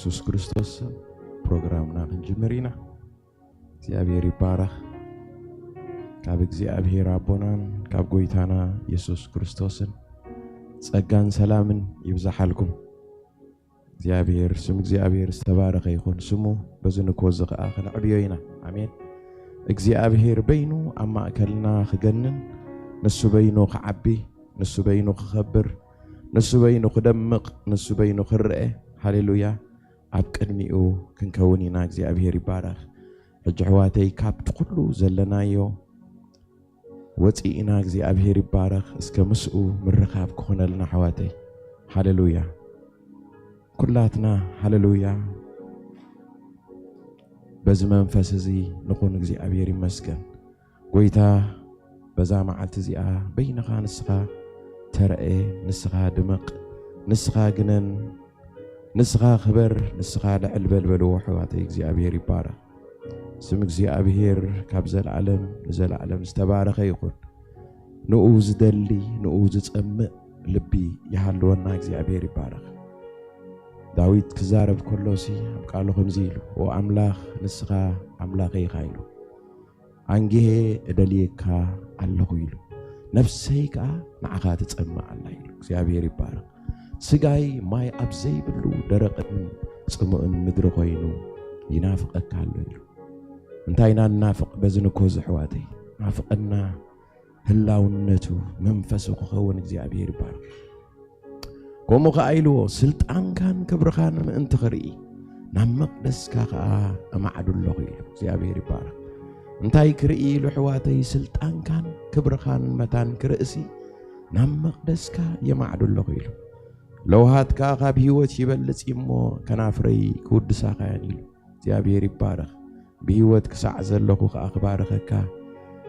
የሱስ ክርስቶስ ስም ፕሮግራምና ክንጅምር ኢና። እግዚኣብሔር ይባረኽ። ካብ እግዚኣብሔር ኣቦናን ካብ ጎይታና የሱስ ክርስቶስን ጸጋን ሰላምን ይብዛሓልኩም። እግዚኣብሔር፣ ስም እግዚኣብሔር ዝተባረኸ ይኹን። ስሙ በዚ ንኮ እዚ ኸኣ ከነዕብዮ ኢና። ኣሜን። እግዚኣብሔር በይኑ ኣብ ማእከልና ክገንን፣ ንሱ በይኑ ክዓቢ፣ ንሱ በይኑ ክኸብር፣ ንሱ በይኑ ክደምቕ፣ ንሱ በይኑ ክረአ። ሃሌሉያ። ኣብ ቅድሚኡ ክንከውን ኢና። እግዚኣብሔር ይባረኽ። ሕጂ ኣሕዋተይ፣ ካብቲ ኩሉ ዘለናዮ ወፂእና እግዚኣብሔር ይባረኽ። እስከ ምስኡ ምርኻብ ክኾነልና ኣሕዋተይ። ሃሌሉያ። ኩላትና ሃሌሉያ። በዚ መንፈስ እዚ ንኹን። እግዚኣብሔር ይመስገን። ጎይታ በዛ መዓልቲ እዚኣ በይንኻ ንስኻ ተረኤ፣ ንስኻ ድመቕ፣ ንስኻ ግነን፣ ንስኻ ክበር፣ ንስኻ ልዕል በል በልዎ ኣሕዋተይ። እግዚኣብሔር ይባረኽ። ስም እግዚኣብሔር ካብ ዘለዓለም ንዘለዓለም ዝተባረኸ ይኹን። ንኡ ዝደሊ፣ ንኡ ዝጸምእ ልቢ ይሃልወና። እግዚኣብሔር ይባረኽ። ዳዊት ክዛረብ ከሎሲ ኣብ ቃሉ ከምዚ ኢሉ፣ "ኦ ኣምላኽ፣ ንስኻ ኣምላኸይ ኢኻ" ኢሉ። "ኣንጊሄ እደልየካ ኣለኹ" ኢሉ። "ነፍሰይ ከኣ ንዓኻ ትጸምእ ኣላ" ኢሉ። እግዚኣብሔር ይባረኽ። "ስጋይ ማይ ኣብ ዘይብሉ ደረቕን ጽሙእን ምድሪ ኮይኑ ይናፍቐካ ኣሎ" ኢሉ። እንታይ ኢና ንናፍቕ በዚ ንኮ እዚ ኣሕዋተይ? ናፍቐና ህላውነቱ መንፈሱ ክኸውን እግዚኣብሔር ይባረኽ። ከምኡ ኸዓ ኢልዎ፣ "ስልጣንካን ክብርኻን ምእንቲ ክርኢ ናብ መቕደስካ ኸዓ እማዕዱ ኣለኹ" ኢሉ። እግዚኣብሔር ይባረኽ። እንታይ ክርኢ ኢሉ ኣሕዋተይ? ስልጣንካን ክብርኻን መታን ክርእሲ ናብ መቕደስካ የማዕዱ ኣለኹ ኢሉ። ለውሃትካ ካብ ህይወት ይበልጽ እሞ ከናፍረይ ክውድሳኻ እየን ኢሉ። እግዚኣብሔር ይባረኽ። ብህይወት ክሳዕ ዘለኹ ኸዓ ክባርኸካ፣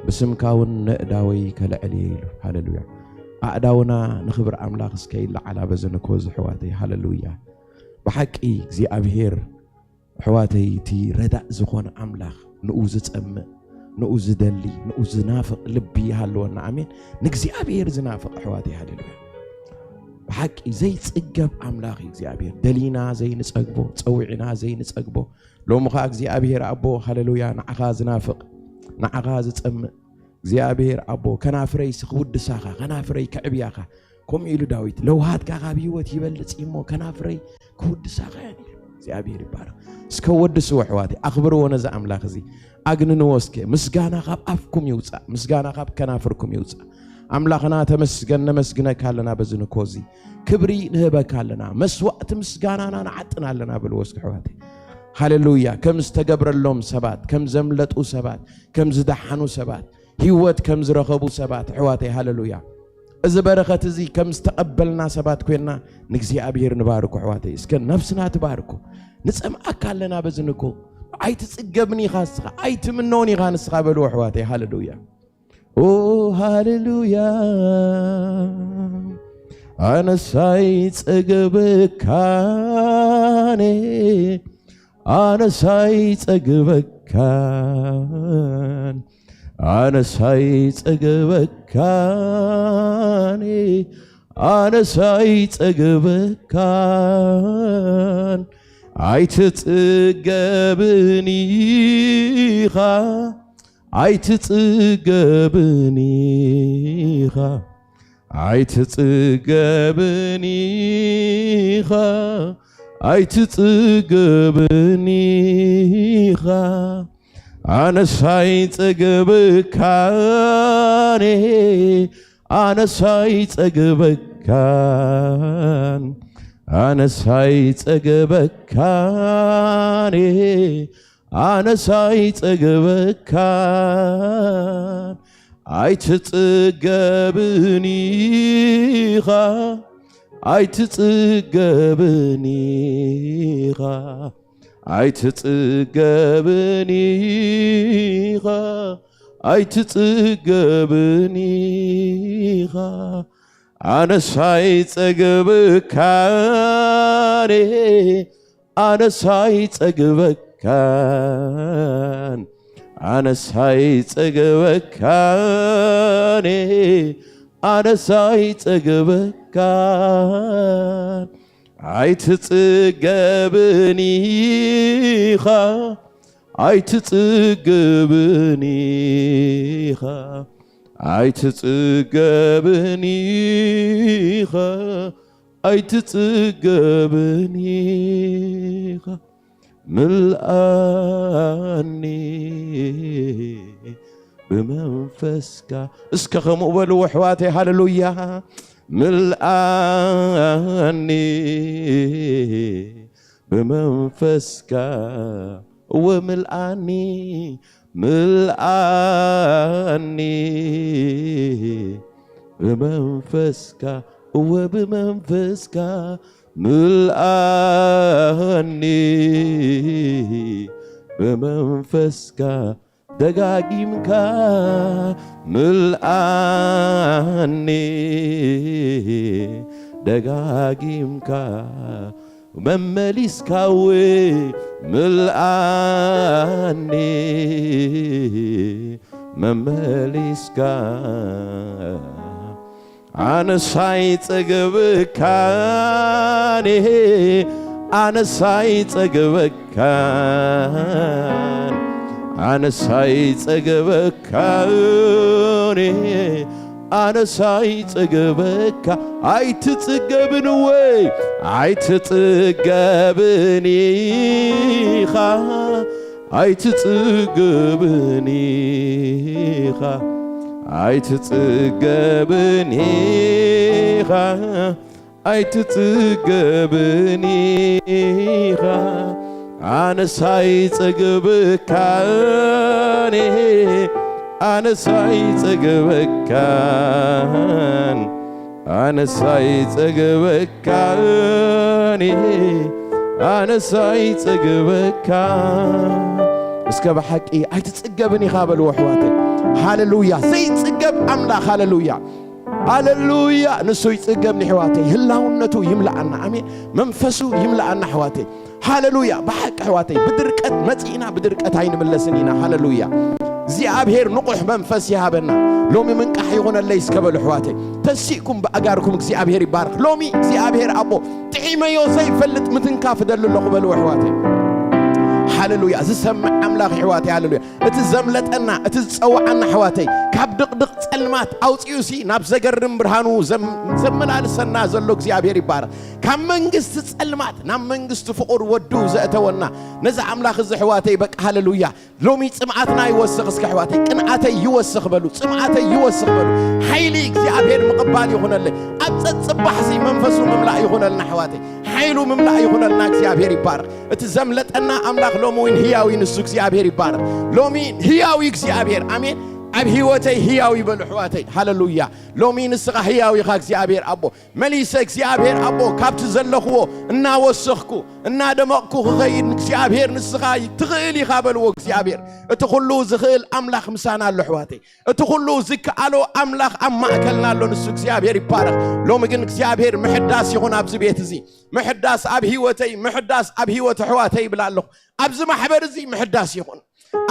ብስምካ እውን ነእዳወይ ከልዕል እየ ኢሉ። ሃሌሉያ። ኣእዳውና ንኽብሪ ኣምላኽ እስከ ይለዓላ በዚ ንኮ እዚ ኣሕዋተይ። ሃሌሉያ። ብሓቂ እግዚኣብሔር ኣሕዋተይ፣ እቲ ረዳእ ዝኾነ ኣምላኽ፣ ንኡ ዝጸምእ፣ ንኡ ዝደሊ፣ ንኡ ዝናፍቕ ልቢ ይሃለወና። ኣሜን። ንእግዚኣብሔር ዝናፍቕ ኣሕዋተይ፣ ሃሌሉያ። ብሓቂ ዘይጽገብ ኣምላኽ እዩ እግዚኣብሔር። ደሊና ዘይንጸግቦ፣ ጸዊዕና ዘይንጸግቦ፣ ሎሚ ኸኣ እግዚኣብሔር ኣቦ፣ ሃሌሉያ፣ ንዓኻ ዝናፍቕ፣ ንዓኻ ዝጸምእ እግዚኣብሔር ኣቦ፣ ከናፍረይሲ ክውድሳኻ፣ ከናፍረይ ከዕብያኻ። ከምኡ ኢሉ ዳዊት፣ "ለውሃትካ ካብ ህይወት ይበልጽ እሞ ከናፍረይ ክውድሳኻ እየን" ኢሉ። እግዚኣብሔር ይባረኽ። እስከ ወድስዎ ኣሕዋተይ፣ ኣኽብርዎ ነዚ ኣምላኽ እዚ፣ ኣግንንዎ እስከ። ምስጋና ካብ ኣፍኩም ይውጻእ፣ ምስጋና ካብ ከናፍርኩም ይውጻእ። ኣምላኽና ተመስገን፣ ነመስግነካ ኣለና በዚ ንኮ እዚ። ክብሪ ንህበካ ኣለና፣ መስዋእቲ ምስጋናና ንዓጥን ኣለና በልዎ እስከ ኣሕዋተይ። ሃሌሉያ። ከም ዝተገብረሎም ሰባት፣ ከም ዘምለጡ ሰባት፣ ከም ዝደሓኑ ሰባት፣ ህይወት ከም ዝረኸቡ ሰባት ኣሕዋተይ፣ ሃሌሉያ። እዚ በረኸት እዚ ከም ዝተቐበልና ሰባት ኮይንና ንእግዚኣብሔር ንባርኮ ኣሕዋተይ። እስከ ነፍስና ትባርኮ። ንጸምኣካ ኣለና በዚ ንኮ። ኣይትጽገብን ኢኻ ንስኻ፣ ኣይትምነውን ኢኻ ንስኻ በልዎ ኣሕዋተይ፣ ሃሌሉያ። ኦ ሃሌሉያ፣ ኣነስ ኣይጸግበካን፣ ኣነስ ኣይጸግበካን፣ ኣነስ ኣይጸግበካን፣ ኣነስ ኣይጸግበካን። ኣይትጽገብን ኢኻ፣ ኣይትጽገብን ኢኻ፣ ኣይትጽገብን ኢኻ፣ ኣይትጽገብን ኢኻ። ኣነስ ኣይጸግበካን፣ ኣነስ ኣይጸግበካን፣ ኣነስ ኣይጸግበካን፣ ኣነስ ኣይጸግበካን። ኣይትጽገብን ኢኻ፣ ኣይትጽገብን ኢኻ፣ ኣይትጽገብን ኢኻ፣ ኣይትጽገብን ኢኻ። ኣነስ ኣይጸግበካን፣ ኣነስ ኣይጸግበካን፣ ኣነስ ኣይጸግበካን፣ ኣነስ ኣይጸግበካን። ኣይትጽገብን ኢኻ፣ ኣይትጽገብን ኢኻ፣ ኣይትጽገብን ኢኻ፣ ኣይትጽገብን ኢኻ። ምልኣኒ ብመንፈስካ። እስከ ከምኡ በልዎ ኣሕዋተይ፣ ሃሌሉያ። ምልኣኒ ብመንፈስካ፣ እወ ምልኣኒ፣ ምልኣኒ ብመንፈስካ፣ እወ ብመንፈስካ ምልኣኒ ብመንፈስካ ደጋጊምካ ምልኣኒ ደጋጊምካ መመሊስካ እወ ምልኣኒ መመሊስካ ኣነስ ኣይጸግበካን፣ ኣነስ ኣይጸግበካን፣ ኣነስ ኣይጸግበካን፣ ኣነስ ኣይጸግበካ። ኣይትጽገብን እወ፣ ኣይትጽገብን ኢኻ። ኣይትጽገብን ኢኻ፣ ኣይትጽገብን ኢኻ፣ ኣይትጽገብን ኢኻ። ኣነስ ኣይጸግበካን፣ ኣነስ ኣይጸግበካን፣ ኣነስ ኣይጸግበካ ካኒ ኣነስ ኣይጽግበካ። እስከ ብሓቂ ኣይትጽገብን ኢኻ በልዎ ኣሕዋተይ። ሃሌሉያ። ዘይጽገብ ኣምላኽ። ሃሌሉያ። ሃሌሉያ። ንሱ ይጽገብ ንሕዋተይ። ህላውነቱ ይምልኣና። ኣሜን። መንፈሱ ይምልኣና ኣሕዋተይ። ሃሌሉያ። ብሓቂ ኣሕዋተይ፣ ብድርቀት መጺእና ብድርቀት ኣይንምለስን ኢና። ሃሌሉያ። እግዚኣብሔር ንቑሕ መንፈስ ይሃበና። ሎሚ ምንቃሕ ይኹነለይ እስከ በሉ ኣሕዋተይ። ተሲእኩም ብኣጋርኩም እግዚኣብሔር ይባርኽ። ሎሚ እግዚኣብሔር ኣቦ ጥዒመዮ ዘይፈልጥ ምትንካፍ እደሊ ኣለኹ በሉ ኣሕዋተይ። ሃሌሉያ። ዝሰምዕ ኣምላኽ ኣሕዋተይ፣ ሃሌሉያ። እቲ ዘምለጠና፣ እቲ ዝጸውዓና ኣሕዋተይ፣ ካብ ድቕድቕ ጸልማት ኣውጺኡሲ ናብ ዘገርም ብርሃኑ ዘም-፣ ዘመላልሰና ዘሎ እግዚኣብሔር ይባረኽ። ካብ መንግስቲ ጸልማት ናብ መንግስቲ ፍቑር ወዱ ዘእተወና ነዚ ኣምላኽ እዚ ኣሕዋተይ፣ በቃ ሃሌሉያ። ሎሚ ጽምኣትና ይወስኽ እስከ ኣሕዋተይ፣ ቅንኣተይ ይወስኽ በሉ፣ ጽምኣተይ ይወስኽ በሉ። ሓይሊ እግዚኣብሔር ምቕባል ይኹነለይ። ኣብ ጸጽባሕሲ መንፈሱ ምምላእ ይኹነልና ኣሕዋተይ። ሓይሉ ምምላእ ይኹነልና። እግዚኣብሔር ይባረኽ። እቲ ዘምለጠና ኣምላኽ ሎሚ እውን ህያው እዩ፣ ንሱ እግዚኣብሔር ይባረኽ። ሎሚ ህያው እዩ እግዚኣብሔር። ኣሜን። ኣብ ህይወተይ ህያው ይበሉ ኣሕዋተይ። ሃሌሉያ። ሎሚ ንስኻ ህያው ኢኻ እግዚኣብሔር ኣቦ። መሊሰ እግዚኣብሔር ኣቦ ካብቲ ዘለኽዎ እናወሰኽኩ እናደመቕኩ ክኸይድ እግዚኣብሔር ንስኻ ትኽእል ኢኻ በልዎ እግዚኣብሔር። እቲ ኩሉ ዝኽእል ኣምላኽ ምሳና ኣሎ ኣሕዋተይ። እቲ ኩሉ ዝከኣሎ ኣምላኽ ኣብ ማእከልና ኣሎ። ንሱ እግዚኣብሔር ይባረኽ። ሎሚ ግን እግዚኣብሔር ምሕዳስ ይኹን ኣብዚ ቤት እዚ። ምሕዳስ ኣብ ህይወተይ፣ ምሕዳስ ኣብ ህይወት ኣሕዋተይ ይብል ኣለኹ። ኣብዚ ማሕበር እዚ ምሕዳስ ይኹን።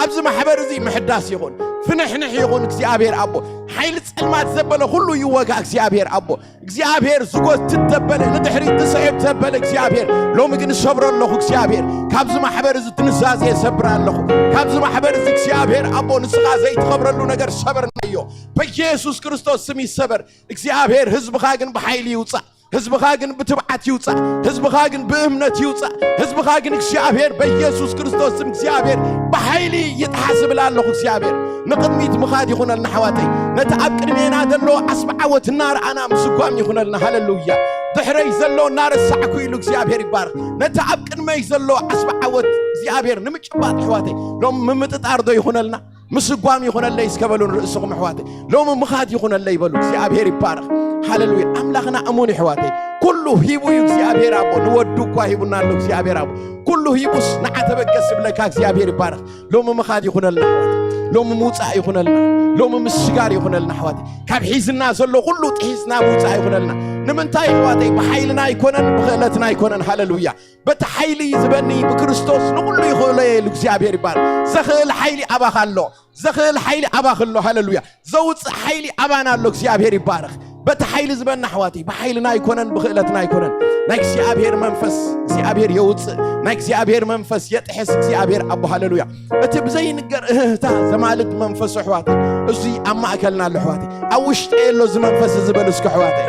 ኣብዚ ማሕበር እዚ ምሕዳስ ይኹን። ፍንሕንሕ ይኹን እግዚኣብሔር ኣቦ። ሓይሊ ጸልማት ዘበለ ኩሉ ይወጋ እግዚኣብሔር ኣቦ። እግዚኣብሔር ዝጎትት ዘበለ፣ ንድሕሪት ዝስሕብ ዘበለ እግዚኣብሔር። ሎሚ ግን እሰብሮ ኣለኹ እግዚኣብሔር። ካብዚ ማሕበር እዚ ድንዛዜ እሰብር ኣለኹ። ካብዚ ማሕበር እዚ እግዚኣብሔር ኣቦ ንስኻ ዘይትኸብረሉ ነገር ሰበርናዮ። በኢየሱስ ክርስቶስ ስም ይሰበር። እግዚኣብሔር ህዝብኻ ግን ብሓይሊ ይውጻእ። ህዝብኻ ግን ብትብዓት ይውጻእ። ህዝብኻ ግን ብእምነት ይውጻእ። ህዝብኻ ግን እግዚኣብሔር በኢየሱስ ክርስቶስ ስም እግዚኣብሔር ብሓይሊ ይጥሓስ እብል ኣለኹ። እግዚኣብሔር ንቕድሚት ምኻድ ይኹነልና ኣሕዋተይ። ነቲ ኣብ ቅድሜና ዘሎ ዓስቢ ዓወት እናረኣና ምስጓም ይኹነልና። ሃሌሉያ። ድሕረይ ዘሎ እናረሳዕኩ ኢሉ እግዚኣብሔር ይባረኽ። ነቲ ኣብ ቅድመይ ዘሎ ዓስቢ ዓወት እግዚኣብሔር ንምጭባጥ ኣሕዋተይ ሎም ምምጥጣር ዶ ይኹነልና? ምስጓም ይኹነለይ እስከ በሉ ንርእስኹም ኣሕዋተይ። ሎሚ ምኻድ ይኹነለይ በሉ። እግዚኣብሔር ይባረኽ። ሃሌሉያ። ኣምላኽና እሙን ኣሕዋተይ። ኩሉ ሂቡ እዩ እግዚኣብሔር ኣቦ። ንወዱ እኳ ሂቡና ኣሎ እግዚኣብሔር ኣቦ። ኩሉ ሂቡስ ንዓ ተበገስ ዝብለካ እግዚኣብሔር ይባረኽ። ሎሚ ምኻድ ይኹነልና ኣሕዋተይ። ሎሚ ምውጻእ ይኹነልና። ሎሚ ምስጋር ይኹነልና ኣሕዋተይ። ካብ ሒዝና ዘሎ ኩሉ ጥሒስና ምውጻእ ይኹነልና። ንምንታይ ኣሕዋተይ? ብሓይልና ኣይኮነን፣ ብኽእለትና ኣይኮነን። ሃሌሉያ። በቲ ሓይሊ ዝህበኒ ብክርስቶስ ንኹሉ ይኽእሎ እየ ኢሉ እግዚኣብሔር ይባረኽ። ዘኽእል ሓይሊ ኣባኻ ኣሎ። ዘኽእል ሓይሊ ኣባኺ ኣሎ። ሃሌሉያ። ዘውፅእ ሓይሊ ኣባና ኣሎ። እግዚኣብሔር ይባረኽ። በቲ ሓይሊ ዝበና ኣሕዋተይ፣ ብሓይልና ኣይኮነን፣ ብኽእለትና ኣይኮነን። ናይ እግዚኣብሔር መንፈስ እግዚኣብሔር የውፅእ፣ ናይ እግዚኣብሔር መንፈስ የጥሕስ እግዚኣብሔር ኣቦ። ሃሌሉያ። እቲ ብዘይንገር እህህታ ዘማልድ መንፈሱ ኣሕዋተይ፣ እዚ ኣብ ማእከልና ኣሎ ኣሕዋተይ። ኣብ ውሽጠይ ኣሎ እዚ መንፈስ እዚ በሉ እስኪ ኣሕዋተይ።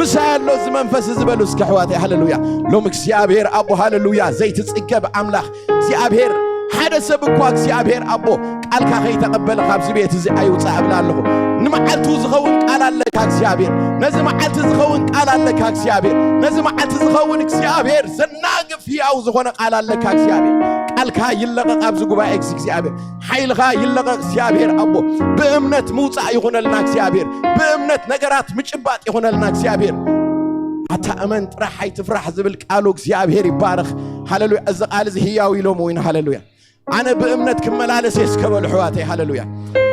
ምሳይ ኣሎ እዚ መንፈስ እዚ በሉ እስኪ ኣሕዋተይ። ሃሌሉያ። ሎም እግዚኣብሔር ኣቦ፣ ሃሌሉያ፣ ዘይትጽገብ ኣምላኽ እግዚኣብሔር። ሓደ ሰብ እኳ እግዚኣብሔር ኣቦ ቃልካ ከይተቐበለ ካብዚ ቤት እዚ ኣይውጻእ እብል ኣለኹ። ንመዓልቱ ዝኸውን ቃል ኣለካ እግዚኣብሔር። ነዚ መዓልቲ ዝኸውን ቃል ኣለካ እግዚኣብሔር። ነዚ መዓልቲ ዝኸውን እግዚኣብሔር ዘናግፍ ህያው ዝኾነ ቃል ኣለካ እግዚኣብሔር። ቃልካ ይለቐቕ ኣብዚ ጉባኤ እዚ እግዚኣብሔር። ሓይልኻ ይለቐቕ እግዚኣብሔር ኣቦ። ብእምነት ምውጻእ ይኹነልና እግዚኣብሔር። ብእምነት ነገራት ምጭባጥ ይኹነልና እግዚኣብሔር። ኣታ እመን ጥራሕ ኣይትፍራሕ ዝብል ቃሉ እግዚኣብሔር ይባረኽ። ሃሌሉያ። እዚ ቃል እዚ ህያው ኢሎም እውን ሃሌሉያ። ኣነ ብእምነት ክመላለስ እየ እስከ በሉ ኣሕዋተይ። ሃሌሉያ።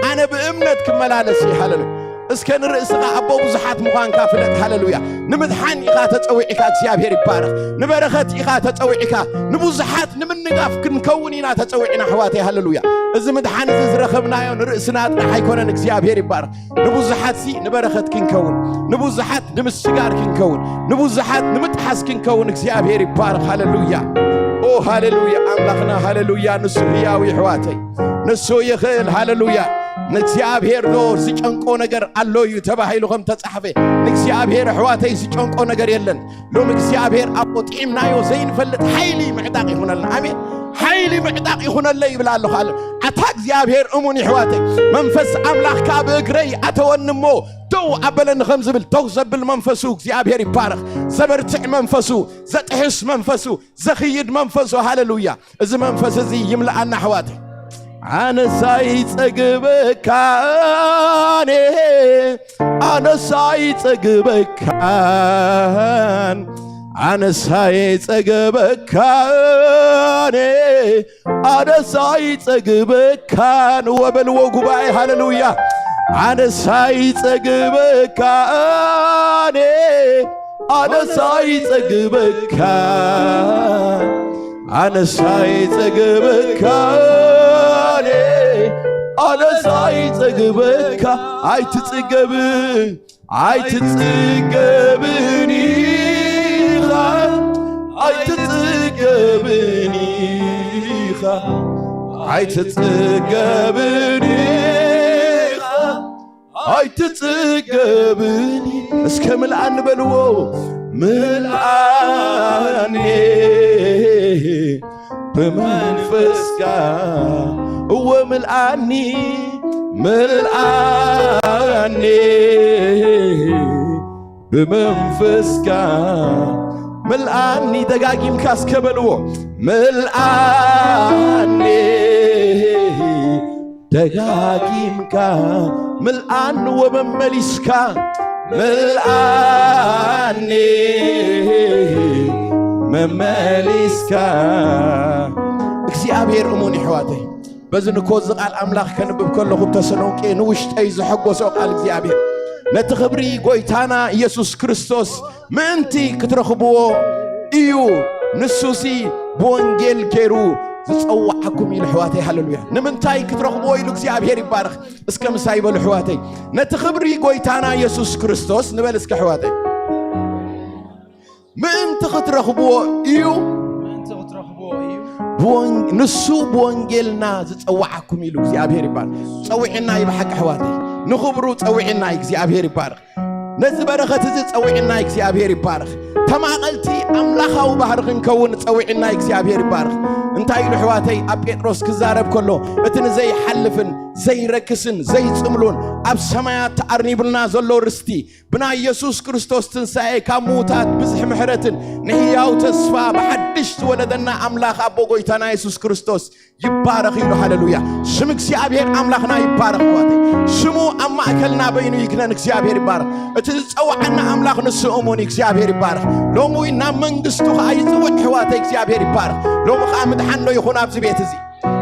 ኣነ ብእምነት ክመላለስ እየ። ሃሌሉያ። እስከ ንርእስኻ ኣቦ ብዙሓት ምዃንካ ፍለጥ። ሃሌሉያ። ንምድሓን ኢኻ ተጸዊዕካ፣ እግዚኣብሔር ይባረኽ። ንበረኸት ኢኻ ተጸዊዕካ። ንብዙሓት ንምንጋፍ ክንከውን ኢና ተጸዊዕና ኣሕዋተይ። ሃሌሉያ። እዚ ምድሓን እዚ ዝረኸብናዮ ንርእስና ጥራሕ ኣይኮነን፣ እግዚኣብሔር ይባረኽ። ንብዙሓት ሲ ንበረኸት ክንከውን፣ ንብዙሓት ንምስጋር ክንከውን፣ ንብዙሓት ንምጥሓስ ክንከውን እግዚኣብሔር ይባረኽ። ሃሌሉያ። ኦ ሃሌሉያ። ኣምላኽና ሃሌሉያ። ንሱ ህያው እዩ ኣሕዋተይ። ንሱ ይኽእል። ሃሌሉያ። ንእግዚኣብሔር ዶ ዝጨንቆ ነገር ኣሎ እዩ ተባሂሉ ከም ተጻሕፈ፣ ንእግዚኣብሔር ኣሕዋተይ ዝጨንቆ ነገር የለን። ሎም እግዚኣብሔር ኣቦ ጥዒምናዮ ዘይንፈልጥ ሓይሊ ምዕጣቕ ይኹነልና። ኣሜን። ሓይሊ ምዕጣቕ ይኹነለይ ይብል ኣለኹ። ኣለ ኣታ እግዚኣብሔር እሙን ይሕዋተይ። መንፈስ ኣምላኽ ከኣ ብእግረይ ኣተወኒ እሞ ደው ኣበለኒ ከም ዝብል ደው ዘብል መንፈሱ እግዚኣብሔር ይባረኽ። ዘበርትዕ መንፈሱ፣ ዘጥሕስ መንፈሱ፣ ዘኽይድ መንፈሱ። ሃሌሉያ። እዚ መንፈስ እዚ ይምልኣና ኣሕዋተይ። ኣነስ ኣይጸግበካን፣ ኣነስ ኣይጸግበካን፣ ኣነስ ኣይጸግበካን፣ ኣነስ ኣይጸግበካን። ወበልዎ ጉባኤ ሃሌሉያ። ኣነስ ኣይጸግበካን፣ ኣነስ ኣይጸግበካን፣ ኣነስ ኣይጸግበካን፣ ኣነስ ኣይጸግበካ። ኣይትጽገብ፣ ኣይትጽገብን ኢኻ፣ ኣይትጽገብን ኢኻ፣ ኣይትጽገብን ኢኻ። ኣይትጽገብን። እስከ ምልኣኒ በልዎ። ምልኣኒ ብመንፈስካ፣ እወ ምልኣኒ፣ ምልኣኒ ብመንፈስካ። ምልኣኒ ደጋጊምካ እስከ በልዎ። ምልኣኒ ደጋጊምካ ምልኣኒ ወመመሊስካ ምልኣኒ መመሊስካ። እግዚኣብሔር እሙን ይሕዋተይ። በዚ ንኮ እዚ ቃል ኣምላኽ ከንብብ ከለኹ ተሰሎንቄ ንውሽጠይ ዝሐጎሶ ቃል እግዚኣብሔር ነቲ ክብሪ ጎይታና ኢየሱስ ክርስቶስ ምእንቲ ክትረኽብዎ እዩ። ንሱሲ ብወንጌል ገይሩ ዝጸዋዓኩም ኢሉ ኣሕዋተይ። ሃሌሉያ። ንምንታይ ክትረኽብዎ ኢሉ እግዚኣብሔር ይባረኽ። እስከ ምሳይ በሉ ኣሕዋተይ። ነቲ ክብሪ ጎይታና ኢየሱስ ክርስቶስ ንበል እስከ ኣሕዋተይ። ምእንቲ ክትረኽብዎ እዩ። ምእንቲ ክትረኽብዎ እዩ። ብወን-፣ ንሱ ብወንጌልና ዝጸዋዓኩም ኢሉ እግዚኣብሔር ይባረኽ። ጸዊዕና እዩ ብሓቂ ኣሕዋተይ። ንኽብሩ ጸዊዕና እዩ እግዚኣብሔር ይባረኽ። ነዚ በረኸት እዚ ጸዊዕና እግዚኣብሔር ይባረኽ። ተማቐልቲ ኣምላኻዊ ባህሪ ክንከውን ጸዊዕና እግዚኣብሔር ይባረኽ። እንታይ ኢሉ ኣሕዋተይ ኣብ ጴጥሮስ ክዛረብ ከሎ፣ እቲ ንዘይሓልፍን ዘይረክስን ዘይጽምሉን ኣብ ሰማያት ተኣርኒቡልና ዘሎ ርስቲ ብናይ የሱስ ክርስቶስ ትንሳኤ ካብ ምዉታት ብዝሒ ምሕረትን ንህያው ተስፋ ብሓድሽ ዝወለደና ኣምላኽ ኣቦ ጎይታና የሱስ ክርስቶስ ይባረኽ ኢሉ። ሃሌሉያ። ሽም እግዚኣብሔር ኣምላኽና ይባረኽ ኣሕዋተይ። ሽሙ ኣብ ማእከልና በይኑ ይግነን። እግዚኣብሔር ይባረኽ። እቲ ዝጸውዓና ኣምላኽ ንሱ እሙን እዩ። እግዚኣብሔር ይባረኽ። ሎሚ እውን ናብ መንግስቱ ኸዓ ይጽውዕ ኣሕዋተይ። እግዚኣብሔር ይባረኽ። ሎሚ ኸዓ ምድሓን ዶ ይኹን ኣብዚ ቤት እዚ?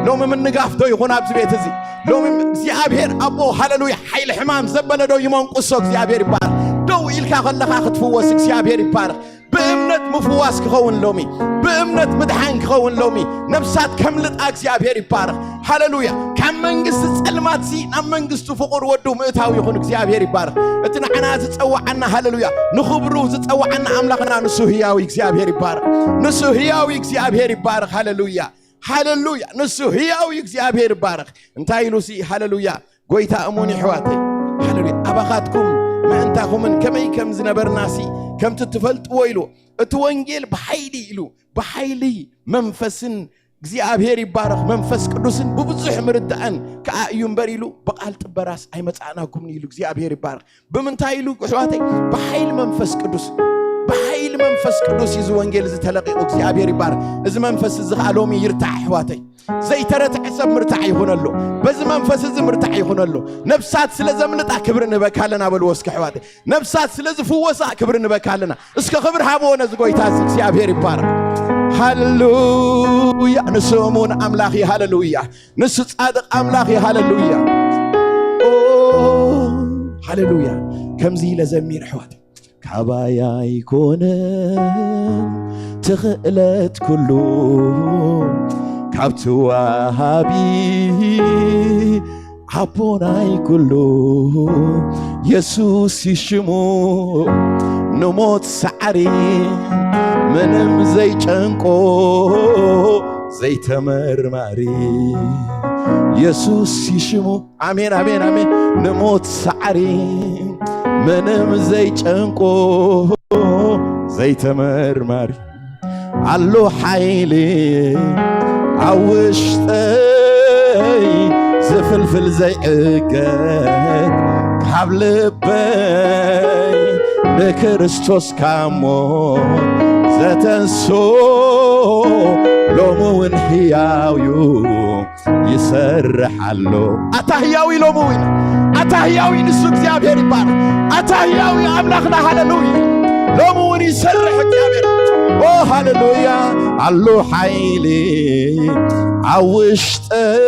ሎሚ ምንጋፍ ዶ ይኹን ኣብዚ ቤት እዚ? ሎሚ እግዚኣብሔር ኣቦ ሃሌሉያ ሓይሊ ሕማም ዘበለ ዶ ይመንቁሶ? እግዚኣብሔር ይባረኽ። ደው ኢልካ ከለኻ ክትፍወስ እግዚኣብሔር ይባረኽ። ብእምነት ምፍዋስ ክኸውን ሎሚ፣ ብእምነት ምድሓን ክኸውን ሎሚ ነፍሳት ከምልጣ እግዚኣብሔር ይባረኽ። ሃሌሉያ። ካብ መንግስቲ ጸልማት ሲ ናብ መንግስቲ ፍቑር ወዱ ምእታው ይኹን። እግዚኣብሔር ይባረኽ። እቲ ንዓና ዝጸዋዓና፣ ሃሌሉያ፣ ንኽብሩ ዝጸዋዓና ኣምላኽና ንሱ ህያው እግዚኣብሔር ይባረኽ። ንሱ ህያው እግዚኣብሔር ይባረኽ። ሃሌሉያ፣ ሃሌሉያ። ንሱ ህያው እግዚኣብሔር ይባረኽ። እንታይ ኢሉ ሲ? ሃሌሉያ። ጎይታ እሙን ይሕዋተይ፣ ሃሌሉያ፣ ኣባኻትኩም ምእንታኹምን ከመይ ከም ዝነበርናሲ ከምቲ ትፈልጥዎ ኢሉ፣ እቲ ወንጌል ብሓይሊ ኢሉ፣ ብሓይሊ መንፈስን እግዚኣብሔር ይባረኽ፣ መንፈስ ቅዱስን ብብዙሕ ምርዳእን ከኣ እዩ እምበር ኢሉ፣ ብቓል ጥበራስ ኣይመጻእናኩምን ኢሉ እግዚኣብሔር ይባረኽ። ብምንታይ ኢሉ ኣሕዋተይ? ብሓይል መንፈስ ቅዱስ። ብሓይል መንፈስ ቅዱስ እዩ እዚ ወንጌል እዚ ተለቂቑ። እግዚኣብሔር ይባረኽ። እዚ መንፈስ እዚ ኸኣ ሎሚ ይርታዕ ኣሕዋተይ። ዘይተረትዐ ሰብ ምርታዕ ይኹነሉ። በዚ መንፈስ እዚ ምርታዕ ይኹነሉ። ነፍሳት ስለ ዘምልጣ ክብሪ ንበካ ኣለና በልዎ እስኪ ኣሕዋተይ። ነፍሳት ስለ ዝፍወሳ ክብሪ ንበካ ኣለና። እስከ ክብሪ ሃብዎ ነዚ ጎይታ እዚ። እግዚኣብሔር ይባረኽ። ሃሌሉያ። ንሱ እሙን ኣምላኽ እዩ። ሃሌሉያ። ንሱ ጻድቕ ኣምላኽ እዩ። ሃሌሉያ። ኦ፣ ሃሌሉያ። ከምዚ ኢለ ዘሚር ኣሕዋት። ካባይ ኣይኮነን ትኽእለት ኩሉ ካብቲ ወሃቢ ኣቦናይ ኩሉ የሱስ ይሽሙ ንሞት ሰዓሪ ምንም ዘይጨንቆ ዘይተመርማሪ የሱስ ይሽሙ። ኣሜን፣ ኣሜን፣ ኣሜን። ንሞት ሰዓሪ ምንም ዘይጨንቆ ዘይተመርማሪ ኣሎ ሓይሊ ኣብ ውሽጠይ ዝፍልፍል ዘይዕገት ካብ ልበይ ንክርስቶስ ካብ ሞት ዘተንሶ ሎሚ እውን ህያው እዩ ይሰርሕ ኣሎ። ኣታ ህያው እዩ ሎሚ እውን። ኣታ ህያው እዩ ንሱ እግዚኣብሔር ይባረኽ። ኣታ ህያው እዩ ኣምላኽና። ሃሌሉያ። ሎሚ እውን ይሰርሕ እግዚኣብሔር። ኦ ሃሌሉያ። ኣሎ ሓይሊ ኣብ ውሽጠይ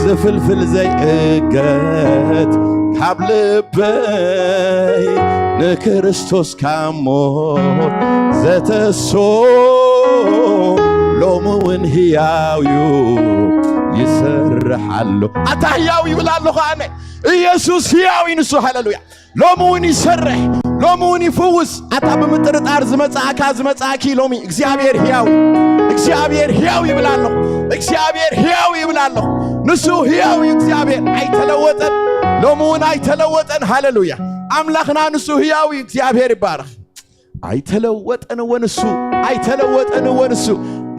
ዝፍልፍል ዘይዕገት ካብ ልበይ ንክርስቶስ ካብ ሞት ዘተሶ ሎሚ እውን ህያው እዩ ይሰርሕ ኣሎ። ኣታ ህያው ይብል ኣለኹ ኣነ። ኢየሱስ ህያው እዩ ንሱ። ሃሌሉያ። ሎሚ እውን ይሰርሕ፣ ሎሚ እውን ይፍውስ። ኣታ ብምጥርጣር ዝመጻእካ ዝመጻእኪ ሎሚ እግዚኣብሔር ህያው፣ እግዚኣብሔር ህያው ይብል ኣለኹ። እግዚኣብሔር ህያው ይብል ኣለኹ። ንሱ ህያው እዩ እግዚኣብሔር፣ ኣይተለወጠን፣ ሎሚ እውን ኣይተለወጠን። ሃሌሉያ። ኣምላኽና ንሱ ህያው እዩ። እግዚኣብሔር ይባረኽ። ኣይተለወጠን እወ ንሱ፣ ኣይተለወጠን እወ ንሱ።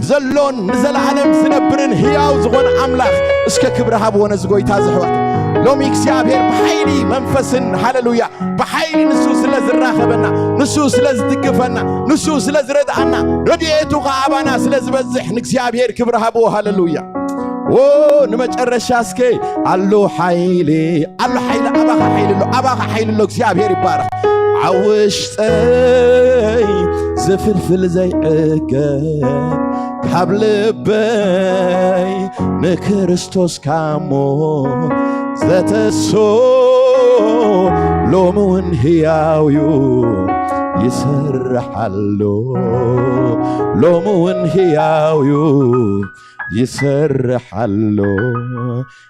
ዘሎን ንዘለዓለም ዝነብርን ህያው ዝኾነ ኣምላኽ። እስከ ክብሪ ሃብዎ ነዚ ጎይታ እዚ ኣሕዋት። ሎሚ እግዚኣብሔር ብሓይሊ መንፈስን፣ ሃሌሉያ፣ ብሓይሊ ንሱ ስለ ዝራኸበና፣ ንሱ ስለ ዝድግፈና፣ ንሱ ስለ ዝረድኣና፣ ረድኤቱ ኸዓ ኣባና ስለ ዝበዝሕ ንእግዚኣብሔር ክብሪ ሃብዎ። ሃሌሉያ። ዎ ንመጨረሻ እስከ ኣሎ ሓይሊ፣ ኣሎ ሓይሊ፣ ኣባኻ ሓይሊ ኣሎ፣ ኣባኻ ሓይሊ ኣሎ። እግዚኣብሔር ይባረኽ። ኣብ ውሽጠይ ዝፍልፍል ዘይዕገብ ካብ ልበይ ንክርስቶስ ካብ ሞት ዘተሶ ሎሚ እውን ህያው እዩ ይሰርሕ ኣሎ። ሎሚ እውን ህያው እዩ ይሰርሕ ኣሎ።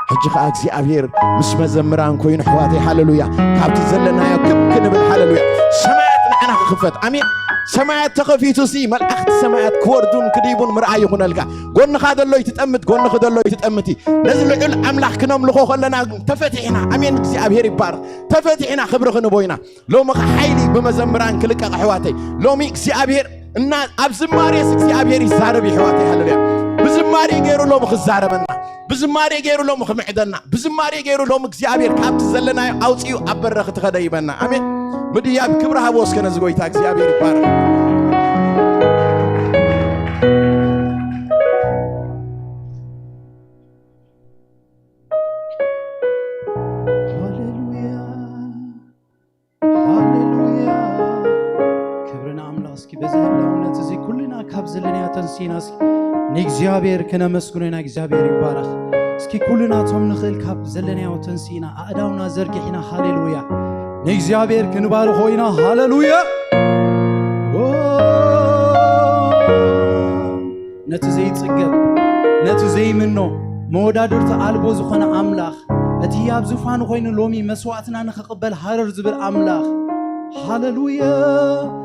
ሕጂ ኸዓ እግዚኣብሔር ምስ መዘምራን ኮይኑ፣ ኣሕዋተይ፣ ሃሌሉያ፣ ካብቲ ዘለናዮ ክብ ክንብል፣ ሃሌሉያ፣ ሰማያት ንዓና ክኽፈት። ኣሜን። ሰማያት ተኸፊቱ ሲ መልኣኽቲ ሰማያት ክወርዱን ክድይቡን ምርኣይ ይኹነልካ። ጎንኻ ዘሎ ይትጠምት፣ ጎንኺ ዘሎ ይትጠምቲ። ነዚ ልዑል ኣምላኽ ክነምልኾ ከለና ተፈቲሕና። ኣሜን። እግዚኣብሔር ይባረኽ። ተፈቲሕና ክብሪ ክንቦ ኢና። ሎሚ ኸ ሓይሊ ብመዘምራን ክልቀቕ ኣሕዋተይ። ሎሚ እግዚኣብሔር እና ኣብ ዝማሬስ እግዚኣብሔር ይዛረብ ኣሕዋተይ። ሃሌሉያ። ብዝማሬ ገይሩ ሎሚ ክዛረበና፣ ብዝማሬ ገይሩ ሎሚ ክምዕደና፣ ብዝማሬ ገይሩ ሎሚ እግዚኣብሔር ካብቲ ዘለናዮ ኣውፂኡ ኣብ በረኽቲ ከደይበና። ኣሜን። ምድያብ ክብሪ ሃቦ እስከ ነዚ ጎይታ እግዚኣብሔር ይባረኽ። ሃሌሉያ። ሃሌሉያ። ክብሪ ንኣምላኽ። እስኪ በዚ ህላውነት እዚ ኩልና ካብ ዘለናዮ ተንሲና እስኪ ንእግዚኣብሔር ክነመስግኖ ኢና። እግዚኣብሔር ይባረኽ። እስኪ ኩልና እቶም ንኽእል ካብ ዘለናዮ ተንሲና ኣእዳውና ዘርጊሕና ሃሌሉያ ንእግዚኣብሔር ክንባርኾ ኢና። ሃሌሉያ። ኦ፣ ነቲ ዘይጽገብ፣ ነቲ ዘይምኖ፣ መወዳድርቲ ኣልቦ ዝኾነ ኣምላኽ፣ እቲ ኣብ ዙፋኑ ኮይኑ ሎሚ መስዋእትና ንኽቕበል ሃረር ዝብል ኣምላኽ። ሃሌሉያ!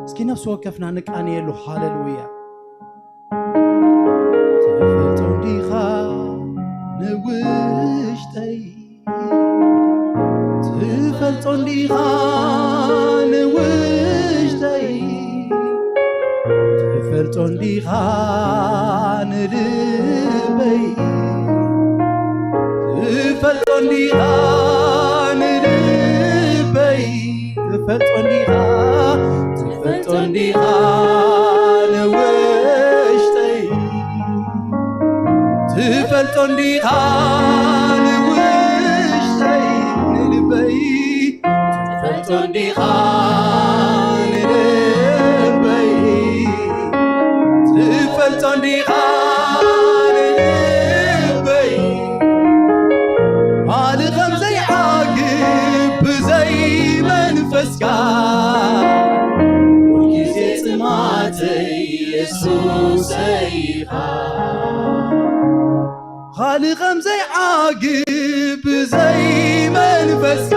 እስኪ ነፍሲ ወከፍና ንቃንየሉ። ሃሌሉያ! ትፈልጦ እንዲኻ ንውሽጠይ፣ ትፈልጦ እንዲኻ ንውሽጠይ፣ ትፈልጦ እንዲኻ ንልበይ፣ ትፈልጦ እንዲኻ ንልበይ፣ ትፈልጦ እንዲኻ፣ ትፈልጦ እንዲኻ ንውሽጠይ፣ ትፈልጦ እንዲኻ ንውሽጠይ ንልበይ፣ ትፈልጦ እንዲኻ ንልበይ፣ ትፈልጦ እንዲኻ ንልበይ፣ ባል ከም ዘይዓግብ ብዘይ መንፈስካ፣ ኩልግዜ ጽማተይ የሱሰይ ኢኻ። ካልእ ከም ዘይዓግብ ብዘይ መንፈስካ፣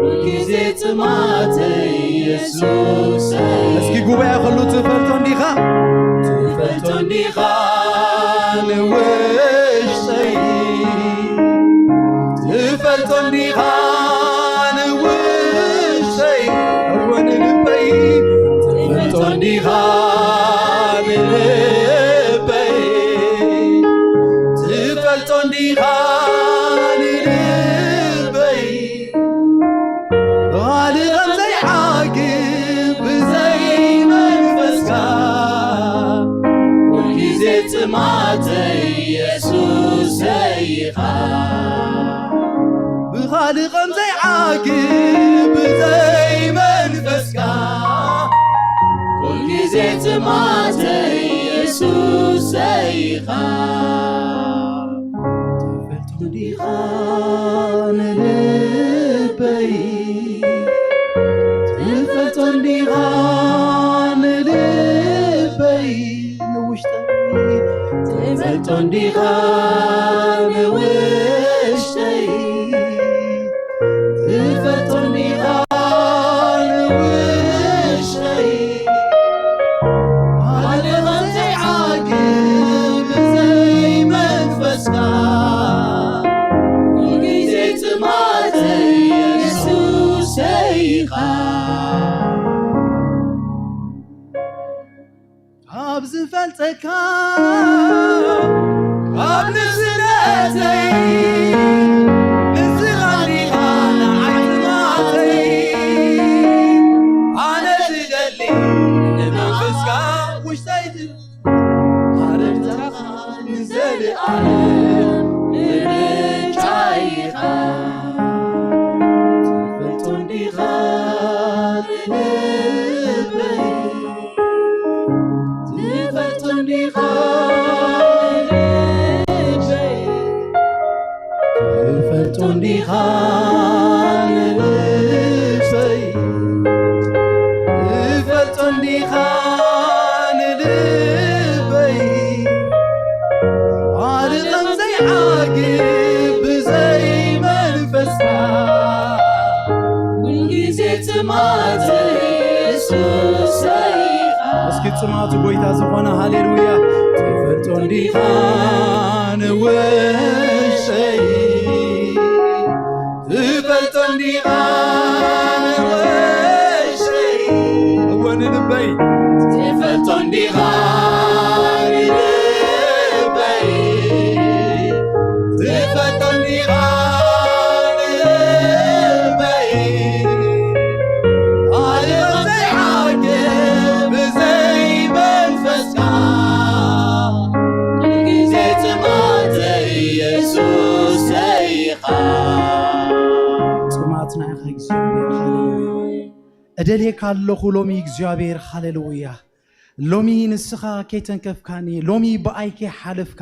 ኩልግዜ ጽማተይ የሱሰይ። እስኪ ጉባኤ ኩሉ ትፈልጦ እንዲኻ፣ ትፈልጦ እንዲኻ ንውሽጠይ፣ ትፈልጦ እንዲኻ ንውሽጠይ፣ እወ ንልበይ፣ ትፈልጦ እንዲኻ ንልበይ፣ ትፈልጦ እንዲኻ ንልበይ፣ ባል ከም ዘይዓግብ ብዘይ መንፈስካ፣ ኩልግዜ ጽማተይ የሱሰይ ኢኻ። ብኻልእ ከም ዘይዓግብ ብዘይ መንፈስካ፣ ኩልግዜ ጽማተይ የሱሰይ ኢኻ። ትፈልጦ እንዲኻ ንልበይ፣ ትፈልጦ እንዲኻ ንልበይ፣ ንውሽጠይ፣ ትፈልጦ እንዲኻ ንውሽጠይ፣ ትፈልጦ እንዲኻ ንውሽጠይ፣ ባል ከም ዘይዓግብ ብዘይ መንፈስካ፣ ኩልግዜ ጽማተይ የሱሰይ ኢኻ። ካብ ዝፈልጠካ፣ ካብ ንእስነተይ፣ ንስኻ ኢኻ ንዓይ ጥማተይ። ኣነ ዝደሊ ንመንፈስካ ውሽጠይ ት-፣ ሃረርታኻ ንዘለኣለም ምርጫይ ኢኻ። ትፈልጦ እንዲኻ ንልበይ፣ ትፈልጦ እንዲኻ ንልበይ፣ ትፈልጦ እንዲኻ ንልበይ፣ ትፈልጦ እንዲኻ ንልበይ፣ ባል ከም ዘይዓግብ ብዘይ መንፈስካ፣ ኩልግዜ ጽማተይ የሱሰይ ኢኻ። እስኪ ጽማቱ ጎይታ ዝኾነ ሃሌሉያ። ትፈልጦ እንዲኻ ንውሽጠይ፣ ትፈልጦ እንዲኻ ንውሽጠይ፣ እወ ንልበይ፣ ትፈልጦ እንዲኻ ንልበይ፣ ትፈልጦ እንዲኻ ንልበይ፣ ባል ከም ዘይዓግብ ብዘይ መንፈስካ፣ ኩልግዜ ጽማተይ የሱሰይ ኢኻ። ጽማትና ኢኻ እግዚኣብሔር፣ ሃሌሉያ። እደልየካ ኣለኹ ሎሚ እግዚኣብሔር፣ ሃሌሉያ። ሎሚ ንስኻ ከይተንከፍካኒ፣ ሎሚ ብኣይ ከይሓለፍካ፣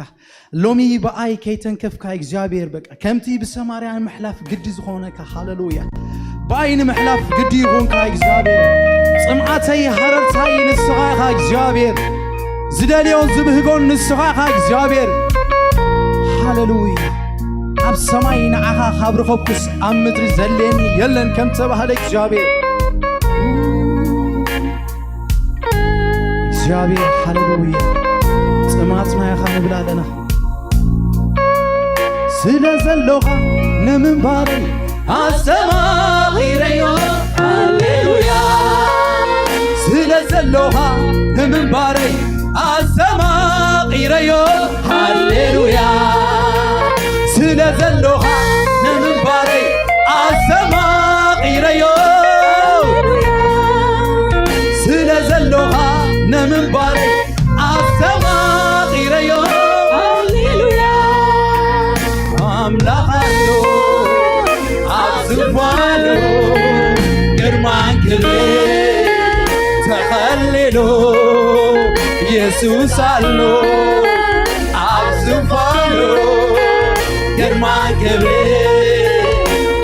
ሎሚ ብኣይ ከይተንከፍካ እግዚኣብሔር፣ በቃ ከምቲ ብሰማርያ ንምሕላፍ ግዲ ዝኾነካ፣ ሃሌሉያ። ብኣይ ንምሕላፍ ግዲ ይኹንካ እግዚኣብሔር። ጽምኣተይ ሃረርታይ ንስኻ ኢኻ እግዚኣብሔር። ዝደልዮን ዝብህጎን ንስኻ ኢኻ እግዚኣብሔር። ሃሌሉያ። ኣብ ሰማይ ንዓኻ ካብ ረኸብኩስ ኣብ ምድሪ ዘድልየኒ የለን ከም ተባህለ እግዚኣብሔር። እግዚኣብሔር፣ ሃሌሉያ። ጽማጽና ኢኻ ንብል ኣለና። ስለ ዘሎኻ ንምንባረይ ኣስተማቒረዮ። ሃሌሉያ። ስለ ዘሎኻ ንምንባረይ ኣስተማቒረዮ። ሃሌሉያ። ስለ ዘሎኻ ንምንባረይ ኣስተማቒረዮ። ስለ ዘሎኻ ንምንባረይ ኣስተማቒረዮ። ሃሌሉያ። ኣምላኽ ኣሎ ኣብ ዝፋኑ፣ ግርማን ክብርን ተኸሊሉ። የሱስ ኣሎ ኣብ ዝፋኑ፣ ግርማን ክብርን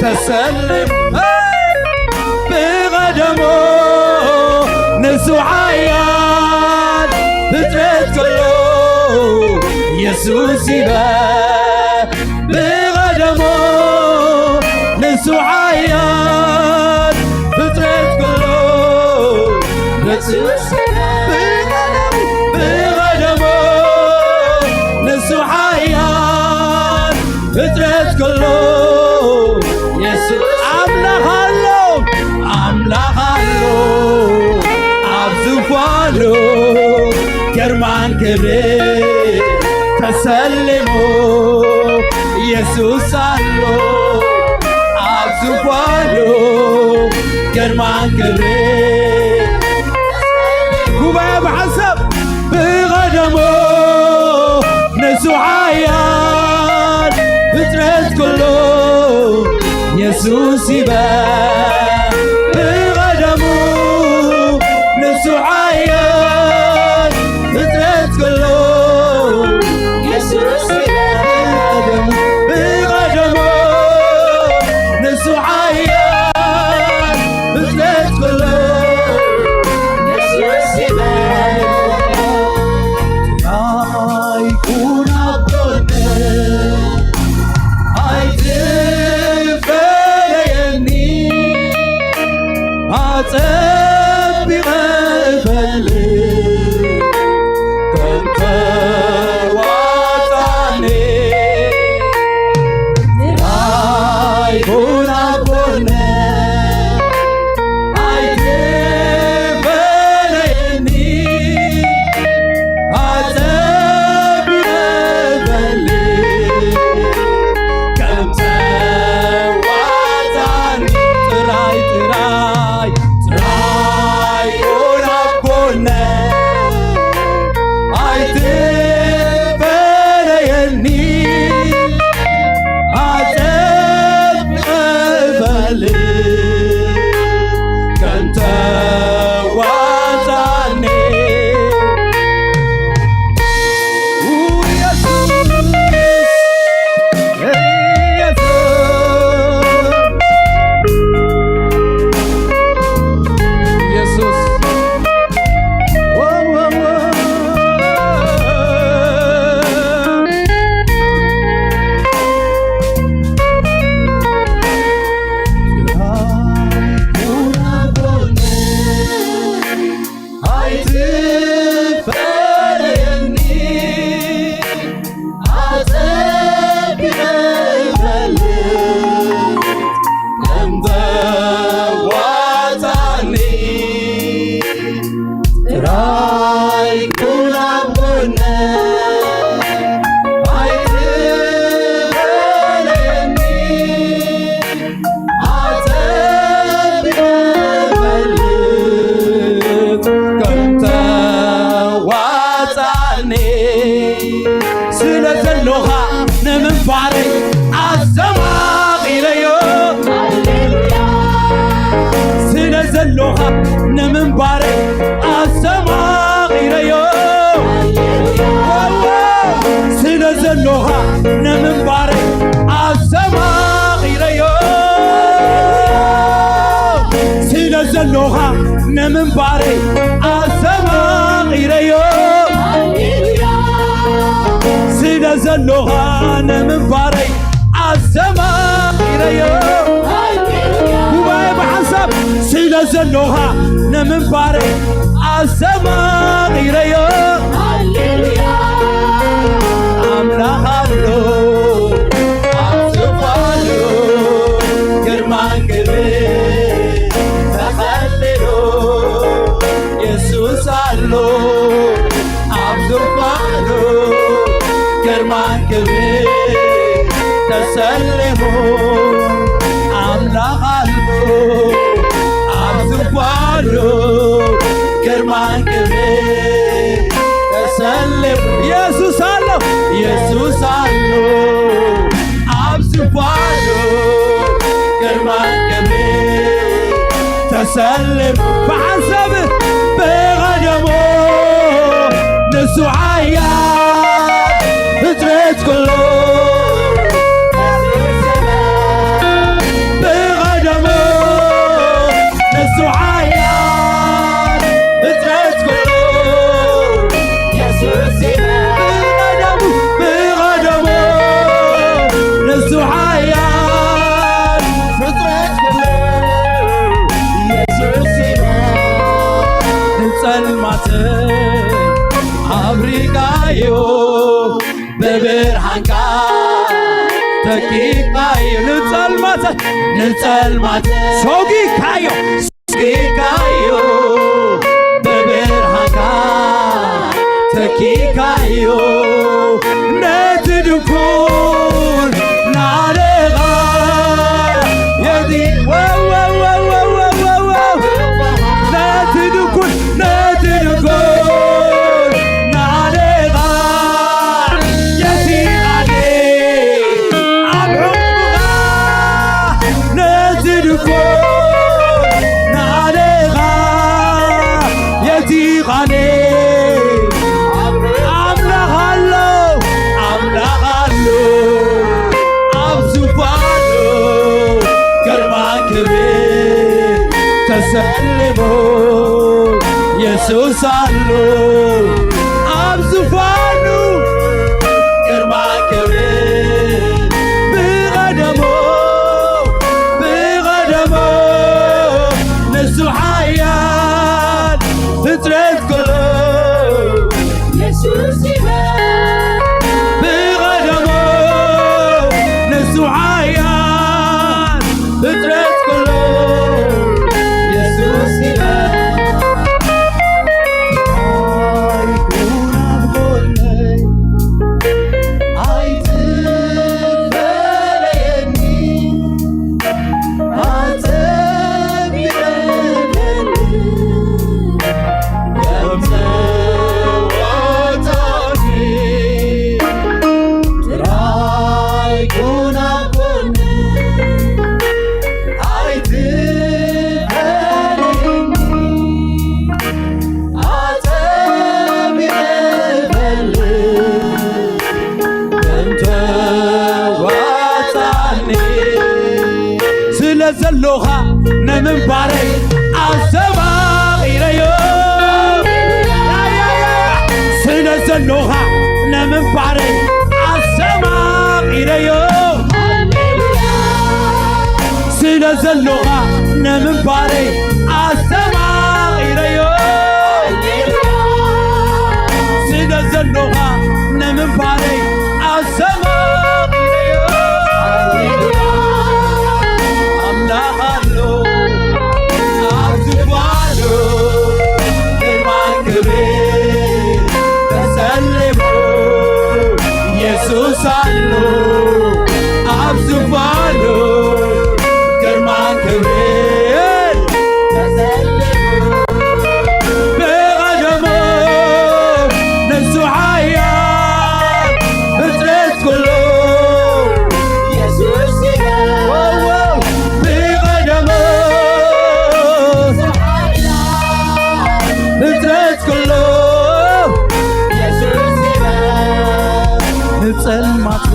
ተሰሊሙ። ብቐደሙ ንሱ ሓያል ፍጥረት ኩሉ የሱስ ይበል። ብቐደሙ ንሱ ሓያል ፍጥረት ኩሉ ንሱ ብቐደሙ፣ ብቐደሙ ንሱ ሓያል ፍጥረት ኩሉ የሱስ ኣምላኽ ኣሎ፣ ኣምላኽ ኣሎ ኣብ ዝፋኑ፣ ግርማን ክብርን ተሰሊሙ። የሱስ ኣሎ ኣብ ዝፋኑ፣ ግርማን ክብርን። ጉባኤ ብሓንሳብ ብቐደሙ ንሱ ሓያል ፍጥረት ኩሉ የሱስ ይበል። ብቐደሙ ንሱ ሓያል ፍጥረት ኩሉ የሱስ ይበል። ብቐደሙ ንሱ ሓያል ፍጥረት ኩሉ የሱስ ይበል። ኣይኩን ኣቦነ ኣይትፈለየኒ፣ ኣጸቢቐ እፈልጥ ከም ተዋጻኒ። ኣይኩን ኣቦነ ኣይትፈለየኒ፣ ኣጸቢቐ እፈልጥ ከም ተዋጻኒ። ጥራይ፣ ጥራይ፣ ጥራይ ኩን ኣብ ጎነይ፣ ኣይትፈለየኒ። ኣጸቢቐ እፈልጥ ከም ተዋጻኒ። ኢየሱስ፣ ኢየሱስ፣ ኢየሱስ። ኣይትፈለየኒ፣ ኣጸቢቐ እፈልጥ ከም ተዋጻኒ። ጥራይ ኩን ኣብ ጎነይ፣ ኣይትፈለየኒ፣ ኣጸቢቐ እፈልጥ ከም ተዋጻኒ። ስለ ዘሎኻ ንምንባረይ ኣስተማቒረዮ። ስለ ዘሎኻ ንምንባረይ ኣስተማቒረዮ። ስለ ዘሎኻ ንምንባረይ ኣስተማቒረዮ። ስለ ዘሎኻ ንምንባረይ ኣስተማቒረዮ። ዘለኻ ንምንባረይ ኣስተማቒረዮ። ጉባኤ ብሓንሳብ ስለ ዘለኻ ንምንባረይ ኣስተማቒረዮ። ኣምላኽ ኣሎ ኣብ ዙፋኑ ግርማን ክብርን ተኸሊሉ። የሱስ ኣሎ ኣብ ዙፋኑ ግርማን ክብርን ተሰሊሙ። ኣምላኽ ኣሎ ኣብ ዙፋኑ ግርማን ክብርን ተሰሊሙ። የሱስ ኣሎ፣ የሱስ ኣሎ ኣብ ዙፋኑ ግርማን ክብርን ተሰሊሙ። ብሓንሳብ ብቐደሙ ንሱ ሓያል ፍጥረት ኩሉ ብቐደሙ ንሱ ሓያል ፍጥረት ኩሉ ብቐደሙ፣ ብቐደሙ ንሱ ሓያል ፍጥረት ኩሉ ንጸልማተይ ኣብሪጋዮ ብብርሃንካ ተኪካዮ። ንጸልማተ ንጸልማተ ሰጊካዮ ሰጊካዮ ብብርሃንካ ተኪካዮ ነቲ ድንኩል ናለኻ የዲ ወወወወወወወወ ነቲ ድንኩል ነቲ ድንኩል ናለኻ የቲ ቃሌ ኣብ ዕምቁኻ ነቲ ድንኩል ናለኻ የቲ ቃሌ ኣምላኽ ኣሎ ኣምላኽ ኣሎ ኣብ ዙፋኑ ግርማ ክብሪ ተሰሊሙ የሱስ ኣሎ ኣብ ዙፋኑ ግርማ ክብሪ ብቐደሙ ብቐደሙ ንሱ ሓያል ፍጥረት ኩሉ የሱስ ይበል ብቐደሙ ንሱ ሓያል ፍጥረት ኩሉ የሱስ ይበል ኣይኩን ኣብ ጎነይ ኣይትፈለየኒ ስለ ዘሎኻ ንምንባረይ ኣስተማቒረዮ ስለ ዘሎኻ ንምንባረይ ኣስተማቒረዮ ስለ ዘሎኻ ንምንባረይ ኣስተማቒረዮ ስለ ዘሎኻ ንምንባረይ ኣስተማቒረዮ ኣምላኽ ኣሎ ኣብ ዝባኑ ግርማን ክብርን ተሰሊሙ የሱስ ኣሎ ኣብ ዝባኑ ግርማን ክብርን ተሰሊሙ ብቐደሙ ንሱ ሓያል ፍጥረት ኩሉ የሱስ ይበል ብቐደሙ ፍጥረት ኩሉ የሱስ ይበል ንጸልማት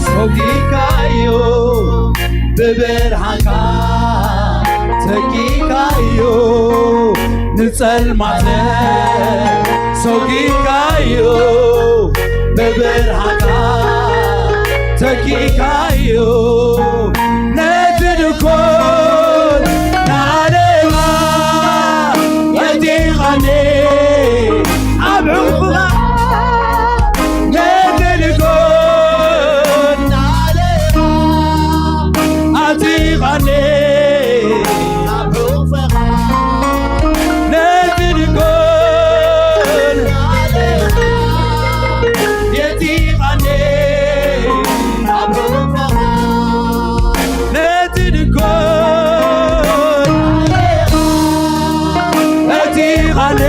ሰጊካዮ ብብርሃንካ ተኪካዮ ንጸልማት ሰጊካዮ ብብርሃንካ ተኪእካዮ ነቲ ድኮን ንዓለማ ወዲቓኒ ኣብ ዕንቁኻ ነቲ ድኮን ንዓለማ ኣቲቓኒ ኣብ ዕንቁኻ ነቲ ድኮን የቲቓኒ ነቲ ድኮን የቲቓኒ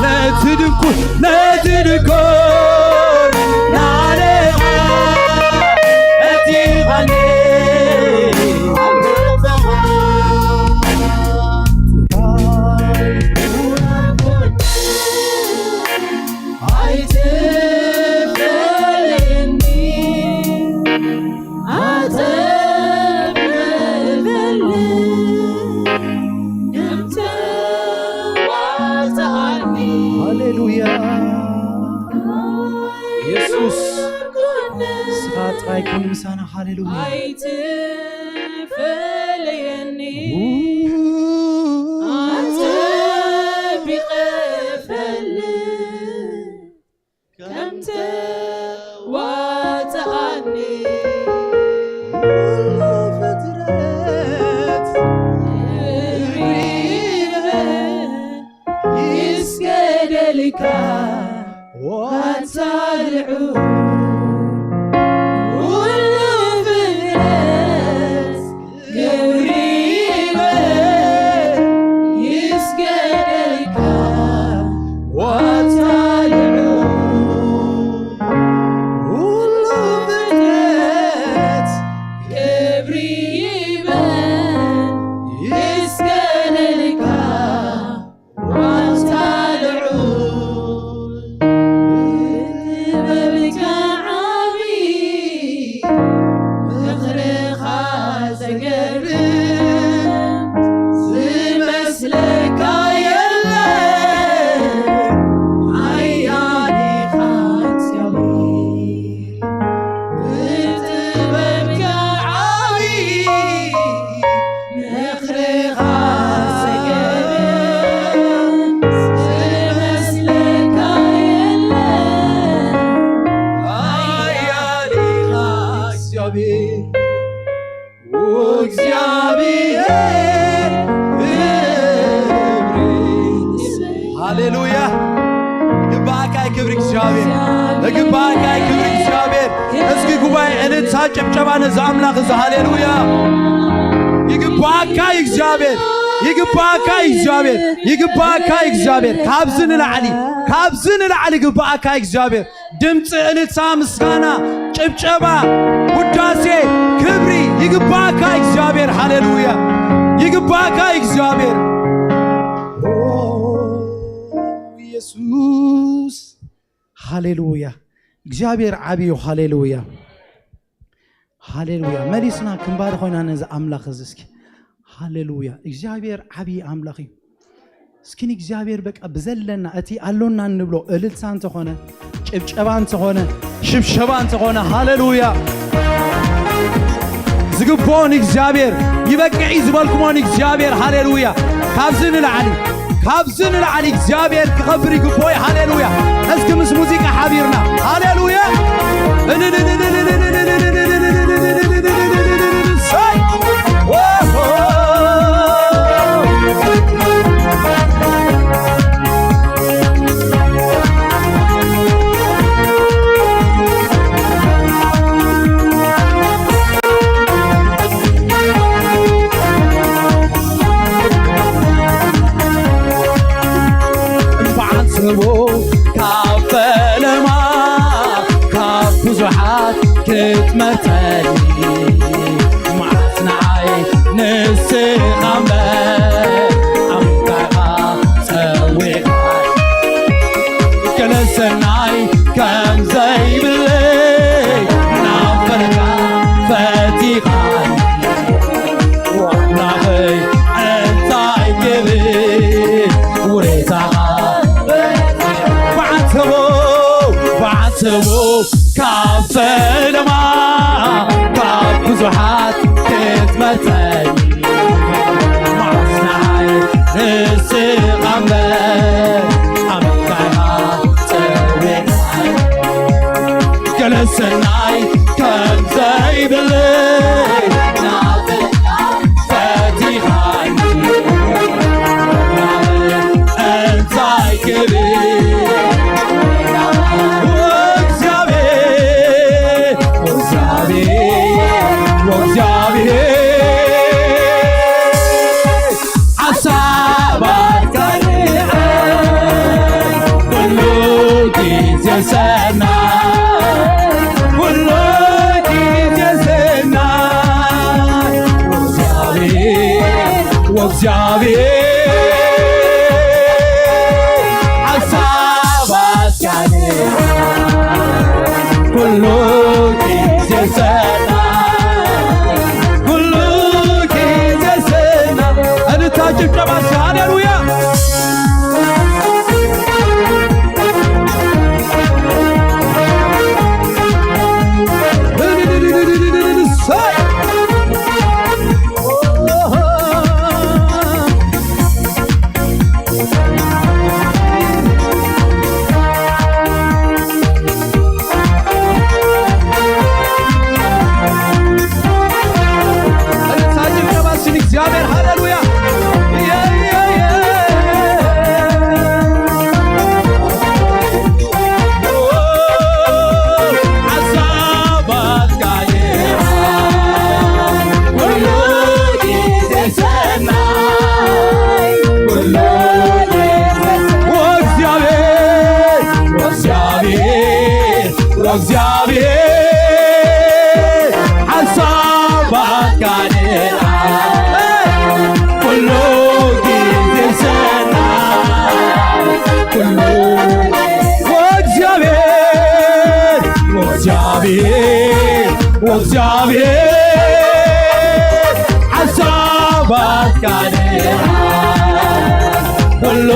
ነቲ ድኮን ነቲ ድኮን ናለኻ የቲቓኒ ኣይትፈለየኒ ኣተብለኒ ከምተዋፅኣኒ ሃሌሉያ። የሱስ፣ ንስኻ ጥራይ ኩን ምሳና። ሃሌሉያ። ኣይትፈለየኒ ኣጸቢቐ ፈልጥ ከም ተዋጽኣኒ ኩሉ ፍጥረት ክብሪ ይበል ይስገደልካ ዋታ ልዑል ኩሉ ፍጥረት ክብሪ ይበል ይስገደልካ ዋታ ልዑል ኩሉ ፍጥረት ክብሪ ይበል ይስገደልካ ዋታ ልዑል ጥበብካ ዓቢ ምኽርኻ ዘገርም ዝመስለካ የለን ሓያል ኢኻ እግዚኣብሔር ብጥበብካ ዓቢ ምኽርኻ ዝመስለካ የለን ሓያል ኢኻ እግዚኣብሔር እግዚኣብሔር ክብሪ ሃሌሉያ ይግባእካ ክብሪ እግዚኣብሔር ይግባእካ ክብሪ እግዚኣብሔር እስኪ ጉባኤ እልልታ ጭብጨባ ነዚ ኣምላኽ እዚ ሃሌሉያ ይግባእካ እግዚኣብሔር ይግባእካ እግዚኣብሔር ይግባእካ እግዚኣብሔር ካብዚ ንላዕሊ ካብዚ ንላዕሊ ይግባእካ እግዚኣብሔር ድምፂ እልልታ ምስጋና ጭብጨባ ውዳሴ ክብሪ ይግባእካ እግዚኣብሔር ሃሌሉያ ይግባእካ እግዚኣብሔር ኢየሱስ ሃሌሉያ እግዚኣብሔር ዓብዩ ሃሌሉያ ሃሌሉያ መሊስና ክንባር ኮይና ነዚ ኣምላኽ እዚ እስኪ ሃሌሉያ እግዚኣብሔር ዓብዪ ኣምላኽ እዩ እስኪ ንእግዚኣብሔር በቃ ብዘለና እቲ ኣሎና እንብሎ እልልታ እንተኾነ ጭብጨባ እንተኾነ ሽብሸባ እንተኾነ ሃሌሉያ ዝግብኦ ንእግዚኣብሔር ይበቅዕ እዩ ዝበልኩሞ ንእግዚኣብሔር ሃሌሉያ ካብዚ ንላዕሊ ካብዚ ንላዕሊ እግዚኣብሔር ክኸብር ይግብኦ እዩ ሃሌሉያ እስኪ ምስ ሙዚቃ ሓቢርና ሃሌሉያ ክትመርጸኒ መዓት ንዓይ ንስኻ እምበር ኣምካኻ ጸዊዕካ ገለ ሰናይ ከም ዘይብለይ ናፈርካ ፈቲኻ ኣምላኸይ እንታይ ክብል ውሬታኻ በዓል ሰብ ስሙ ካብ ፈለማ ካብ ብዙሓት ክትመርጸኒ፣ መዓስ ንዓይ ንስኻ እምበር ኣመንካይኻ ጸዊዕካኒ። ገለ ሰናይ ከም ዘይብለይ ናፍቕካ ፈቲኻኒ። እንታይ ክብል እግዚኣብሔር፣ እግዚኣብሔር፣ እግዚኣብሔር። ሓሳባትካ ንዓይ ኩሉ ግዜ ሰናይ፣ ኩሉ ግዜ ሰናይ። ወእግዚኣብሔር፣ ወእግዚኣብሔር፣ ሓሳባትካ ንዓይ ኩሉ ግዜ ሰናይ፣ ኩሉ ግዜ ሰናይ። እልልታ ጭብጨባ እስኪ፣ ሃሌሉያ። እሰይ። እልልታ ጭብጨባ እስኪ ንእግዚኣብሔር፣ ሃሌሉያ። ሓሳባትካ ኩሉ ግዜ ሰናይ፣ ኩሉ ግዜ ሰናይ። ወእግዚኣብሔር፣ ወእግዚኣብሔር፣ ወእግዚኣብሔር ሓሳባትካ ንዓይ ኩሉ ግዜ ሰናይ፣ ኩሉ ወእግዚኣብሔር፣ ወእግዚኣብሔር፣ ወእግዚኣብሔር ሓሳባትካ ንዓይ ኩሉ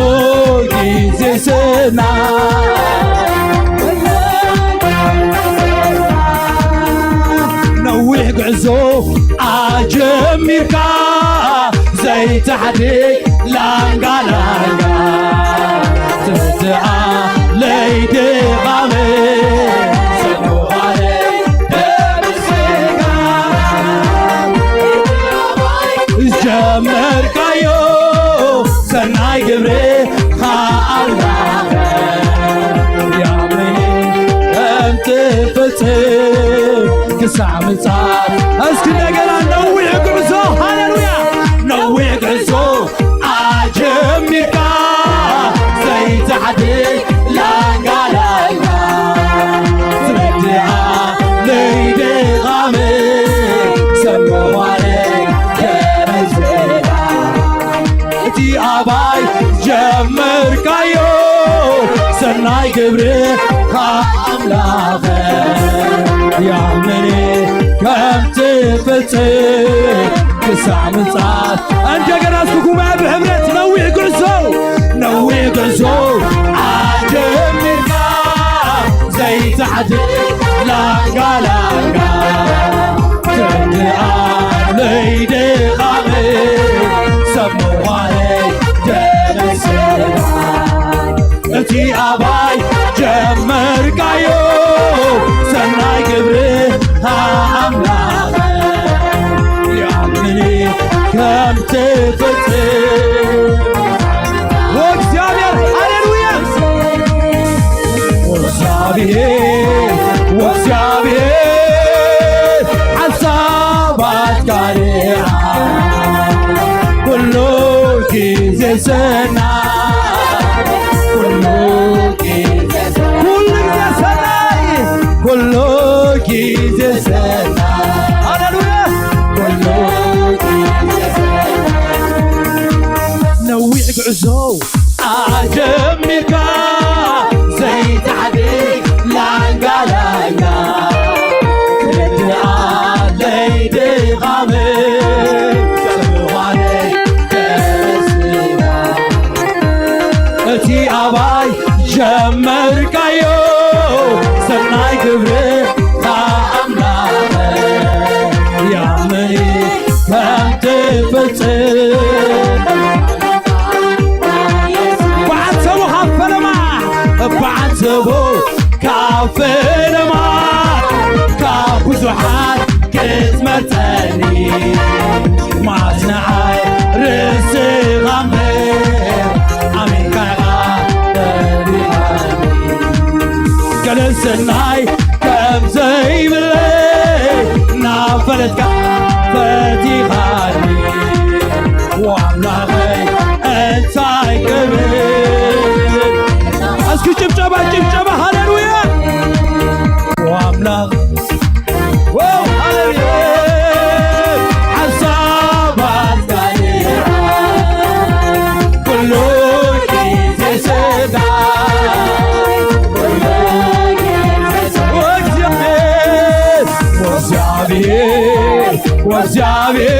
ግዜ ሰናይ። ነዊሕ ጉዕዞ ኣጀሚርካ ዘይትሓድግ ላንጋ ላንጋ ትርድኣ ለይድኻመ ሰብኣለይ ደምስጋ ዝጀመርካዮ ሰናይ ግብርኻ ኣምላኸ ያምኒ ከም ትፍጽም ክሳዕ ምጽኣት። እስኪ እንደገና ነዊሕ ጉዕዞ፣ ሃሌሉያ፣ ነዊሕ ጉዕዞ ኣጀሚርካ ዘይትሓድግ ላንጋ ላንጋ ትረድኣ ለይድኻመ ሰምዋለይ ከመዝዳ እቲ ኣባይ ጀመርካዮ ሰናይ ግብርኻ ኣምላኸ ያምኒ ከም ትፍጽም ክሳዕ ምጽኣት። እንደገና እስኪ ጉባኤ ብሕብረት ነዊሕ ጉዕዞ፣ ነዊሕ ጉዕዞ ኣጀሚርካ ዘይትሓድግ ላንጋ ላንጋ ትረድኣ ለይድኻመ ሰብ ምዃነይ ተመስገን። እቲ ኣባይ ጀመርካዮ ሰናይ ግብርኻ ኣምላኸ ያምኒ ከም ትፍጽም ወእግዚኣብሔር፣ ሃሌሉያ። ወእግዚኣብሔር፣ ወእግዚኣብሔር ሓሳባትካ ርኣ ኩሉ ግዜ ሰናይ፣ ኩሉ ግዜ ሰናይ፣ ኩሉ ግዜ ሰናይ፣ ኩሉ ግዜ ሰናይ። ሃሌሉያ። ኩሉ ግዜ ሰናይ። ነዊሕ ጉዕዞ ኣጀሚርካ ዘይትሓድግ ላንጋ ላንጋ ክርድኣ ለይድኻመይ ሰብ ምዃነይ ተመስግና። እቲ ኣባ ጀመርካዮ ሰናይ ግብርኻ ኣምላኸ ያመኒ ከም ትፍጽም በዓል ሰቦ ካብ ፈለማ በዓል ሰቦ ካብ ፈለማ ካብ ብዙሓት ክትመርጸኒ ማዝናዓይ ርስኻ እምበር ኣሜንካ ኢኻ ደሊኻኒ ገለ ሰናይ ከም ዘይብለይ እናፈለጥካ ፈቲኻኒ ዋምላኸይ እንታይ ክብል እስኪ ጭብጨባ ጭብጨባ ሃሌሉያ ዋምላኽ ዋው ሃሌሉያ ሓሳባት ካልእ ኩሉ ጊዜ ስጋ ወእግዚኣብሔር ወእግዚኣብሔር ወእግዚኣብሔር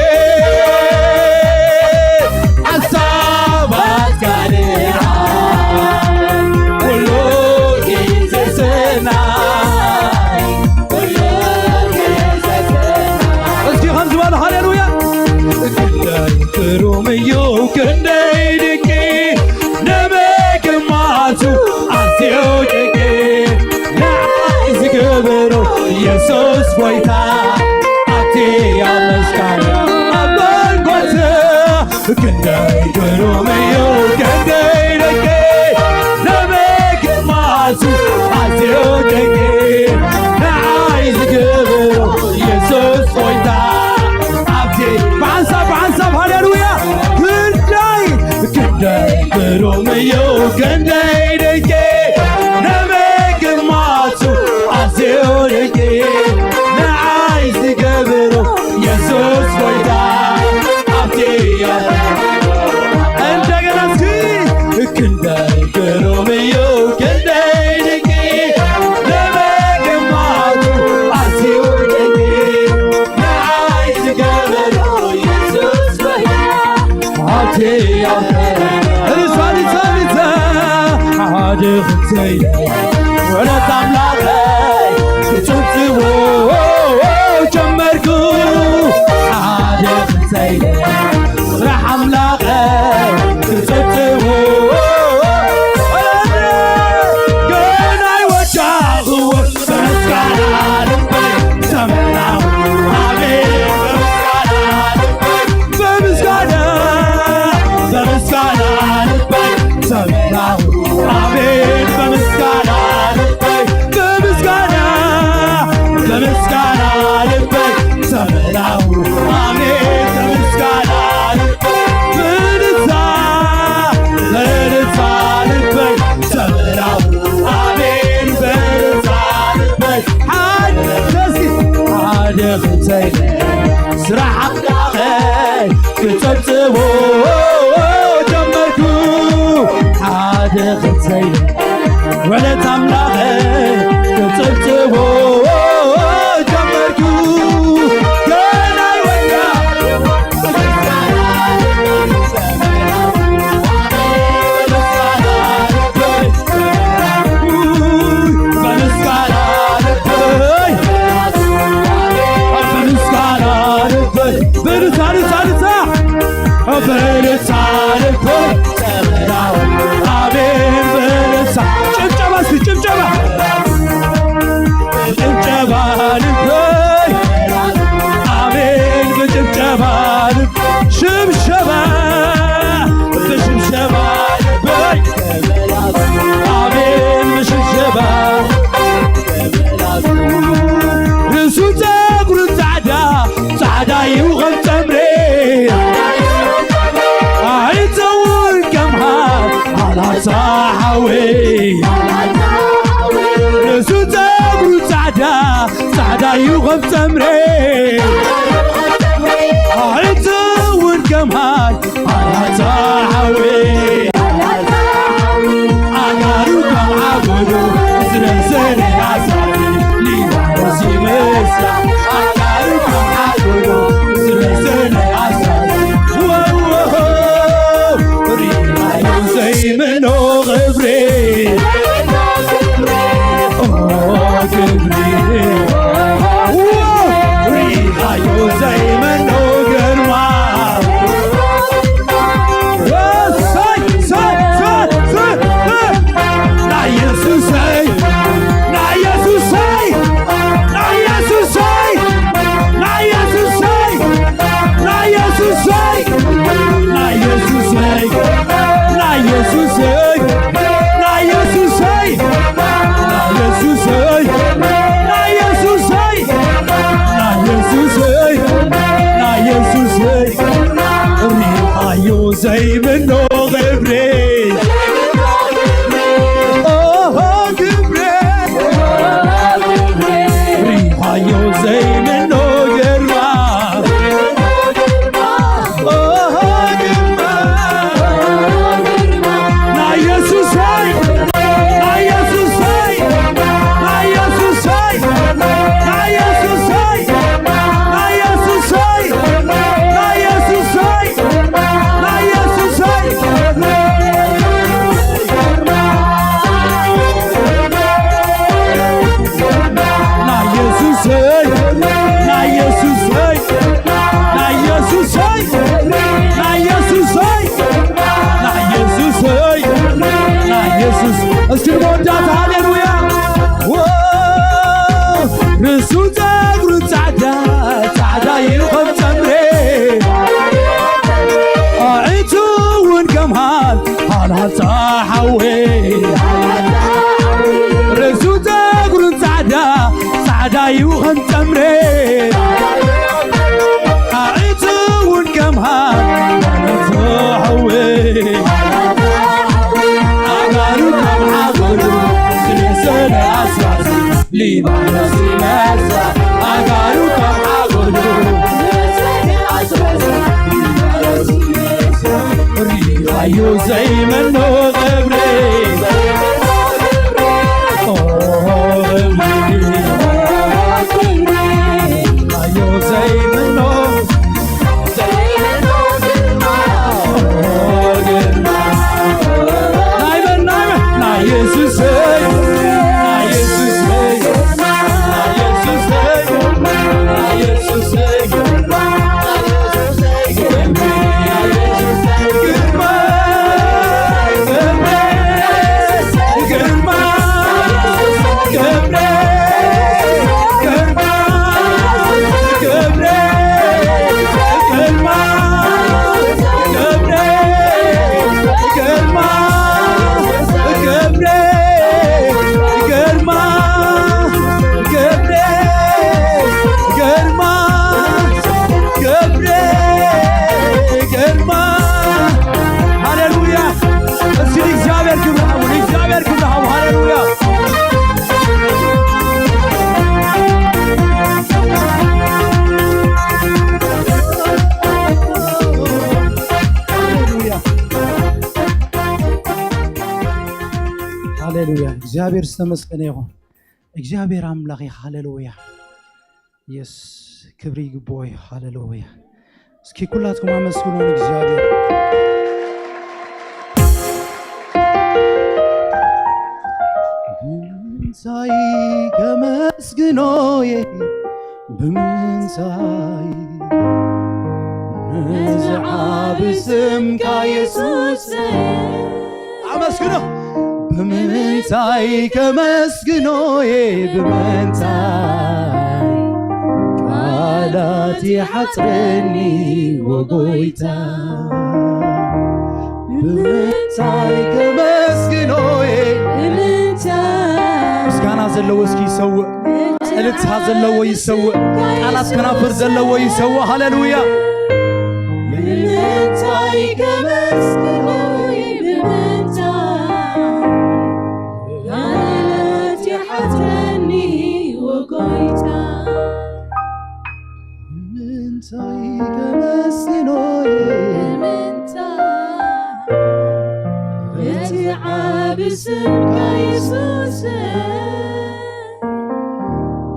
ሓሳባት ካልእ ኩሉ ጊዜ ስናይ እስኪ ከም ዝበሉ ሃሌሉያ ክንደይ ግሩም እዩ ክንደይ ድንቂ ንምግማቱ ኣዝዩ ድንቂ ንዓይ ዝገበሮ የሱስ ጎይታ ኣቲ ኣብ መስቀል ኣብ ጎልጎታ ክንደይ ግሩም እዩ ክንደይ ደቂ ንምግማቱ ኣዝዩ ደቂ ንዓይ ዝገብሮ የሱስ ጎይታ ኣብዚ ብሓንሳብ ብሓንሳብ ሃሌሉያ ክንደይ ክንደይ ግሩም እዩ ክንደይ ደቂ ንምግማቱ ኣዝዩ ደቂ ንዓይ ዝገብሮ የሱስ ጎይታ ኣብቲ እንደገና እስኪ ክንደይ ግሩም እዩ ክንደይ ድንቂ ንምግማቱ ኣዝዩ ድንቂ ንዓይ ዝገበሮ የሱስ ጎይታ ኣብቲ ኣብቲ ርሳ ርሳ ርሳ ሓደ ክንሰይ ውዕለት ኣምላኸይ ክጽብጽቦ ጀመርኩ ሓደ ክንሰይ ስራሕ ኣምላኸይ ክጽብጽቦ ገና ይወዳኽዎ ብምስጋና ልበይ ዘመናዊ ኣቤት ብምስጋና ልበይ ብምስጋና በምስጋና ልበይ ሰላም አሜን በምስጋና ልበይ በምስጋና በምስጋና ልበይ ሰላም አሜን በምስጋና ልበይ በልልታ በልልታ ልበይ ሰላም አሜን በልልታ ልበይ ሓደ እስኪ ሓደ ክተይ ስራሕ ኣምላኸይ ክጸብጽቦ ጀመርኩ ሓደ ክተይ ውዕለት ኣምላኸይ ክጸብጽቦ ጀመርኩ ገና ይወዳ በምስጋና ልበይ በምስጋና ልበይ በልልታ ልልታ ልልታ በልልታ ልልታ አሜን በልልታ ጭብጨባ እስኪ ጭብጨባ ጭብጨባ ልልታ አሜን በጭብጨባ ልልታ ሽብሸባ በሽብሸባ ልልታ አሜን በሽብሸባ ርእሱ ጸጉሩ ጻዕዳ ጻዕዳ እዩ ከም ጸምሬ ኣይተውን ከም ሃር ኣላታ ሓወይ ርእሱ ጸጉሩ ጻዕዳ ጻዕዳ እዩ ከም ጸምሬ ኣይተውን ከም ሃር ኣላታ ሓወይ ኣጋሩ ካብ ዓጎዶ ዝረዘነ ኣሳሪ ሊባኖስ ይመስላ ኣጋሩ ካብ ዓጎዶ ዝረዘነ ኣሳሪ ወወሆ ሪናዮ ዘይምኖ ኽብሬ ኦ ክብሪ ሪኻዮ ዘይመኖ ግርማ እሰይ፣ እሰይ፣ እሰይ፣ እሰይ። ናይ የሱሰይ፣ ናይ የሱሰይ፣ ናይ የሱሰይ፣ ናይ የሱሰይ፣ ናይ የሱሰይ፣ ናይ የሱሰይ፣ ናይ የሱሰይ፣ ናይ የሱሰይ፣ ናይ የሱሰይ፣ ናይ የሱሰይ፣ ናይ የሱሰይ፣ ናይ የሱሰይ፣ ሪኻዮ ዘይምኖ ክብሪ። ኦሆ ክብሪ። ሪኻዮ ዘይምኖ ግርማ። ኦሆ ግርማ። ናይ የሱሰይ፣ ናይ የሱሰይ፣ ናይ የሱሰይ፣ ናይ የሱሰይ፣ ናይ የሱሰይ፣ ናይ የሱሰይ፣ ናይ የሱሰይ፣ ናይ የሱሰይ፣ ናይ የሱሰይ፣ ናይ የሱሰይ፣ ናይ የሱሰይ፣ ናይ የሱሰይ፣ ናይ የሱስ። እስኪ ንመወዳእታ ሃሌሉያ። ዎ፣ ርእሱ ጸጉሩ ጻዕዳ፣ ጻዕዳ እዩ ከም ጸምሬ። ኣዒንቱ እውን ከም ሃል፣ ሃልሃልታ ሓዊ። ርእሱ ጸጉሩ ጻዕዳ፣ ጻዕዳ እዩ ከም ጸምሬ። ኣዒንቱ እውን ከም ሃል፣ ሃልሃልታ ሓዊ። ኣእጋሩ ከም ሓጎሉ ዝለሰነ ኣስራዚ ሊባኖስ ይመስል። ኣእጋሩ ከም ሓጎሉ ሪኻዮ ዘይመኖ ክብሪ። ኦ ክብሪ። ሪኻዮ ዘይመኖ ናይ መን፣ ናይ መን? ናይ የሱሰይ፣ ናይ የሱሰይ፣ ናይ የሱሰይ፣ ናይ የሱሰይ። ግርማ፣ ግርማ፣ ግርማ፣ ገብረ፣ ግርማ። ሃሌሉያ። እስኪ ንእግዚኣብሔር ክብሪ ሃቡ፣ ንእግዚኣብሔር ክብሪ ሃቡ። ሃሌሉያ። ሃሌሉያ። ሃሌሉያ። እግዚኣብሔር ዝተመስገነ ይኹን። እግዚኣብሔር ኣምላኽ እዩ። ሃሌሉያ። የስ፣ ክብሪ ይግብኦ እዩ። ሃሌሉያ። እስኪ ኩላትኩም ኣመስግኑ ንእግዚኣብሔር። ብምንታይ ከመስግኖ እየ፣ ብምንታይ ነዚ ዓቢ ስምካ የሱስ ኣመስግኖ። ብምንታይ ከመስግኖ እየ፣ ብምንታይ ቃላት ይሓጽረኒ ወጎይታ። ብምንታይ ከመስግኖ እየ፣ ብምንታይ ምስጋና ዘለዎ እስኪ ይሰውእ፣ እልልታ ዘለዎ ይሰውእ፣ ቃላት ከናፍር ዘለዎ ይሰውእ። ሃሌሉያ። ብምንታይ ከመስግኖ እየ፣ ብምንታይ ቃላት ይሓጽረኒ ወጎይታ። ብምንታይ ከመስግኖ እየ፣ ብምንታይ ነቲ ዓቢ ስምካ የሱስ።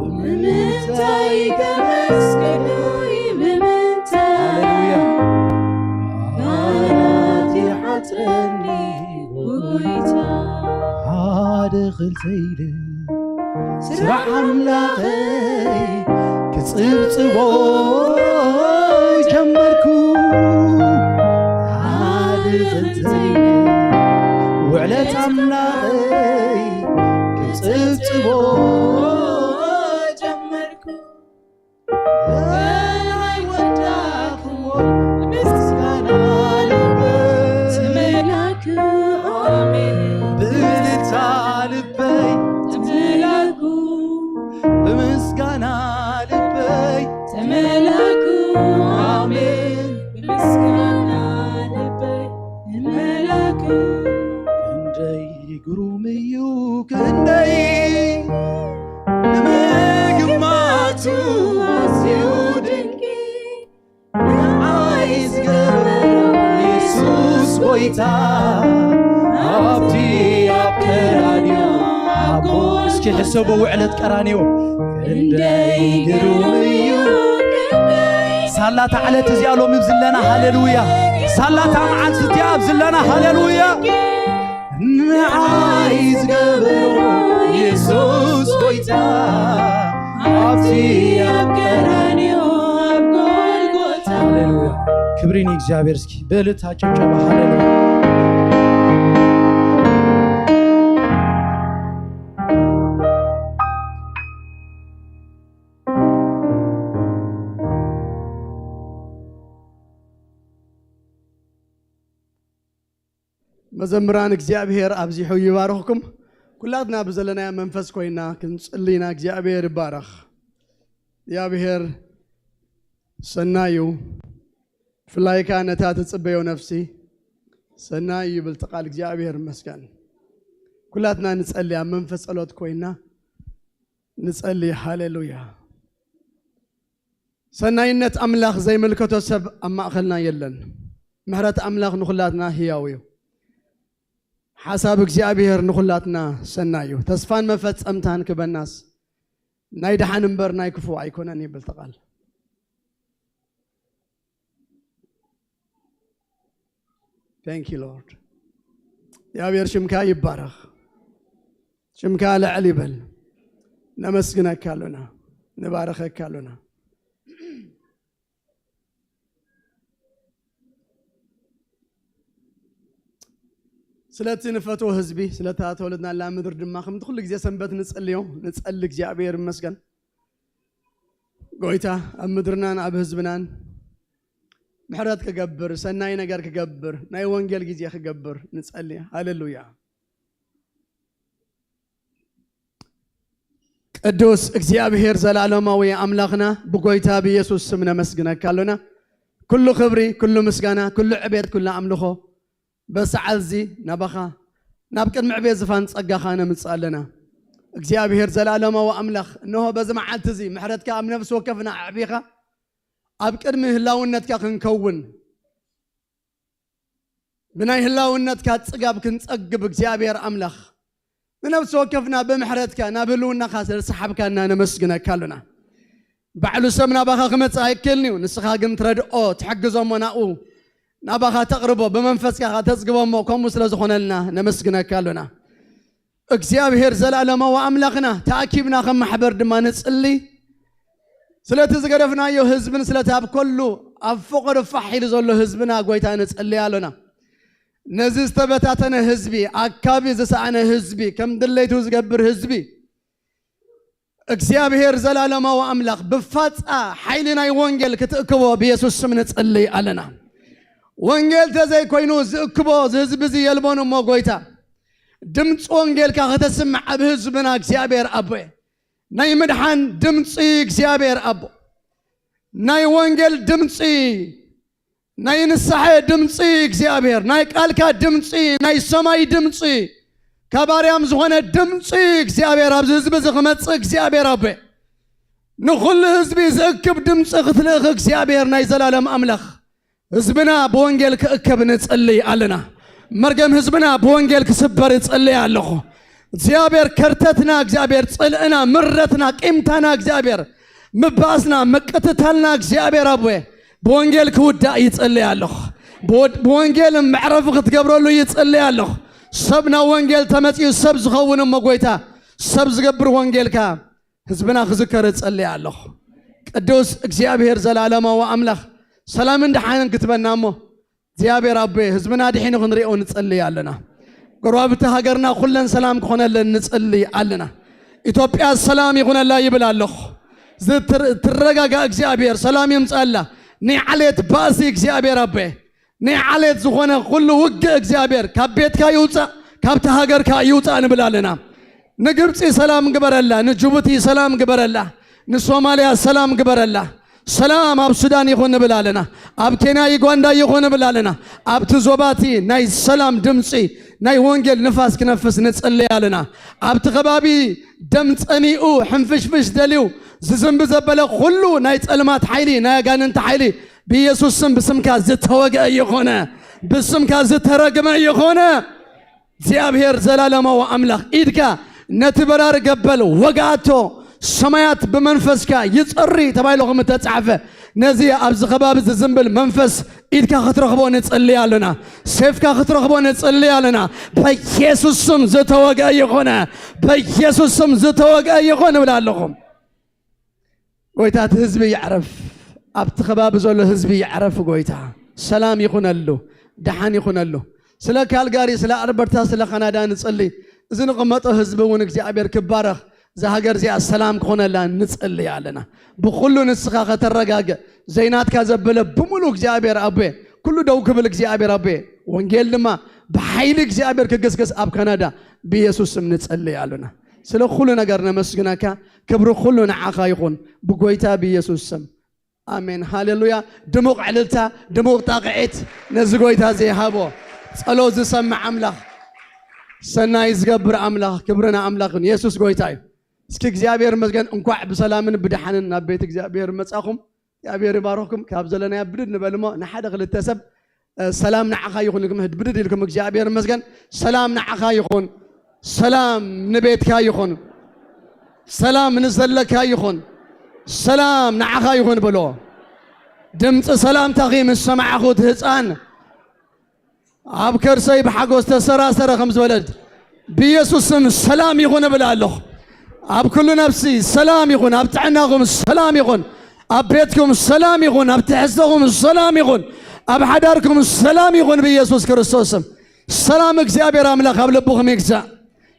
ብምንታይ ከመስግኖ እየ፣ ብምንታይ ሃሌሉያ። ቃላት ይሓጽረኒ ወጎይታ። ሓደ ክልተ ኢለ ስራሕ ኣምላኸይ ክጽብጽቦ ጀመርኩ። ሓደ ክልተ ኢለ ውዕለት ኣምላኸይ ክጽብጽቦ ጀመርኩ። ኣይወዳእኩዎ ምስጋና ልበይ። ተመላኩ ኣሜን። ብእልልታ ልበይ። ተመላኩ። ብምስጋና ልበይ። ተመላኩ ኣሜን። ብምስጋና ልበይ። ተመላኩ። ክንደይ ግሩም እዩ ክንደይ ንምግማቱ ኣዝዩ ድንቂ። ንዓይ ዝገበሮ የሱስ ጎይታ ኣብቲ ኣብ ቀራንዮ ኣብ ጎል እስኪ ሕሰቡ ውዕለት ቀራንዮ ክንደይ ግሩም እዩ። ሳላ ታዕለት እዚኣ ሎሚ ብዝለና ሃሌሉያ። ሳላ እታ መዓልቲ እዚኣ ኣብ ዝለና ሃሌሉያ። ንዓይ ዝገበሮ የሱስ ጎይታ ኣብቲ ኣብ ቀራንዮ ኣብ ጎልጎታ። ሃሌሉያ። ክብሪ ንእግዚኣብሔር። እስኪ ብእልልታ ጭብጨባ ሃሌሉያ። መዘምራን እግዚኣብሔር ኣብዚሑ ይባርኽኩም። ኩላትና ብዘለናዮ መንፈስ ኮይና ክንጽሊ ኢና። እግዚኣብሔር ይባረኽ። እግዚኣብሔር ሰናይ እዩ። ብፍላይ ከኣ ነታ ትጽበዮ ነፍሲ ሰናይ እዩ ይብል እቲ ቃል። እግዚኣብሔር ይመስገን። ኩላትና ንጸሊ፣ ኣብ መንፈስ ጸሎት ኮይና ንጸሊ። ሃሌሉያ። ሰናይነት ኣምላኽ ዘይምልከቶ ሰብ ኣብ ማእኸልና የለን። ምሕረት ኣምላኽ ንኹላትና ህያው እዩ። ሓሳብ እግዚኣብሔር ንኹላትና ሰናይ እዩ። ተስፋን መፈጸምታን ክበናስ ናይ ደሓን እምበር ናይ ክፉእ ኣይኮነን ይብል እቲ ቃል። Thank you Lord። እግዚኣብሔር ሽምካ ይባረኽ። ሽምካ ልዕል ይበል። ነመስግነካ ኣሎና፣ ንባረኸካ ኣሎና። ስለቲ ንፈትዎ ህዝቢ፣ ስለታ ተወለድናላ ምድር ድማ ከምቲ ኩሉ ግዜ ሰንበት ንጸልዮ፣ ንጸሊ። እግዚኣብሔር ይመስገን። ጎይታ ኣብ ምድርናን ኣብ ህዝብናን ምሕረት ክገብር፣ ሰናይ ነገር ክገብር፣ ናይ ወንጌል ግዜ ክገብር ንጸሊ። ሃሌሉያ። ቅዱስ እግዚኣብሔር ዘላለማዊ ኣምላኽና ብጎይታ ብኢየሱስ ስም ነመስግነካ ኣሎና። ኩሉ ክብሪ፣ ኩሉ ምስጋና፣ ኩሉ ዕቤት፣ ኩሉ ኣምልኾ በሰዓት እዚ ናባኻ ናብ ቅድሚ ዕቤት ዝፋን ጸጋኻ ነምጽእ ኣለና። እግዚኣብሔር ዘላለማዊ ኣምላኽ፣ እንሆ በዚ መዓልቲ እዚ ምሕረትካ ኣብ ነፍሲ ወከፍና ኣዕቢኻ ኣብ ቅድሚ ህላውነትካ ክንከውን ብናይ ህላውነትካ ጽጋብ ክንጸግብ እግዚኣብሔር ኣምላኽ ንነፍሲ ወከፍና ብምሕረትካ ናብ ህልውናኻ ስለ ዝሰሓብካና ነመስግነካ ኣሎና። ባዕሉ ሰብ ናባኻ ክመጽእ ኣይክእልን እዩ። ንስኻ ግን ትረድኦ፣ ትሕግዞ እሞ ናብኡ ናባኻ ተቕርቦ፣ ብመንፈስካ ኸኣ ተጽግቦ እሞ ከምኡ ስለ ዝኾነልና ነመስግነካ ኣሎና። እግዚኣብሔር ዘላለማዊ ኣምላኽና ተኣኪብና ከም ማሕበር ድማ ንጽሊ። ስለቲ ዝገደፍናዮ ህዝብን ስለቲ ኣብ ከሉ ኣብ ፍቕሪ ፋሕ ኢሉ ዘሎ ህዝብና ጎይታ ንጽሊ ኣሎና። ነዚ ዝተበታተነ ህዝቢ፣ ኣካቢ ዝሰኣነ ህዝቢ፣ ከም ድሌቱ ዝገብር ህዝቢ እግዚኣብሔር ዘላለማዊ ኣምላኽ ብፋጻ ሓይሊ ናይ ወንጌል ክትእክቦ ብየሱስ ስም ንጽሊ ኣለና። ወንጌል ተዘይኮይኑ ዝእክቦ እዚ ህዝቢ እዚ የልቦን እሞ ጎይታ ድምፂ ወንጌልካ ከተስምዕ ኣብ ህዝብና እግዚኣብሔር ኣቦየ ናይ ምድሓን ድምፂ እግዚኣብሔር ኣቦ ናይ ወንጌል ድምፂ ናይ ንስሐ ድምፂ እግዚኣብሔር ናይ ቃልካ ድምፂ ናይ ሰማይ ድምፂ ካብ ኣርያም ዝኾነ ድምፂ እግዚኣብሔር ኣብዚ ህዝቢ እዚ ክመፅእ እግዚኣብሔር ኣቦ ንኹሉ ህዝቢ ዝእክብ ድምፂ ክትልእኽ እግዚኣብሔር ናይ ዘላለም ኣምላኽ ህዝብና ብወንጌል ክእከብ ንጽልይ ኣለና። መርገም ህዝብና ብወንጌል ክስበር እጽልይ ኣለኹ። እግዚኣብሔር ከርተትና እግዚኣብሔር ጽልእና ምረትና ቂምታና እግዚኣብሔር ምባእስና ምቅትታልና እግዚኣብሔር ኣቦየ ብወንጌል ክውዳእ ይጽልይ ኣለኹ። ብወድ- ብወንጌል መዕረፊ ክትገብረሉ ይጽልይ ኣለኹ። ሰብ ናብ ወንጌል ተመጺኡ ሰብ ዝኸውን እሞ ጎይታ ሰብ ዝገብር ወንጌልካ ህዝብና ክዝከር እጸልይ ኣለኹ። ቅዱስ እግዚኣብሔር ዘላለማዊ ኣምላኽ ሰላምን ደሓንን ክትበና እሞ እግዚኣብሔር ኣቦ ህዝብና ድሒኑ ክንሪኦ ንጸልይ ኣለና። ጎረባብቲ ሃገርና ኩለን ሰላም ክኾነለን ንጸልይ ኣለና። ኢትዮጵያ ሰላም ይኹነላ ይብል ኣለኹ። ዝትር-፣ ትረጋጋ እግዚኣብሔር ሰላም ይምጻላ። ናይ ዓሌት ባእሲ እግዚኣብሔር ኣቦ ናይ ዓሌት ዝኾነ ኩሉ ውግእ እግዚኣብሔር ካብ ቤትካ ይውጻእ፣ ካብቲ ሃገርካ ይውጻእ ንብል ኣለና። ንግብጺ ሰላም ግበረላ፣ ንጅቡቲ ሰላም ግበረላ፣ ንሶማልያ ሰላም ግበረላ። ሰላም ኣብ ሱዳን ይኹን ንብል ኣለና። ኣብ ኬንያ ዩጋንዳ ይኹን ንብል ኣለና። ኣብቲ ዞባቲ ናይ ሰላም ድምጺ ናይ ወንጌል ንፋስ ክነፍስ ንጽልይ ኣለና። ኣብቲ ከባቢ ደም ጸሚኡ ሕንፍሽፍሽ ደልዩ ዝዝንቢ ዘበለ ኩሉ ናይ ጸልማት ሓይሊ ናይ ኣጋንንቲ ሓይሊ ብኢየሱስ ስም ብስምካ ዝተወግአ ይኾነ፣ ብስምካ ዝተረግመ ይኾነ። እግዚኣብሔር ዘላለማዊ ኣምላኽ ኢድካ ነቲ በራሪ ገበል ወግኣቶ፣ ሰማያት ብመንፈስካ ይጸሪ ተባሂሉ ከም እተጻሕፈ ነዚ ኣብዚ ከባቢ ዝዝንብል መንፈስ ኢድካ ክትረኽቦ ንጽልይ ኣለና። ሴፍካ ክትረኽቦ ንጽልይ ኣለና። በኢየሱስ ስም ዝተወግአ ይኾነ፣ በኢየሱስ ስም ዝተወግአ ይኾን እብል ኣለኹም። ጎይታ እቲ ህዝቢ ይዕረፍ፣ ኣብቲ ከባቢ ዘሎ ህዝቢ ይዕረፍ። ጎይታ ሰላም ይኹነሉ፣ ደሓን ይኹነሉ። ስለ ካልጋሪ፣ ስለ ኣልበርታ፣ ስለ ካናዳ ንጽሊ። እዚ ንቕመጦ ህዝቢ እውን እግዚኣብሔር ክባረኽ፣ እዛ ሃገር እዚኣ ሰላም ክኾነላ ንጽሊ ኣለና። ብኹሉ ንስኻ ከተረጋግእ፣ ዘይናትካ ዘበለ ብምሉ እግዚኣብሔር ኣቦየ፣ ኩሉ ደው ክብል እግዚኣብሔር ኣቦየ፣ ወንጌል ድማ ብሓይሊ እግዚኣብሔር ክግስግስ ኣብ ካናዳ ብኢየሱስ ስም ንጽሊ ኣለና። ስለ ኩሉ ነገር ነመስግነካ። ክብሪ ኩሉ ንዓኻ ይኹን ብጎይታ ብኢየሱስ ስም። ኣሜን። ሃሌሉያ። ድሙቕ ዕልልታ፣ ድሙቕ ጣቕዒት ነዚ ጎይታ እዚ ይሃቦ። ጸሎት ዝሰምዕ ኣምላኽ፣ ሰናይ ዝገብር ኣምላኽ፣ ክብሪ ንኣምላኽ ይኹን። የሱስ ጎይታ እዩ። እስኪ እግዚኣብሔር ይመስገን፣ እንኳዕ ብሰላምን ብደሓንን ናብ ቤት እግዚኣብሔር መጻኹም። እግዚኣብሔር ይባርኽኩም። ካብ ዘለናዮ ብድድ ንበል እሞ ንሓደ ክልተ ሰብ፣ እ፣ ሰላም ንዓኻ ይኹን ኢልኩም ህድ ብድድ ኢልኩም፣ እግዚኣብሔር ይመስገን። ሰላም ንዓኻ ይኹን፣ ሰላም ንቤትካ ይኹን፣ ሰላም ንዘለካ ይኹን፣ ሰላም ንዓኻ ይኹን በሎ። ድምፂ ሰላምታኺ ምስ ሰማዕኹ እቲ ህፃን ኣብ ከርሰይ ብሓጎስ ተሰራሰረ ከም ዝበለት ብኢየሱስ ስም ሰላም ይኹን እብል ኣለኹ። ኣብ ኩሉ ነፍሲ ሰላም ይኹን፣ ኣብ ጥዕናኹም ሰላም ይኹን፣ ኣብ ቤትኩም ሰላም ይኹን፣ ኣብ ትሕዝቶኹም ሰላም ይኹን፣ ኣብ ሓዳርኩም ሰላም ይኹን ብኢየሱስ ክርስቶስ ስም። ሰላም እግዚኣብሔር ኣምላኽ ኣብ ልብኹም ይግዛእ።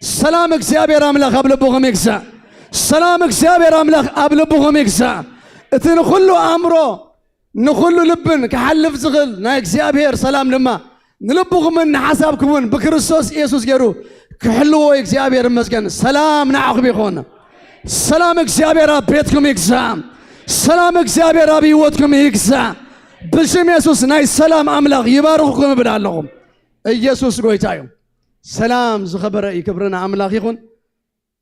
ሰላም እግዚኣብሔር ኣምላኽ ኣብ ልብኹም ይግዛእ። ሰላም እግዚኣብሔር ኣምላኽ ኣብ ልብኹም ይግዛእ። እቲ ንኹሉ ኣእምሮ ንኹሉ ልብን ክሓልፍ ዝኽእል ናይ እግዚኣብሔር ሰላም ድማ ንልብኹምን ንሓሳብኩምን ብክርስቶስ ኢየሱስ ገይሩ ክሕልዎ እግዚኣብሔር ይመስገን። ሰላም ንዓኹም ይኹን። ሰላም እግዚኣብሔር ኣብ ቤትኩም ይግዛእ። ሰላም እግዚኣብሔር ኣብ ህይወትኩም ይግዛእ። ብሽም የሱስ ናይ ሰላም ኣምላኽ ይባርኽኩም እብል ኣለኹም። ኢየሱስ ጎይታ እዩ። ሰላም ዝኸበረ እዩ። ክብሪ ንኣምላኽ ይኹን።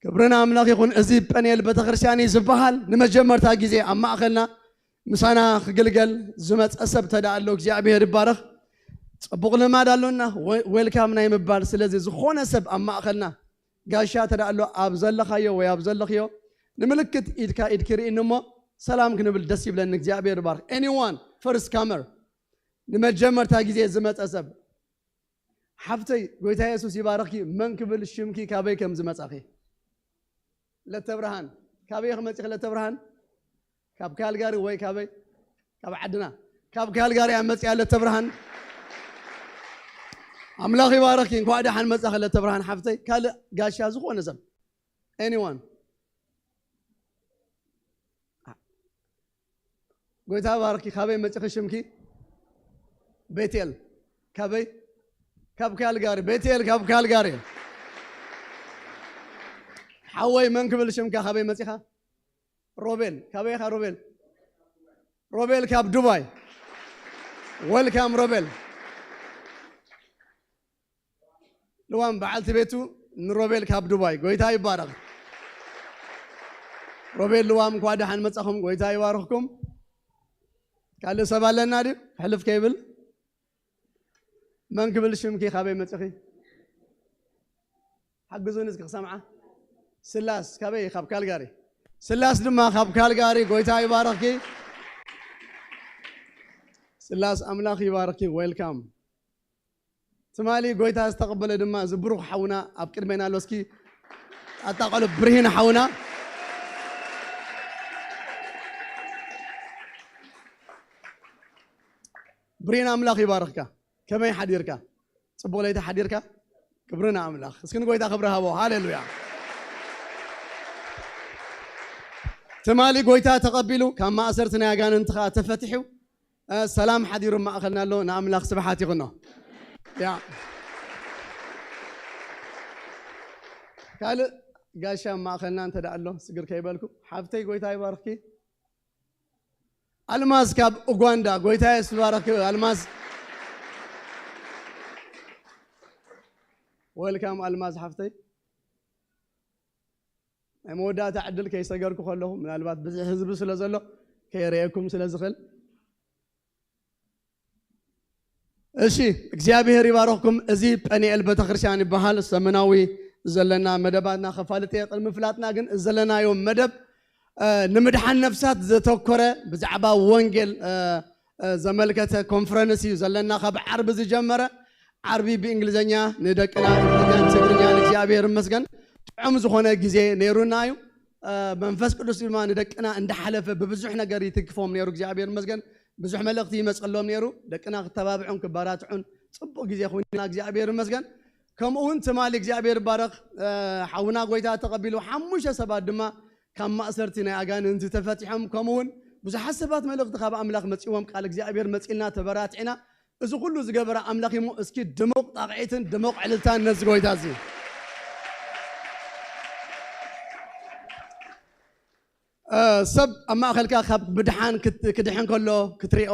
ክብሪ ንኣምላኽ ይኹን። እዚ ጴንኤል ቤተክርስትያን እዩ ዝበሃል። ንመጀመርታ ግዜ ኣብ ማእኸልና ምሳና ክግልገል ዝመፀ ሰብ ተዳ ኣሎ፣ እግዚኣብሔር ይባረኽ። ፅቡቕ ልማድ ኣሎና፣ ወ-፣ ዌልካም ናይ ምባል። ስለዚ ዝኾነ ሰብ ኣብ ማእኸልና ጋሻ ተዳ ኣሎ፣ ኣብ ዘለኻዮ ወይ ኣብ ዘለኽዮ ንምልክት ኢድካ ኢድኪ ርእኒ እሞ ሰላም ክንብል ደስ ይብለኒ። እግዚኣብሔር ይባርኽ። Anyone, first comer፣ ንመጀመርታ ግዜ ዝመፀ ሰብ። ሓፍተይ፣ ጎይታ የሱስ ይባርኽኪ። መን ክብል ሽምኪ፣ ካበይ ከም ዝመጻኺ? ለተብርሃን፣ ካበይ ኢኺ መጺኺ ለተብርሃን? ካብ ካልጋሪ ወይ ካበይ? ካብ ዓድና። ካብ ካልጋሪ እያ መጺኣ ለተብርሃን። ኣምላኽ ይባርኽኪ፣ እንኳዕ ደሓን መጻኺ ለተብርሃን ሓፍተይ። ካልእ ጋሻ ዝኾነ ሰብ? Anyone? ጎይታ ባርኪ። ካበይ መጺኺ ሽምኪ? ቤቴል። ካበይ? ካብ ካልጋሪ። ቤቴል ካብ ካልጋሪ። ሓወይ መን ክብል ሽምካ? ካበይ መጺኻ? ሮቤል። ካበይ ኢኻ ሮቤል? ሮቤል ካብ ዱባይ። ዌልካም ሮቤል። ልዋም በዓልቲ ቤቱ ንሮቤል ካብ ዱባይ። ጎይታ ይባረኽ። ሮቤል ልዋም እንኳዕ ደሓን መጻኹም። ጎይታ ይባርኽኩም። ካልእ ሰብ ኣለና ድዩ? ሕልፍ ከይብል። መን ክብል ሽምኪ? ካበይ መጺኺ? ሓግዙኒ እስኪ ክሰምዓ። ስላስ ካበይ? ካብ ካልጋሪ። ስላስ ድማ ካብ ካልጋሪ። ጎይታ ይባረኽኪ። ስላስ ኣምላኽ ይባርኽኪ። ዌልካም። ትማሊ ጎይታ ዝተቐበለ ድማ እዚ ብሩኽ ሓውና ኣብ ቅድሜና ኣሎ። እስኪ ኣጣቐሎ ብርሂን ሓውና። ብርሂን ኣምላኽ ይባርኽካ። ከመይ ሓዲርካ? ጽቡቕ ለይቲ ሓዲርካ? ክብሪ ንኣምላኽ። እስኪ ንጎይታ ክብሪ ሃቦ። ሃሌሉያ። ትማሊ ጎይታ ተቐቢሉ ካብ ማእሰርቲ ናይ ኣጋንንቲ ኸኣ ተፈቲሑ፣ እ፣ ሰላም ሓዲሩ ማእኸልና ኣሎ። ንኣምላኽ ስብሓት ይኹኖ። ያ። ካልእ ጋሻ ማእኸልና እንተ ደኣ ኣሎ ስግር ከይበልኩ፣ ሓብተይ ጎይታ ይባርኽኪ። ኣልማዝ ካብ ኡጋንዳ፣ ጎይታ የሱስ ይባርኽኪ ኣልማዝ። ወልካም ኣልማዝ ሓፍተይ። ናይ መወዳእታ ዕድል ከይሰገርኩ ከለኹ፣ ምናልባት ብዙሕ ህዝቢ ስለ ዘሎ ከየርእየኩም ስለ ዝኽእል። እሺ፣ እግዚኣብሔር ይባረኽኩም። እዚ ጴንኤል ቤተክርስትያን ይበሃል። ሰሙናዊ ዘለና መደባትና ከፋልጥ እየ። ቅድሚ ምፍላጥና ግን ዘለናዮ መደብ፣ እ፣ ንምድሓን ነፍሳት ዘተኮረ፣ ብዛዕባ ወንጌል፣ እ፣ እ፣ ዘመልከተ ኮንፈረንስ እዩ ዘለና። ካብ ዓርቢ ዝጀመረ፣ ዓርቢ ብእንግሊዝኛ ንደቅና፣ እንግሊዝኛን ትግርኛን፣ እግዚኣብሔር ይመስገን፣ ጥዑም ዝኾነ ግዜ ነይሩና እዩ። እ፣ መንፈስ ቅዱስ ድማ ንደቅና እንዳሓለፈ ብብዙሕ ነገር ይትክፎም ነይሩ። እግዚኣብሔር ይመስገን፣ ብዙሕ መልእኽቲ ይመጸሎም ነይሩ። ደቅና ክተባብዑን ክበራትዑን ጽቡቕ ግዜ ኮይንና፣ እግዚኣብሔር ይመስገን። ከምኡ እውን ትማሊ እግዚኣብሔር ይባረኽ፣ እ፣ ሓውና ጎይታ ተቐቢሉ ሓሙሽተ ሰባት ድማ ካብ ማእሰርቲ ናይ ኣጋንንቲ ተፈቲሖም፣ ከምኡ እውን ብዙሓት ሰባት መልእኽቲ ካብ ኣምላኽ መጺዎም፣ ቃል እግዚኣብሔር መጺልና ተበራቲዕና። እዚ ኩሉ ዝገበረ ኣምላኽ እሞ፣ እስኪ ድሙቕ ጣቕዒትን ድሙቕ ዕልልታን ነዚ ጎይታ እዚ። እ፣ ሰብ ኣብ ማእከልካ ካብ ምድሓን ክት-፣ ክድሕን ከሎ ክትሪኦ፣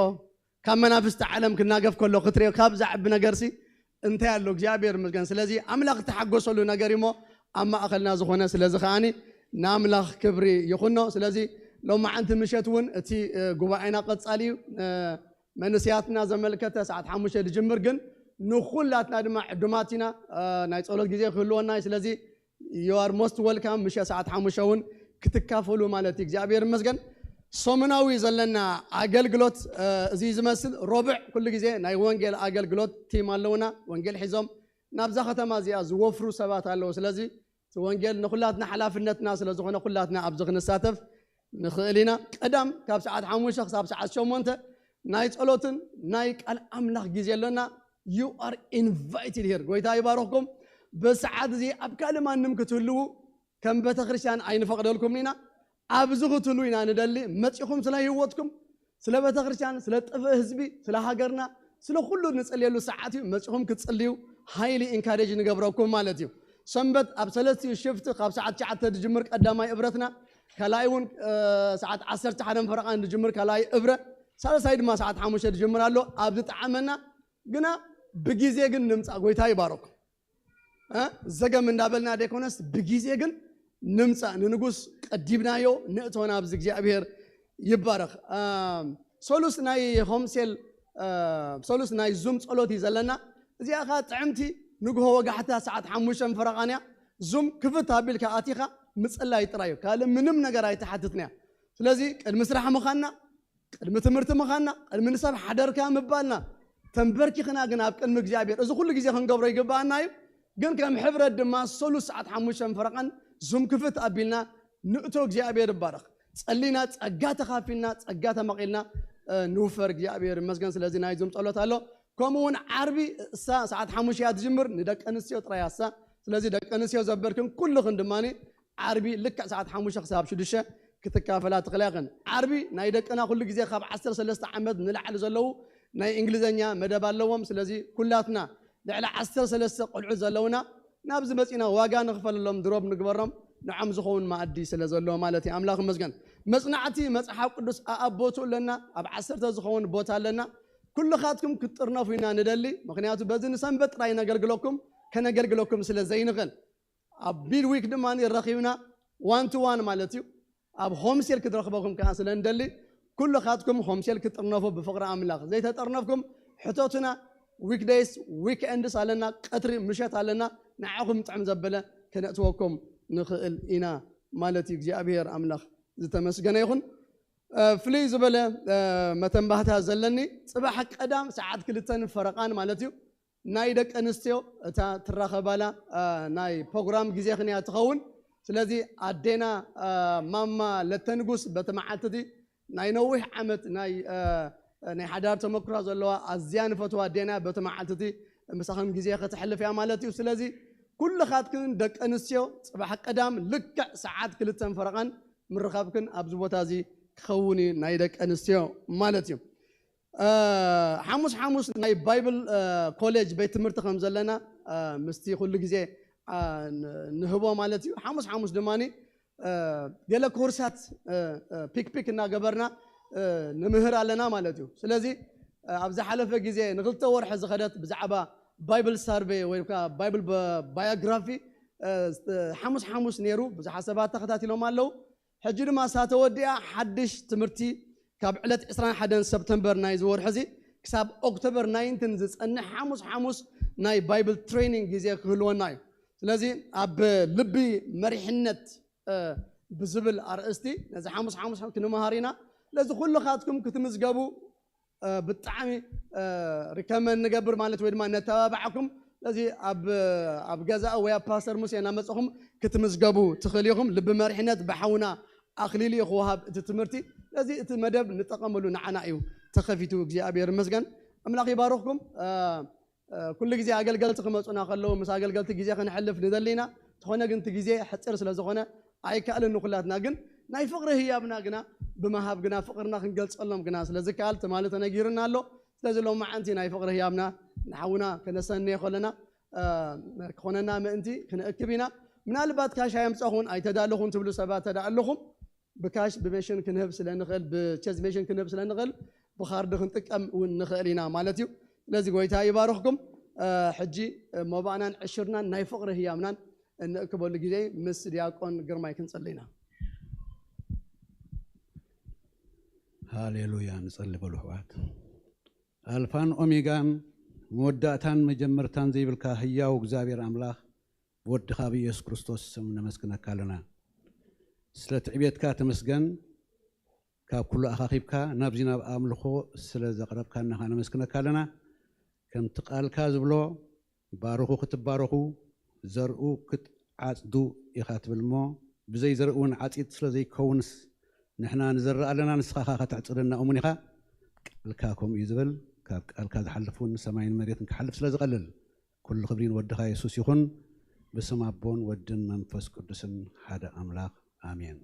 ካብ መናፍስቲ ዓለም ክናገፍ ከሎ ክትሪኦ፣ ካብ ዘዕቢ ነገርሲ እንታይ ኣሎ? እግዚኣብሔር ይመስገን። ስለዚ ኣምላኽ እተሓጎሰሉ ነገር እሞ ኣብ ማእከልና ዝኾነ፣ ስለዚ ከኣኒ ንኣምላኽ ክብሪ ይኹኖ። ስለዚ ሎማዓንቲ ምሸት እውን እቲ፣ እ፣ ጉባኤና ቀጻሊ እዩ። እ፣ መንእሰያትና ዘመልከተ ሰዓት ሓሙሽተ ዝጅምር፣ ግን ንኹላትና ድማ ዕዱማት ኢና። እ፣ ናይ ጸሎት ግዜ ክህልወና እዩ። ስለዚ you are most welcome። ምሸት ሰዓት ሓሙሽተ እውን ክትካፈሉ ማለት እዩ። እግዚኣብሔር ይመስገን። ሰሙናዊ ዘለና ኣገልግሎት፣ እ፣ እዚ ዝመስል ረቡዕ ኩሉ ግዜ ናይ ወንጌል ኣገልግሎት ቲም ኣለውና። ወንጌል ሒዞም ናብዛ ከተማ እዚኣ ዝወፍሩ ሰባት ኣለዉ። ስለዚ እቲ ወንጌል ንኹላትና ሓላፍነትና ስለ ዝኾነ፣ ኩላትና ኣብዚ ክንሳተፍ ንኽእል ኢና። ቀዳም ካብ ሰዓት ሓሙሽተ ክሳብ ሰዓት ሸሞንተ ናይ ጸሎትን ናይ ቃል ኣምላኽ ግዜ ኣለና። You are invited here። ጎይታ ይባርኽኩም። ብሰዓት እዚ ኣብ ካልእ ማንም ክትህልዉ ከም ቤተክርስትያን ኣይንፈቕደልኩምን ኢና። ኣብዚ ክትህልዉ ኢና ንደሊ። መጺኹም ስለ ህይወትኩም፣ ስለ ቤተክርስትያን፣ ስለ ጥፍእ ህዝቢ፣ ስለ ሃገርና፣ ስለ ኩሉ ንጽልየሉ ሰዓት እዩ። መጺኹም ክትጽልዩ ሓይሊ ኢንካሬጅ ንገብረኩም ማለት እዩ። ሰንበት ኣብ ሰለስቲኡ ሽፍት ካብ ሰዓት ትሽዓተ ዝጅምር ቀዳማይ እብረትና፣ ካልኣይ እውን፣ እ፣ ሰዓት ዓሰርተ ሓደን ፈረቓን ዝጅምር ካልኣይ እብረ፣ ሳልሳይ ድማ ሰዓት ሓሙሽተ ዝጅምር ኣሎ። ኣብ ዝጠዓመና ግና ብግዜ ግን ንምጻእ። ጎይታ ይባረኩም። እ፣ ዘገም እንዳበልና ደይኮነስ ብግዜ ግን ንምጻእ። ንንጉስ ቀዲምናዮ ንእቶ ናብዚ። እግዚኣብሔር ይባረኽ። እ፣ ሰሉስ ናይ ሆምሴል፣ እ፣ ሰሉስ ናይ ዙም ጸሎት እዩ ዘለና። እዚኣ ኸዓ ጥዕምቲ ንግሆ ወጋሕታ ሰዓት ሓሙሽተ ፈረቓን እያ። ዙም ክፍት ኣቢልካ ኣቲኻ ምጽላይ ጥራይ እዩ። ካልእ ምንም ነገር ኣይተሓትትንያ። ስለዚ ቅድሚ ስራሕ ምዃንና፣ ቅድሚ ትምህርቲ ምዃንና፣ ቅድሚ ንሰብ ሓደርካ ምባልና፣ ተንበርኪኽና ግን ኣብ ቅድሚ እግዚኣብሔር፣ እዚ ኩሉ ግዜ ክንገብሮ ይግብኣና እዩ። ግን ከም ሕብረት ድማ ሰሉስ ሰዓት ሓሙሽተ ፈረቓን ዙም ክፍት ኣቢልና ንእቶ። እግዚኣብሔር ይባረኽ። ጸሊና፣ ጸጋ ተኻፊልና፣ ጸጋ ተመቒልና፣ እ፣ ንውፈር። እግዚኣብሔር ይመስገን። ስለዚ ናይ ዙም ጸሎት ኣሎ። ከምኡ እውን ዓርቢ እሳ ሰዓት ሓሙሽተ እያ ትጅምር፣ ንደቂ ኣንስትዮ ጥራይ እያ እሳ። ስለዚ ደቂ ኣንስትዮ ዘበርክን ኩልኽን ድማ ዓርቢ ልክዕ ሰዓት ሓሙሽተ ክሳብ ሽዱሽተ ክትካፈላ ትኽእላ ኢኽን። ዓርቢ ናይ ደቅና ኩሉ ግዜ ካብ ዓሰርተ ሰለስተ ዓመት ንላዕሊ ዘለዉ ናይ እንግሊዘኛ መደብ ኣለዎም። ስለዚ ኩላትና ልዕሊ ዓሰርተ ሰለስተ ቆልዑት ዘለውና ናብዚ መጺና ዋጋ ንኽፈለሎም፣ ድሮብ ንግበሮም፣ ንዖም ዝኸውን መኣዲ ስለ ዘሎ ማለት እዩ። ኣምላኽ ይመስገን። መጽናዕቲ መጽሓፍ ቅዱስ ኣኣብ ቦትኡ ኣለና፣ ኣብ ዓሰርተ ዝኸውን ቦታ ኣለና። ኩልኻትኩም ክትጥርነፉ ኢና ንደሊ፣ ምኽንያቱ በዚ ንሰንበት ጥራይ ነገልግለኩም፣ ከነገልግለኩም ስለ ዘይንኽእል። ኣብ ሚድዊክ ድማ ረኺብና ዋን ቱ ዋን ማለት እዩ። ኣብ ሆምሴል ክትረኽበኩም ከኣ ስለ እንደሊ፣ ኩልኻትኩም ሆምሴል ክትጥርነፉ ብፍቕሪ ኣምላኽ ዘይተጠርነፍኩም ሕቶትና። ዊክደይስ፣ ዊክኤንድስ ኣለና፣ ቀትሪ ምሸት ኣለና። ንዓኹም ጥዕም ዘበለ ከነእትወኩም ንኽእል ኢና ማለት እዩ። እግዚኣብሔር ኣምላኽ ዝተመስገነ ይኹን። እ፣ ፍልይ ዝበለ፣ እ፣ መተንባህታ ዘለኒ፣ ጽባሕ ቀዳም ሰዓት ክልተን ፈረቓን ማለት እዩ። ናይ ደቂ ኣንስትዮ እታ ትራኸባላ ናይ ፕሮግራም ግዜ ክንያ ትኸውን። ስለዚ ኣዴና ማማ ለተንጉስ በቲ መዓልቲ እቲ ናይ ነዊሕ ዓመት ናይ ናይ ሓዳር ተመክሮ ዘለዋ ኣዝያ ንፈትዋ ኣዴና በቲ መዓልቲ እቲ ምሳኽን ግዜ ከተሕልፍ እያ ማለት እዩ። ስለዚ ኩልኻትክን ደቂ ኣንስትዮ ጽባሕ ቀዳም ልክዕ ሰዓት ክልተን ፈረቓን ምርኻብክን ኣብዚ ቦታ እዚ ክኸውን እዩ ናይ ደቂ ኣንስትዮ ማለት እዩ። ሓሙስ ሓሙስ ናይ ባይብል ኮሌጅ ቤት ትምህርቲ ከም ዘለና ምስቲ ኩሉ ግዜ ንህቦ ማለት እዩ። ሓሙስ ሓሙስ ድማ ገለ ኮርሳት ፒክፒክ እናገበርና ንምህር ኣለና ማለት እዩ። ስለዚ ኣብ ዝሓለፈ ግዜ ንክልተ ወርሒ ዝኸደት ብዛዕባ ባይብል ሳርቬ ወይ ከዓ ባይብል ባዮግራፊ ሓሙስ ሓሙስ ነይሩ። ብዙሓት ሰባት ተኸታቲሎም ኣለዉ። ሕጂ ድማ ሳተወዲኣ ሓድሽ ትምህርቲ ካብ ዕለት ዕስራን ሓደን ሰፕተምበር ናይ ዝወርሒ እዚ ክሳብ ኦክቶበር ናይንቲን ዝጸንሕ ሓሙስ ሓሙስ ናይ ባይብል ትሬኒንግ ግዜ ክህልወና እዩ። ስለዚ ኣብ ልቢ መሪሕነት ብዝብል ኣርእስቲ ነዚ ሓሙስ ሓሙስ ክንመሃር ኢና። ስለዚ ኩልኻትኩም ክትምዝገቡ ብጣዕሚ ሪከመንድ ንገብር ማለት ወይ ድማ ነተባብዓኩም። ስለዚ ኣብ ገዛ ወይ ኣብ ፓስተር ሙሴ እናመፀኹም ክትምዝገቡ ትኽእል ኢኹም። ልቢ መሪሕነት ብሓውና ኣኽሊሉ እዩ ክወሃብ እቲ ትምህርቲ። ስለዚ እቲ መደብ ንጠቐመሉ ንዓና እዩ ተኸፊቱ። እግዚኣብሔር ይመስገን። ኣምላኽ ይባርኽኩም። ኩሉ ግዜ ኣገልገልቲ ክመፁና ከለዉ ምስ ኣገልገልቲ ግዜ ክንሕልፍ ንደሊ ኢና። ተኾነ ግን እቲ ግዜ ሕፅር ስለ ዝኾነ ኣይከኣልን ንኩላትና። ግን ናይ ፍቕሪ ህያብና ግና ብምሃብ ግና ፍቕርና ክንገልፀሎም ግና ስለ ዝከኣል ትማሊ ተነጊርና ኣሎ። ስለዚ ሎም መዓንቲ ናይ ፍቕሪ ህያብና ንሓውና ከነሰንየ ከለና ክኾነና ምእንቲ ክንእክብ ኢና። ምናልባት ካሽ ኣየምፀኹን ኣይተዳለኹን ትብሉ ሰባት ተዳ ኣለኹም ብካሽ ብሜሽን ክንህብ ስለ ንኽእል ብቼዝ ሜሽን ክንህብ ስለ ንኽእል ብካርድ ክንጥቀም እውን ንኽእል ኢና ማለት እዩ። ስለዚ ጎይታ ይባርኽኩም። ሕጂ መባእናን ዕሽርናን ናይ ፍቕሪ ህያምናን እንእክበሉ ግዜ ምስ ዲያቆን ግርማይ ክንጸሊ ኢና። ሃሌሉያ። ንጸሊ በሉ ኣሕዋት። ኣልፋን ኦሜጋን መወዳእታን መጀመርታን ዘይብልካ ህያው እግዚኣብሔር ኣምላኽ ብወድኻ ብኢየሱስ ክርስቶስ ስም ነመስግነካ ኣለና። ስለ ትዕቤትካ ተመስገን። ካብ ኩሉ ኣኻኺብካ ናብዚ ናብ ኣምልኾ ስለ ዘቕረብካና ኸኣ ነመስግነካ ኣለና። ከምቲ ቃልካ ዝብሎ ባርኹ ክትባረኹ ዘርኡ ክትዓጽዱ ኢኻ ትብል እሞ ብዘይ ዘርእ እውን ዓጺድ ስለ ዘይከውንስ ንሕና ንዘርእ ኣለና ንስኻ ኸኣ ከተዕጽደና እሙን ኢኻ። ቃልካ ከምኡ እዩ ዝብል። ካብ ቃልካ ዝሓልፍ እውን ሰማይን መሬትን ክሓልፍ ስለ ዝቐልል ኩሉ ክብሪ ንወድኻ የሱስ ይኹን። ብስም ኣቦን ወድን መንፈስ ቅዱስን ሓደ ኣምላኽ ኣሜን።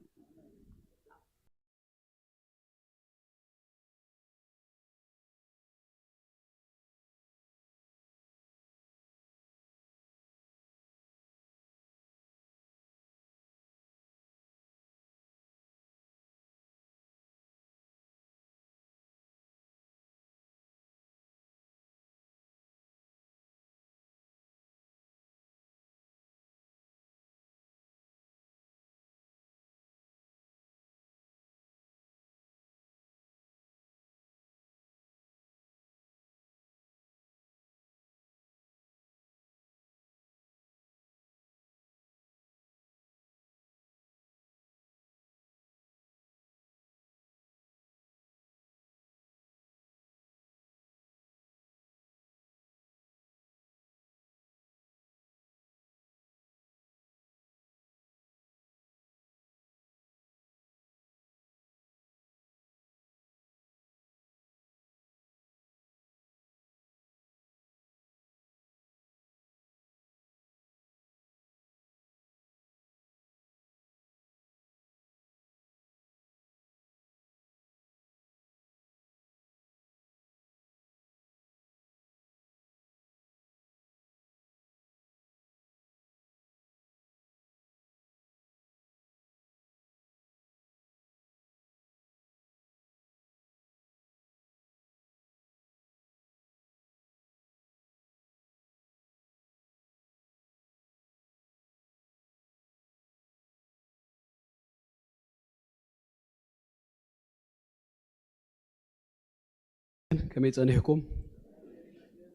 ከመይ ጸኒሕኩም?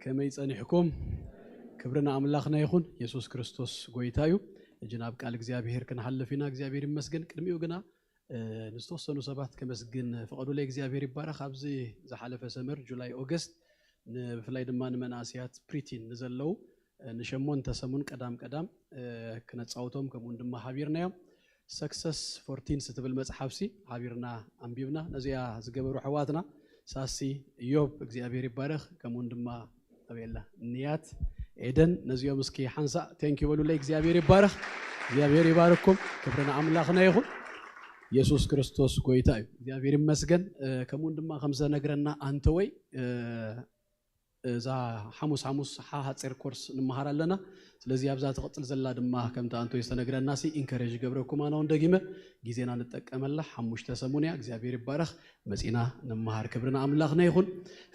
ከመይ ጸኒሕኩም? ክብሪ ንኣምላኽና ይኹን። የሱስ ክርስቶስ ጎይታ እዩ። ሕጂ ናብ ቃል እግዚኣብሔር ክንሓልፍ ኢና። እግዚኣብሔር ይመስገን። ቅድሚኡ ግና ንዝተወሰኑ ሰባት ከመስግን ፍቐዱለይ። እግዚኣብሔር ይባረኽ። ኣብዚ ዝሓለፈ ሰመር ጁላይ ኦገስት ብፍላይ ድማ ንመናእሰያት ፕሪቲን ንዘለዉ ንሸሞንተ ሰሙን ቀዳም ቀዳም ክነፃውቶም ከምኡን ድማ ሓቢርናዮም። ሰክሰስ ፎርቲንስ ትብል መፅሓፍሲ ሓቢርና ኣንቢብና። ነዚኣ ዝገበሩ ኣሕዋትና ሳሲ፣ እዮብ እግዚኣብሔር ይባረኽ፣ ከምኡን ድማ ኣበየላ ንያት፣ ኤደን፣ ነዚኦም እስኪ ሓንሳእ ቴንኪ በሉለይ። እግዚኣብሔር ይባረኽ። እግዚኣብሔር ይባርኩም። ክብሪ ንኣምላኽና ይኹን። ኢየሱስ ክርስቶስ ጎይታ እዩ። እግዚኣብሔር ይመስገን። ከምኡን ድማ ከምዘነግረና ኣንተወይ እዛ ሓሙስ ሓሙስ ሓ- ሓፂር ኮርስ ንምሃር ኣለና። ስለዚ ኣብዛ ትቕፅል ዘላ ድማ ከምቲ ኣንቶይ ዝተነግረና ሲ ኢንከሬጅ ገብረኩም ኣነ እውን ደጊመ ግዜና ንጠቀመላ። ሓሙሽተ ሰሙን እያ። እግዚኣብሔር ይባረኽ። መፂና ንምሃር። ክብሪ ንኣምላኽና ይኹን።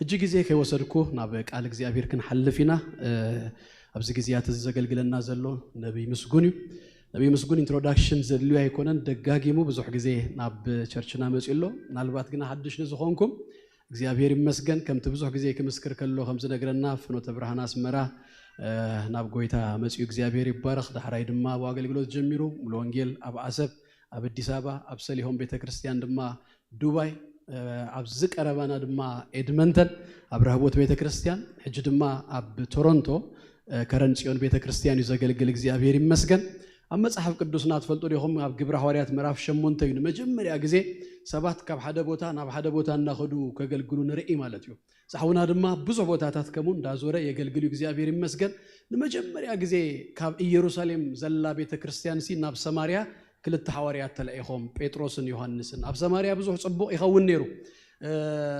ሕጂ ግዜ ከይወሰድኩ ናብ ቃል እግዚኣብሔር ክንሓልፍ ኢና። ኣብዚ ግዜያት እዚ ዘገልግለና ዘሎ ነቢይ ምስጉን እዩ። ነቢይ ምስጉን ኢንትሮዳክሽን ዘድልዩ ኣይኮነን። ደጋጊሙ ብዙሕ ግዜ ናብ ቸርችና መፂኡ ኣሎ። ምናልባት ግና ሓድሽ ንዝኾንኩም እግዚኣብሔር ይመስገን። ከምቲ ብዙሕ ግዜ ክምስክር ከሎ ከም ዝነግረና ፍኖተ ብርሃን ኣስመራ ናብ ጎይታ መፂኡ እግዚኣብሔር ይባረኽ። ዳሕራይ ድማ ኣብ ኣገልግሎት ጀሚሩ ሙሉ ወንጌል ኣብ ዓሰብ፣ ኣብ ኣዲስ ኣበባ፣ ኣብ ሰሊሆም ቤተክርስትያን ድማ ዱባይ፣ ኣብዚ ቀረባና ድማ ኤድመንተን ኣብ ረህቦት ቤተክርስትያን፣ ሕጂ ድማ ኣብ ቶሮንቶ ከረን ጽዮን ቤተክርስትያን እዩ ዘገልግል። እግዚኣብሔር ይመስገን። ኣብ መጽሓፍ ቅዱስና ትፈልጡ ዲኹም? ኣብ ግብረ ሃዋርያት ምዕራፍ ሸሞንተ እዩ ንመጀመርያ ግዜ ሰባት ካብ ሓደ ቦታ ናብ ሓደ ቦታ እናኸዱ ከገልግሉ ንርኢ ማለት እዩ። ዛሕውና ድማ ብዙሕ ቦታታት ከምኡ እንዳዞረ የገልግል እዩ። እግዚኣብሔር ይመስገን። ንመጀመርያ ግዜ ካብ ኢየሩሳሌም ዘላ ቤተክርስትያን ሲ ናብ ሰማርያ ክልተ ሃዋርያት ተለኢኾም፣ ጴጥሮስን ዮሃንስን። ኣብ ሰማርያ ብዙሕ ጽቡቕ ይኸውን ነይሩ።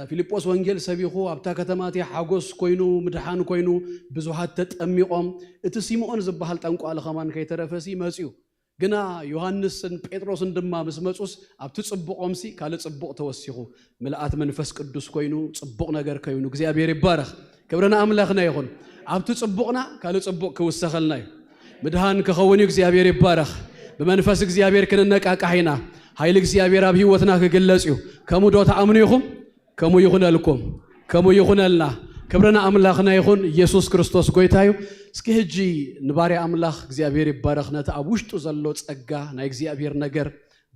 ፊልጶስ ወንጌል ሰቢኹ ኣብታ ከተማ እቲኣ ሓጎስ ኮይኑ፣ ምድሓን ኮይኑ፣ ብዙሃት ተጠሚቖም። እቲ ሲምኦን ዝበሃል ጠንቋሊ ኸማን ከይተረፈሲ መጽዩ። ግና ዮሃንስን ጴጥሮስን ድማ ምስ መጹስ ኣብቲ ጽቡቖምሲ ካልእ ጽቡቕ ተወሲኹ፣ ምልኣት መንፈስ ቅዱስ ኮይኑ ጽቡቕ ነገር ኮይኑ። እግዚኣብሔር ይባረኽ። ክብሪ ንኣምላኽና ይኹን። ኣብቲ ጽቡቕና ካልእ ጽቡቕ ክውሰኸልና እዩ። ምድሃን ክኸውን እዩ። እግዚኣብሔር ይባረኽ። ብመንፈስ እግዚኣብሔር ክንነቃቃሕ ኢና። ሓይሊ እግዚኣብሔር ኣብ ህይወትና ክግለጽ እዩ። ከምኡ ዶ ትኣምኑ ኢኹም? ከምኡ ይኹነልኩም። ከምኡ ይኹነልና። ክብሪ ንኣምላኽና ይኹን። ኢየሱስ ክርስቶስ ጎይታ እዩ። እስኪ ሕጂ ንባርያ ኣምላኽ እግዚኣብሔር ይባረኽ ነቲ ኣብ ውሽጡ ዘሎ ጸጋ ናይ እግዚኣብሔር ነገር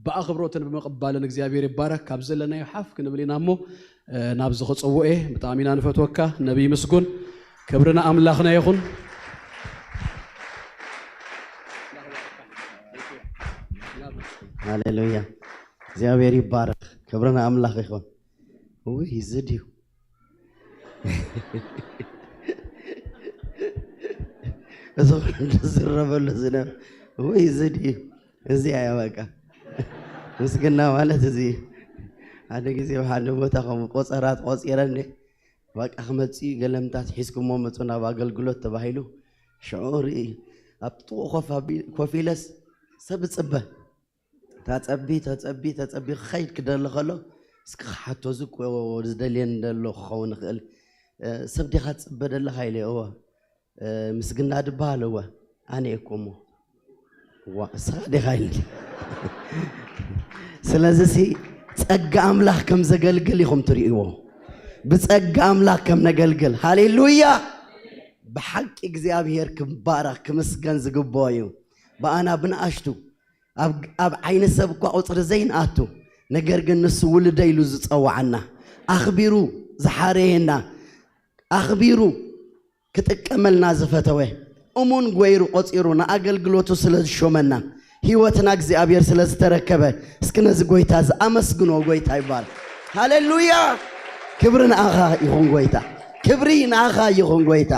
ብኣኽብሮትን ብምቕባልን እግዚኣብሔር ይባረክ። ካብ ዘለናዮ ሓፍ ክንብል ኢና እሞ፣ እ፣ ናብዚ ክጽውዕ እየ። ብጣዕሚ ኢና ንፈትወካ ነቢይ ምስጉን። ክብሪ ንኣምላኽና ይኹን። ሃሌሉያ። እግዚኣብሔር ይባረክ። ክብሪ ንኣምላኽ ይኹን። ውይ፣ እዚ ድዩ? እዚ ኩሉ ዝረበሉ ዝነ-፣ ውይ፣ እዚ ድዩ? እዚኣ እያ በቃ። ምስግና ማለት እዚ እዩ። ሓደ ግዜ ኣብ ሓደ ቦታ ከምኡ ቆጸራ ተቖጺረ እንደ፣ በቃ ክመጽእ እዩ፣ ገለምታት ሒዝኩሞ መጹ ናብ ኣገልግሎት ተባሂሉ። ሽዑ ርኢ፣ ኣብ ጥቕኡ ኮፍ ኣቢ-፣ ኮፍ ኢለስ ሰብ እጽበ። ተጸቢ፣ ተጸቢ፣ ተጸቢ ክኸይድ ክደሊ ከሎ፣ እስኪ ክሓቶ፣ እዚ እኮ ዝደልየኒ ዘሎ ክኸውን ይኽእል። እ፣ ሰብ ዲኻ ትጽበ ደለኻ? ኢለ፣ እወ። እ፣ ምስግና ድበሃል? እወ። ኣነ እየ እኮ እሞ። ዋ፣ እስኻ ዲኻ? ኢልኒ። ስለዚ ሲ ጸጋ ኣምላኽ ከም ዘገልግል ኢኹም ትርእይዎ። ብጸጋ ኣምላኽ ከም ነገልግል። ሃሌሉያ! ብሓቂ እግዚኣብሔር ክባረኽ ክምስገን ዝግብኦ እዩ። ብኣና ብንኣሽቱ ኣብ፣ ኣብ ዓይኒ ሰብ እኳ ቁጽሪ ዘይንኣቱ፣ ነገር ግን ንሱ ውልደ ኢሉ ዝጸውዓና፣ ኣኽቢሩ ዝሓረየና፣ ኣኽቢሩ ክጥቀመልና ዝፈተወ፣ እሙን ጎይሩ ቆጺሩ ንኣገልግሎቱ ስለ ዝሾመና፣ ህይወትና እግዚኣብሔር ስለ ዝተረከበ፣ እስኪ ነዚ ጎይታ እዚ ኣመስግኖ። ጎይታ ይባል። ሃሌሉያ! ክብሪ ንኣኻ ይኹን ጎይታ። ክብሪ ንኣኻ ይኹን ጎይታ።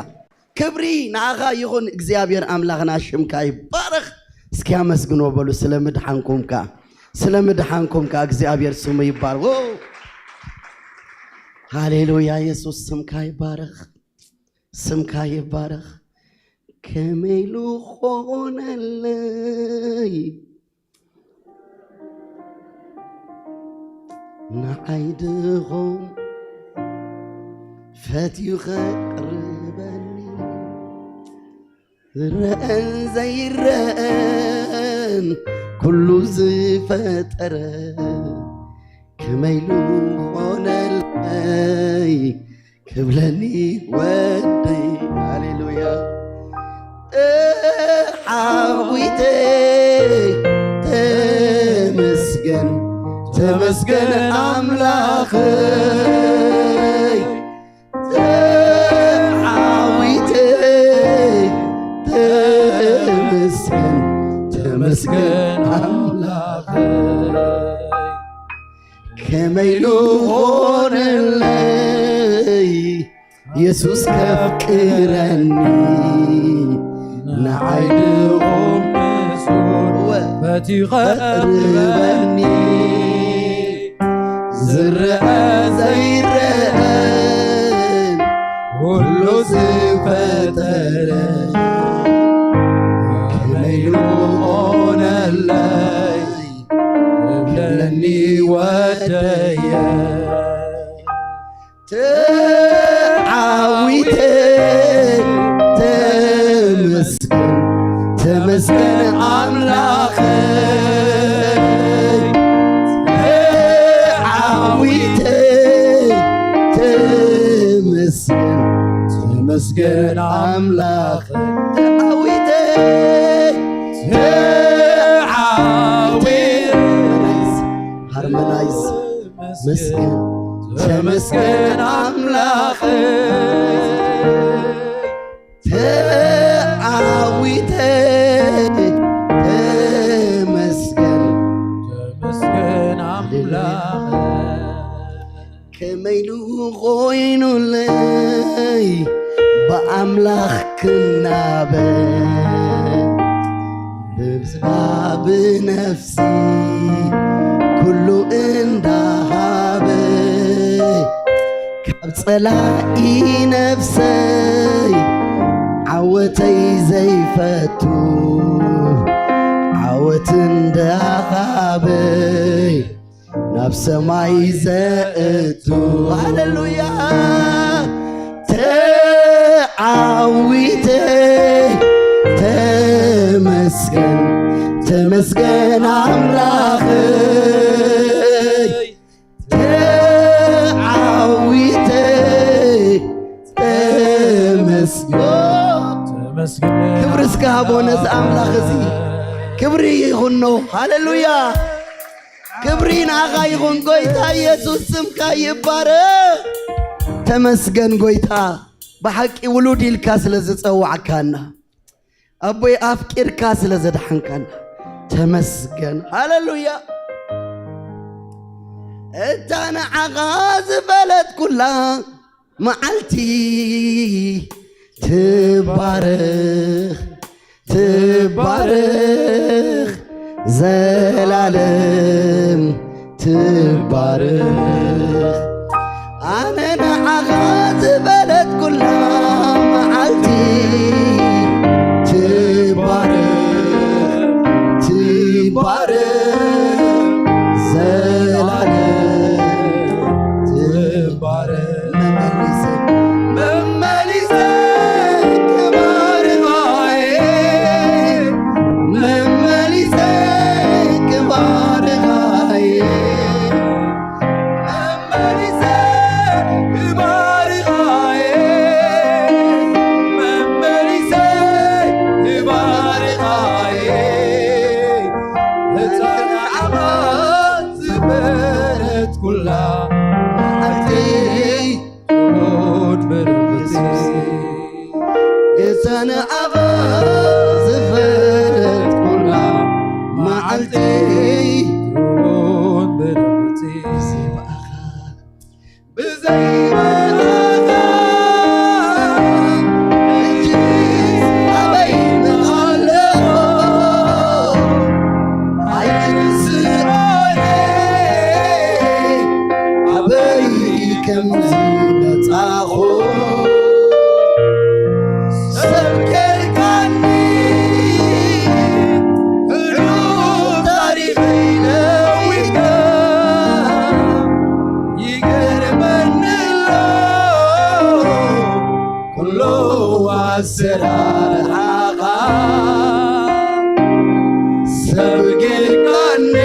ክብሪ ንኣኻ ይኹን እግዚኣብሔር ኣምላኽና፣ ሽምካ ይባረኽ። እስኪ ኣመስግኖ በሉ፣ ስለ ምድሓንኩም ከኣ፣ ስለ ምድሓንኩም ከኣ እግዚኣብሔር ስሙ ይባረኽ። ዎ! ሃሌሉያ፣ የሱስ ስምካ ይባረኽ፣ ስምካ ይባረኽ። ከመይ ኢሉ ኾነለይ ንዓይ ድኹም ፈትዩ ኸቕርበኒ፣ ዝረአን ዘይረአን ኩሉ ዝፈጠረ፣ ከመይ ኢሉ ኾነለይ ክብለኒ ወደይ። ሃሌሉያ። ተዓዊተ ተመስገን፣ ተመስገን ኣምላኸይ። ኣምላኸይ ከመይ ኢሉ ኾነለይ የሱስ ከፍቅረኒ ንዓይ ድኹም ንጹር ፈትዩ ቐርበኒ። ዝረአ ዘይረአን ኩሉ ዝፈጠረ ከመይ ኢሉ ኾነለይ እብለኒ ወደየ። ተዓዊተ ተመስገን ተመስገን ኣምላኸይ። ተዓዊተ ተመስገን ተመስገን ኣምላኸይ። ተዓዊተ ተዓዊተ ሃርመናይዝ መስገን ተመስገን ኣምላኸይ። ተዓዊተ ተመስገን ተመስገን ኣምላኸይ። ከመይ ኢሉ ኾይኑለይ ብኣምላኽ ክናበ ብብዝባ ብነፍሲ ኩሉ እንዳሃበ ካብ ጸላኢ ነፍሰይ ዓወተይ ዘይፈቱ ዓወት እንዳሃበይ ናብ ሰማይ ዘእቱ። ሃሌሉያ። ተዓዊተ ተመስገን ተመስገን ኣምላኸይ። ተዓዊተ ተመስገን። ተመስገን። ክብሪ እስከ ሃቦ ነዚ ኣምላኽ እዚ። ክብሪ ይኹኖ። ሃሌሉያ። ክብሪ ንዓኻ ይኹን ጎይታ ኢየሱስ፣ ስምካ ይባረኽ። ተመስገን ጎይታ፣ ብሓቂ ውሉድ ኢልካ ስለ ዝጸዋዕካና፣ ኣቦይ ኣፍቂርካ ስለ ዘድሓንካና ተመስገን። ሃሌሉያ። እታ ንዓኻ ዝፈለጥኩላ መዓልቲ ትባረኽ ትባረኽ ዘላለም ትባረኽ። ኣነ ንዓኻ ዝበለጥኩላ መዓልቲ ትባረኽ ትባረኽ ዘላለም ትባረኽ። መመሊሰ መመሊሰ ክባርኻየ መመሊሰ ክባርኻየ መመሊሰ ክባርኻየ መመሊሰ ክባርኻየ እታ ንዓኻ ዝበረትኩላ መዓልቲ ትሑት ብርኽቲ እታ ንዓኻ ዝበረትኩላ መዓልቲ ትሑት ብርኽቲ ብዘይ መዓልታ ሕጂ ኣበይ ኣለኹ? ኣይትርስዖኒ ኣበይ ከም ዝመጻኹ ሰብ ጌርካኒ ሕሉፍ ታሪኸይ ለዊጥካ ይገርመኒ ኣሎ ኩሉ ኣሰራርሓኻ ሰብ ጌርካኒ።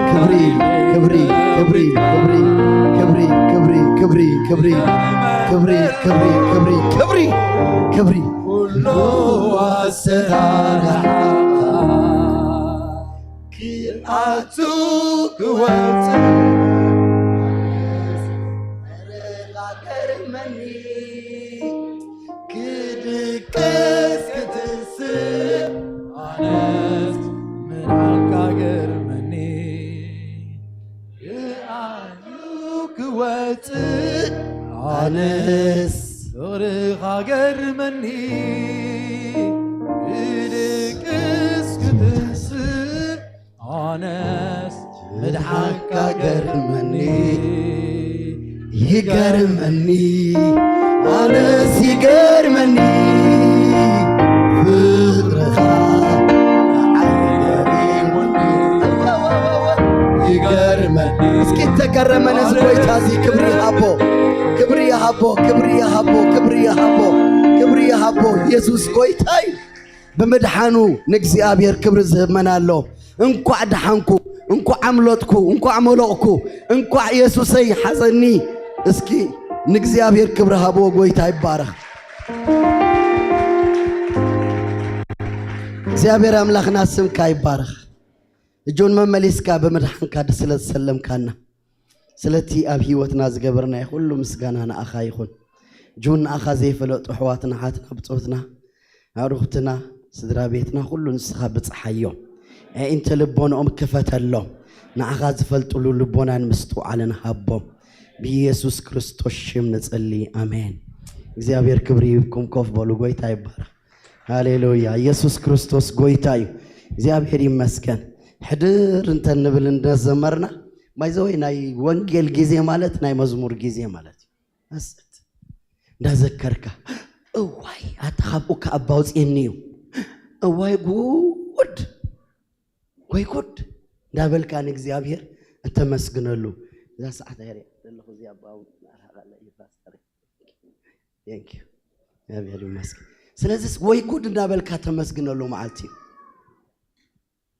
ክብሪ ክብሪ ክብሪ ክብሪ ክብሪ ክብሪ ክብሪ ክብሪ ክብሪ ክብሪ ክብሪ ክብሪ ኩሉ ኣሰራርሓኻ ክኣቱ ክወጽእ መረቓ ገርመኒ ክድቅስ ክትንስእ ኣነስ ምድሓንካ ገርመኒ፣ ይገርመኒ፣ ኣነስ ይገርመኒ፣ ፍቕርኻ ንዓይ ገሪሙኒ፣ ይገርመኒ። እስኪ ተገረመ ነዚ ጎይታ እዚ ክብሪ ይሃቦ፣ ክብሪ ይሃቦ፣ ክብሪ ይሃቦ፣ ክብሪ ይሃቦ፣ ክብሪ ይሃቦ። ኢየሱስ ጎይታ እዩ። ብምድሓኑ ንእግዚኣብሔር ክብሪ ዝህብ መን ኣሎ? እንኳዕ ደሓንኩ፣ እንኳዕ ኣምለጥኩ፣ እንኳዕ መለቕኩ፣ እንኳዕ ኢየሱሰይ ሓዘኒ። እስኪ ንእግዚኣብሔር ክብሪ ሃብዎ። ጎይታ ይባረኽ። እግዚኣብሔር ኣምላኽና ስምካ ይባረኽ። እጆን መመሊስካ ብምድሓንካ ስለ ዝሰለምካና፣ ስለቲ ኣብ ህይወትና ዝገበርናዮ ኩሉ ምስጋና ንኣኻ ይኹን። እጆን ንኣኻ ዘይፈለጡ ኣሕዋትና፣ ሓትና፣ ብጾትና፣ ኣዕሩኽትና፣ ስድራ ቤትና፣ ኩሉ ንስኻ ብጽሓዮም። ኣዒንቲ ልቦንኦም ክፈተሎም። ንኣኻ ዝፈልጥሉ ልቦናን ምስትውዓልን ሃቦም። ብኢየሱስ ክርስቶስ ሽም ንጽሊ። ኣሜን። እግዚኣብሔር ክብሪ ይብኩም። ኮፍ በሉ። ጎይታ ይባረኽ። ሃሌሉያ። ኢየሱስ ክርስቶስ ጎይታ እዩ። እግዚኣብሔር ይመስገን። ሕድር እንተ ንብል እንደዘመርና፣ ባይዘወይ ናይ ወንጌል ግዜ ማለት ናይ መዝሙር ግዜ ማለት እዩ። መስጥ እንዳዘከርካ፣ እዋይ ኣታ ካብኡ ከኣ ኣባ ኣውፅየኒ እዩ፣ እዋይ ጉድ፣ ወይ ጉድ እንዳበልካ ንእግዚኣብሔር እተመስግነሉ እዛ ሰዓት ኣይሪኣ ዘለኹ። እዚ ኣባ እውን ኣርሓቕ ኣለ እዩ ፓስተር። Thank you። እግዚኣብሔር ይመስገን። ስለዚስ ወይ ጉድ እንዳበልካ ተመስግነሉ መዓልቲ እዩ።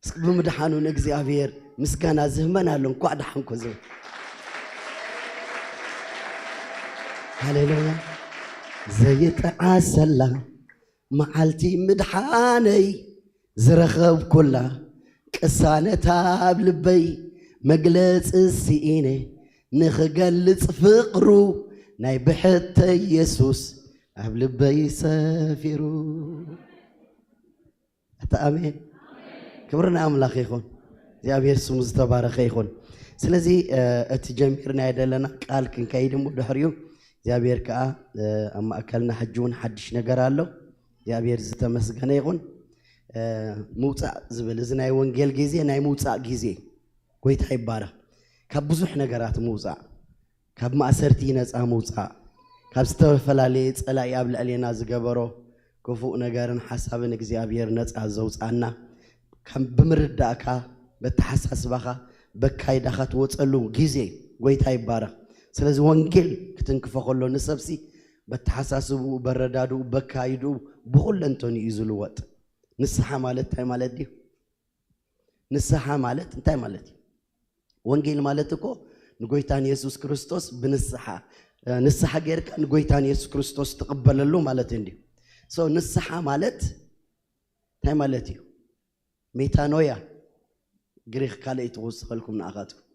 እስኪ ብምድሓኑ ንእግዚኣብሔር ምስጋና ዝህመን ኣሎ። እንኳዕ ደሓንኩ ዝብል። ሃሌሉያ። ዘይጠዓሰላ መዓልቲ ምድሓነይ ዝረኸብኩላ፣ ቅሳነት ኣብ ልበይ መግለጺ ስኢነ፣ ንኽገልጽ ፍቕሩ ናይ ብሕተይ የሱስ ኣብ ልበይ ሰፊሩ። ኣታ ኣሜን። ክብሪ ንኣምላኽ ይኹን። እግዚኣብሔር ስሙ ዝተባረኸ ይኹን። ስለዚ፣ እ፣ እቲ ጀሚርናዮ ዘለና ቃል ክንከይድ እሞ ድሕሪኡ እግዚኣብሔር ከኣ፣ እ፣ ኣብ ማእከልና ሕጂ እውን ሓድሽ ነገር ኣሎ። እግዚኣብሔር ዝተመስገነ ይኹን። እ፣ ምውጻእ ዝብል፣ እዚ ናይ ወንጌል ግዜ ናይ ምውጻእ ግዜ። ጎይታ ይባረኽ። ካብ ብዙሕ ነገራት ምውጻእ፣ ካብ ማእሰርቲ ነጻ ምውጻእ፣ ካብ ዝተፈላለየ ጸላኢ ኣብ ልዕሌና ዝገበሮ ክፉእ ነገርን ሓሳብን እግዚኣብሔር ነጻ ዘውጻና፣ ከም ብምርዳእካ፣ በተሓሳስባኻ፣ በካይዳኻ ትወጸሉ ግዜ። ጎይታ ይባረኽ። ስለዚ ወንጌል ክትንክፎ ከሎ ንሰብሲ በተሓሳስብኡ፣ በረዳድኡ፣ በካይድኡ፣ ብኹለንተንኡ እዩ ዝልወጥ። ንስሓ ማለት እንታይ ማለት ድዩ? ንስሓ ማለት እንታይ ማለት እዩ? ወንጌል ማለት እኮ ንጎይታን የሱስ ክርስቶስ ብንስሓ፣ እ፣ ንስሓ ጌርካ ንጎይታን የሱስ ክርስቶስ ትቕበለሉ ማለት እንድዩ። So ንስሓ ማለት እንታይ ማለት እዩ? ሜታኖያ፣ ግሪኽ ካልእ ትውስኸልኩም ንኣኻትኩም።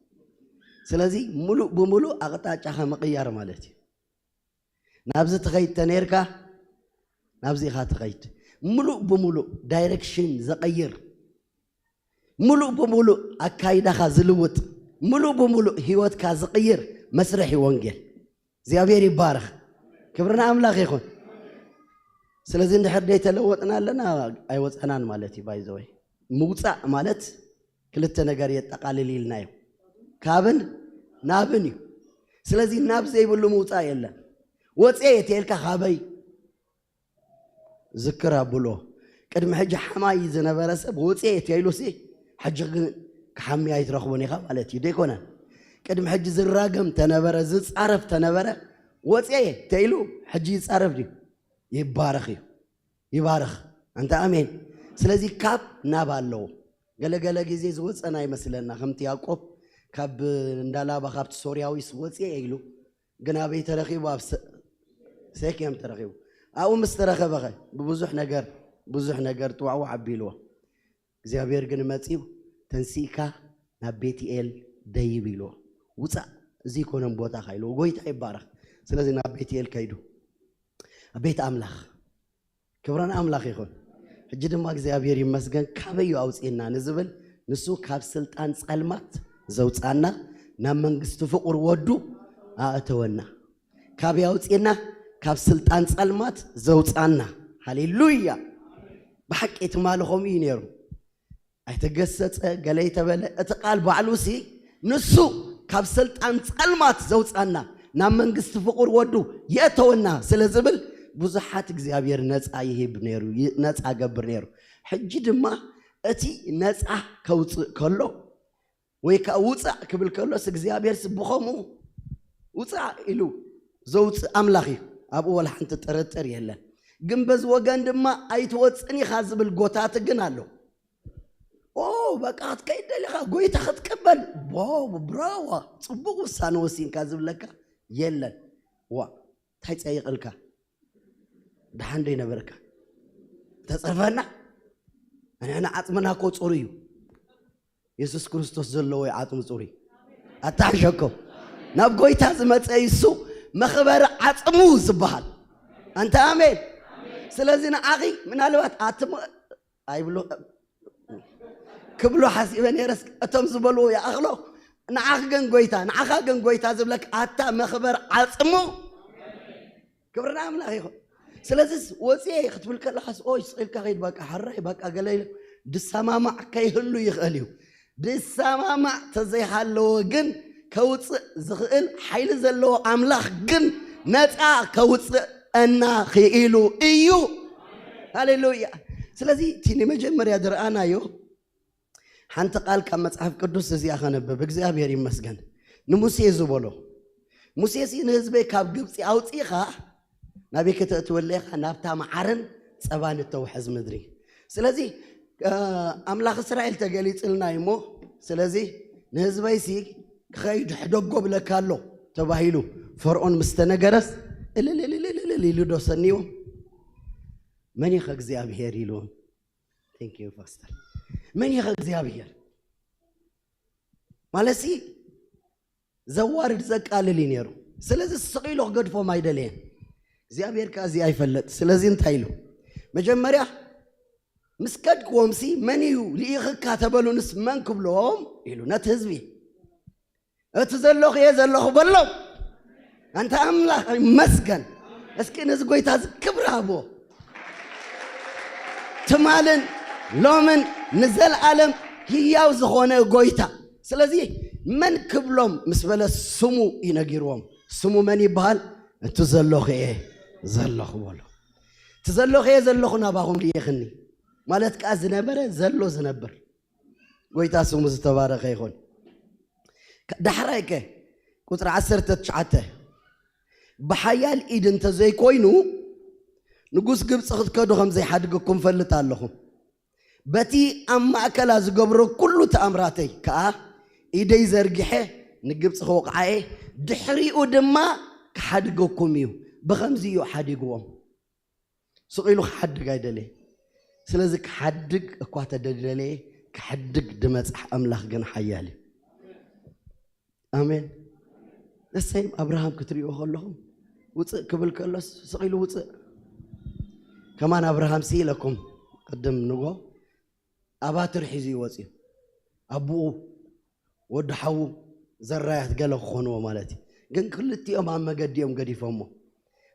ስለዚ ምሉእ ብምሉእ ኣቕጣጫኻ ምቕያር ማለት እዩ። ናብዚ ትኸይድ ተነይርካ፣ ናብዚ ኢኻ ትኸይድ። ምሉእ ብምሉእ ዳይሬክሽን ዘቐይር፣ ምሉእ ብምሉእ ኣካይዳኻ ዝልውጥ፣ ምሉእ ብምሉእ ህይወትካ ዝቕይር መስርሕ እዩ ወንጌል። እግዚኣብሔር ይባረኽ። ክብሪ ንኣምላኽ ይኹን። ስለዚ እንድሕር ደይተለወጥና ኣለና፣ ኣይወፀናን ማለት እዩ። ባይዘወይ ምውፃእ ማለት ክልተ ነገር የጠቓልል ኢልናዮ፣ ካብን ናብን እዩ። ስለዚ ናብ ዘይብሉ ምውፃእ የለን። ወፅየ ተይልካ ካበይ ዝክር ኣብሎ። ቅድሚ ሕጂ ሓማይ ዝነበረ ሰብ ወፅየ ተይሉሲ፣ ሕጂ ግን ክሓሚ ኣይትረኽቦን ኢኻ ማለት እዩ። ደይኮነን? ቅድሚ ሕጂ ዝራገም ተነበረ፣ ዝፃረፍ ተነበረ፣ ወፅየ ተይሉ ሕጂ ይፃረፍ ድዩ? ይባረኽ እዩ። ይባረኽ። ኣንታ ኣሜን። ስለዚ ካብ ናብ ኣለዎ። ገለገለ ግዜ ዝወፀና ይመስለና። ከምቲ ያዕቆብ ካብ እንዳላባ ካብቲ ሶርያዊስ ወፅየ ኢሉ፣ ግን ኣበይ ተረኺቡ? ኣብ ሰ-፣ ሴኬም ተረኺቡ። ኣብኡ ምስ ተረኸበኸ ብብዙሕ ነገር፣ ብዙሕ ነገር ጥዋዕዋዕ ኣቢልዎ። እግዚኣብሔር ግን መፂኡ፣ ተንሲእካ ናብ ቤትኤል ደይብ ኢልዎ። ውፃእ፣ እዚ ይኮነን ቦታኻ ኢልዎ። ጎይታ ይባረኽ። ስለዚ ናብ ቤትኤል ከይዱ፣ ኣብ ቤት ኣምላኽ፣ ክብሪ ንኣምላኽ ይኹን። ሕጂ ድማ እግዚኣብሔር ይመስገን ካበይ እዩ ኣውፅእና ንዝብል፣ ንሱ ካብ ስልጣን ጸልማት ዘውፅኣና፣ ናብ መንግስቲ ፍቑር ወዱ ኣእተወና። ካበይ ኣውፅእና? ካብ ስልጣን ጸልማት ዘውፅኣና። ሃሌሉያ! ብሓቂ ትማሊ ከምኡ እዩ ነይሩ። ኣይተገሰጸ፣ ገለ ኣይተበለ። እቲ ቃል ባዕሉ ሲ ንሱ ካብ ስልጣን ጸልማት ዘውጻና፣ ናብ መንግስቲ ፍቑር ወዱ የእተወና ስለ ዝብል፣ ብዙሓት እግዚኣብሔር ነጻ ይህብ ነይሩ፣ ይ-፣ ነጻ ገብር ነይሩ። ሕጂ ድማ እቲ ነጻ ከውጽእ ከሎ፣ ወይ ከኣ ውጻእ ክብል ከሎስ፣ እግዚኣብሔርስ ብኸምኡ ውጻእ ኢሉ ዘውጽእ ኣምላኽ እዩ። ኣብኡ ወላ ሓንቲ ጥርጥር የለን። ግን በዚ ወገን ድማ ኣይትወጽን ኢኻ ዝብል ጎታቲ ግን ኣሎ። ኦ፣ በቃ ክትከይድ ደሊኻ፣ ጎይታ ክትቅበል፣ ዋው፣ ብራዋ፣ ጽቡቕ ውሳነ ወሲንካ ዝብለካ የለን። ዋ፣ እንታይ ጸይቕልካ? ደሓን ዶ ይነበርካ? ተጸርፈና? ኣነ፣ ኣነ ዓጽምና እኮ ጽሩይ እዩ። የሱስ ክርስቶስ ዘለዎ እዩ ዓጽሙ ጽሩይ። ኣታሕሸኮ። ናብ ጎይታ ዝመጸ እዩ እሱ መኽበሪ ዓጽሙ ዝበሃል። ኣንታ ኣሜን። ስለዚ ንዓኺ ምናልባት ኣትሞ-፣ ኣይብሎ-፣ ክብሎ ሓሲበ ነይረስ፣ እቶም ዝበልዎ ይኣኽሎ። ንዓኺ ግን ጎይታ፣ ንዓኻ ግን ጎይታ ዝብለካ ኣታ መኽበር ዓጽሙ። ክብሪ ንኣምላኽ ይኹን። ስለዚስ ወጽየ ክትብል ከለኻስ፣ ኦይ፣ ስቕ ኢልካ ኸይድ፣ በቃ፣ ሕራይ፣ በቃ፣ ገለ ኢለ ድሰማማዕ ከይህሉ ይኽእል እዩ። ድሰማማዕ ተዘይሃለወ ግን ከውጽእ ዝኽእል ሓይሊ ዘለዎ ኣምላኽ ግን ነጻ ከውጽእ እና ክኢሉ እዩ። ሃሌሉያ። ስለዚ እቲ ንመጀመርያ ዝረኣናዮ ሓንቲ ቃል ካብ መጽሓፍ ቅዱስ እዚኣ ከነብብ፣ እግዚኣብሔር ይመስገን። ንሙሴ ዝበሎ፣ ሙሴሲ ንህዝበይ ካብ ግብጺ ኣውጺእኻ ናበይ ከተእትወለይ ኢኻ? ናብታ መዓርን ጸባን እተውሕዝ ምድሪ። ስለዚ፣ እ፣ ኣምላኽ እስራኤል ተገሊጽልና እዩ እሞ፣ ስለዚ ንህዝበይሲ ክኸይድ ሕደጎ ብለካ ኣሎ ተባሂሉ ፈርዖን ምስ ተነገረስ፣ እልል እልል እልል ኢሉ ዶ ሰንይዎም? መን ኢኸ እግዚኣብሔር ኢልዎም? Thank you, ፓስተር። መን ኢኸ እግዚኣብሔር? ማለትሲ ዘዋርድ ዘቃልል እዩ ነይሩ። ስለዚ ስቕ ኢሉ ክገድፎም ኣይደለየን። እግዚኣብሔር ከኣ እዚ ኣይፈለጥ። ስለዚ እንታይ ኢሉ? መጀመርያ ምስ ከድክዎምሲ መን እዩ ልኢኽካ ተበሉንስ መን ክብሎም ኢሉ ነቲ ህዝቢ። እቲ ዘለኹ'የ ዘለኹ በሎም። ኣንታ ኣምላኽ ይመስገን። እስኪ ነዚ ጎይታ እዚ ክብሪ ሃብዎ። ትማልን ሎምን ንዘለኣለም ህያው ዝኾነ ጎይታ። ስለዚ መን ክብሎም ምስ በለ ስሙ እዩ ነጊርዎም። ስሙ መን ይበሃል? እቲ ዘለኹ'የ ዘለኹ በሎ። እቲ ዘለኹ'የ ዘለኹ ናባኹም ልኢኽኒ ማለት ከኣ ዝነበረ ዘሎ ዝነብር ጎይታ ስሙ ዝተባረኸ ይኹን። ዳሕራይ ከ ቁጽሪ ዓሰርተ ትሽዓተ፣ ብሓያል ኢድ እንተዘይኮይኑ ንጉስ ግብጺ ክትከዱ ከም ዘይሓድገኩም እፈልጥ ኣለኹ። በቲ ኣብ ማእከላ ዝገብሮ ኩሉ ተኣምራተይ ከኣ ኢደይ ዘርጊሐ ንግብጺ ክወቕዓ እየ፣ ድሕሪኡ ድማ ክሓድገኩም እዩ። ብኸምዚ እዩ ሓዲግዎም። ስቕ ኢሉ ክሓድግ ኣይደለየ። ስለዚ ክሓድግ እኳ ተደደለየ፣ ክሓድግ ድመጽሕ ኣምላኽ ግን ሓያል እዩ። ኣሜን። እሰይ፣ ኣብርሃም ክትሪእዎ ከለኹም ውፅእ ክብል ከሎስ ስቕ ኢሉ ውፅእ። ከማን ኣብርሃም ሲ ኢለኩም ቅድም ንጎ ኣባትር ሒዙ እዩ ወፂኡ። ኣቡኡ ወዲ ሓዉ ዘራያት ገለ ክኾንዎ ማለት እዩ። ግን ክልቲኦም ኣብ መገዲ እዮም ገዲፎሞ።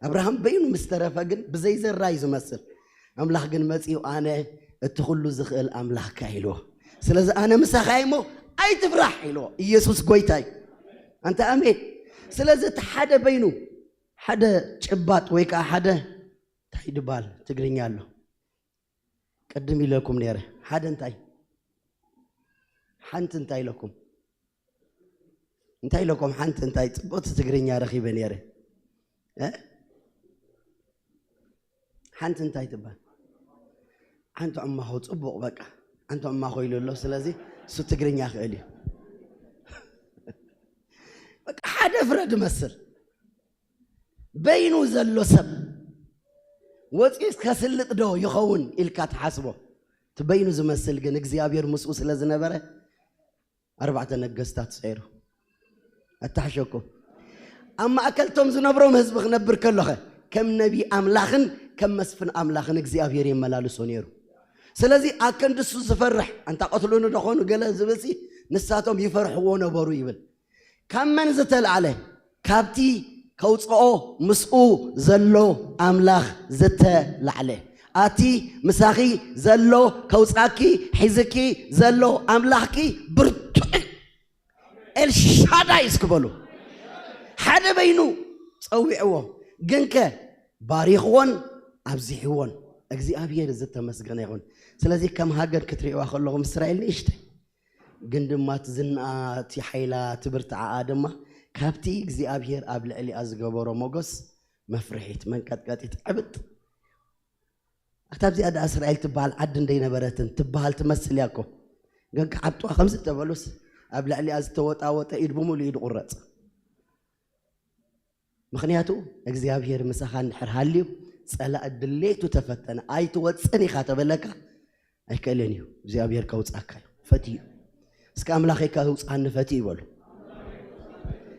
ኣብርሃም በይኑ ምስ ተረፈ ግን ብዘይ ዘራይ ዝመስል። ኣምላኽ ግን መጺኡ ኣነ እቲ ኩሉ ዝኽእል ኣምላኽካ ኢልዎ። ስለዚ ኣነ ምሳኻ እየ እሞ ኣይትፍራሕ ኢልዎ። ኢየሱስ ጎይታ እዩ። ኣንታ ኣሜን። ስለዚ እቲ ሓደ በይኑ ሓደ ጭባጥ ወይ ከዓ ሓደ እንታይ ድባል ትግርኛ ኣሎ። ቅድም ኢለኩም ነይረ። ሓደ እንታይ? ሓንቲ እንታይ ኢለኩም? እንታይ ኢለኩም? ሓንቲ እንታይ? ጽቡቕቲ ትግርኛ ረኺበ ነይረ። እ? ሓንቲ እንታይ ትባል? ሓንቲ ዕማኾ ጽቡቕ በቃ። ሓንቲ ዕማኾ ኢሉ ኣሎ። ስለዚ እሱ ትግርኛ ክእል እዩ። በቃ ሓደ ፍረ ድመስል። በይኑ ዘሎ ሰብ ወፂኡስ ከስልጥ ዶ ይኸውን ኢልካ ትሓስቦ? እቲ በይኑ ዝመስል ግን እግዚኣብሔር ምስኡ ስለ ዝነበረ ኣርባዕተ ነገስታት ሰይሩ። ኣታሕሸኩም። ኣብ ማእከልቶም ዝነብሮም ህዝቢ ክነብር ከሎኸ ከም ነቢ ኣምላኽን ከም መስፍን ኣምላኽን እግዚኣብሔር የመላልሶ ነይሩ። ስለዚ ኣከንድሱ ዝፈርሕ ኣንታ ቀትሉኒ ደኾኑ ገለ ዝብልሲ ንሳቶም ይፈርሕዎ ነበሩ ይብል። ካብ መን ዝተላዕለ? ካብቲ ከውፅኦ ምስኡ ዘሎ ኣምላኽ ዝተላዕለ። ኣቲ ምሳኺ ዘሎ ከውጻኪ ሒዝኪ ዘሎ ኣምላኽኪ ብርቱዕ እዩ። ኤልሻዳይ እስኪ በሉ። ሓደ በይኑ ጸዊዕዎ፣ ግንከ ባሪኽዎን ኣብዚሕዎን። እግዚኣብሔር ዝተመስገነ ይኹን። ስለዚ ከም ሃገር ክትርእይዋ ከለኹም እስራኤል ንእሽተይ፣ ግን ድማ እቲ ዝናኣ፣ እቲ ሓይላ፣ እቲ ብርትዓኣ ድማ ካብቲ እግዚኣብሔር ኣብ ልዕሊኣ ዝገበሮ ሞገስ መፍርሒት መንቀጥቀጢት ዕብጥ። ኣታ ኣብዚኣ ደኣ እስራኤል ትበሃል ዓዲ እንደይነበረትን ትበሃል ትመስል እያ እኮ። ግን ክዓብጥዋ ከምዚ ተበሉስ ኣብ ልዕሊኣ ዝተወጣወጠ ኢድ ብምሉእ ኢድ ቁረጽ። ምኽንያቱ እግዚኣብሔር ምሳኻ እንድሕር ሃልዩ ጸላእ ድሌቱ ተፈተነ ኣይትወጽን ኢኻ ተበለካ ኣይክእልን እዩ። እግዚኣብሔር ከውጻካ እዩ ፈትዩ። እስከ ኣምላኸይ ከውጻኒ ፈትዩ ይበሉ።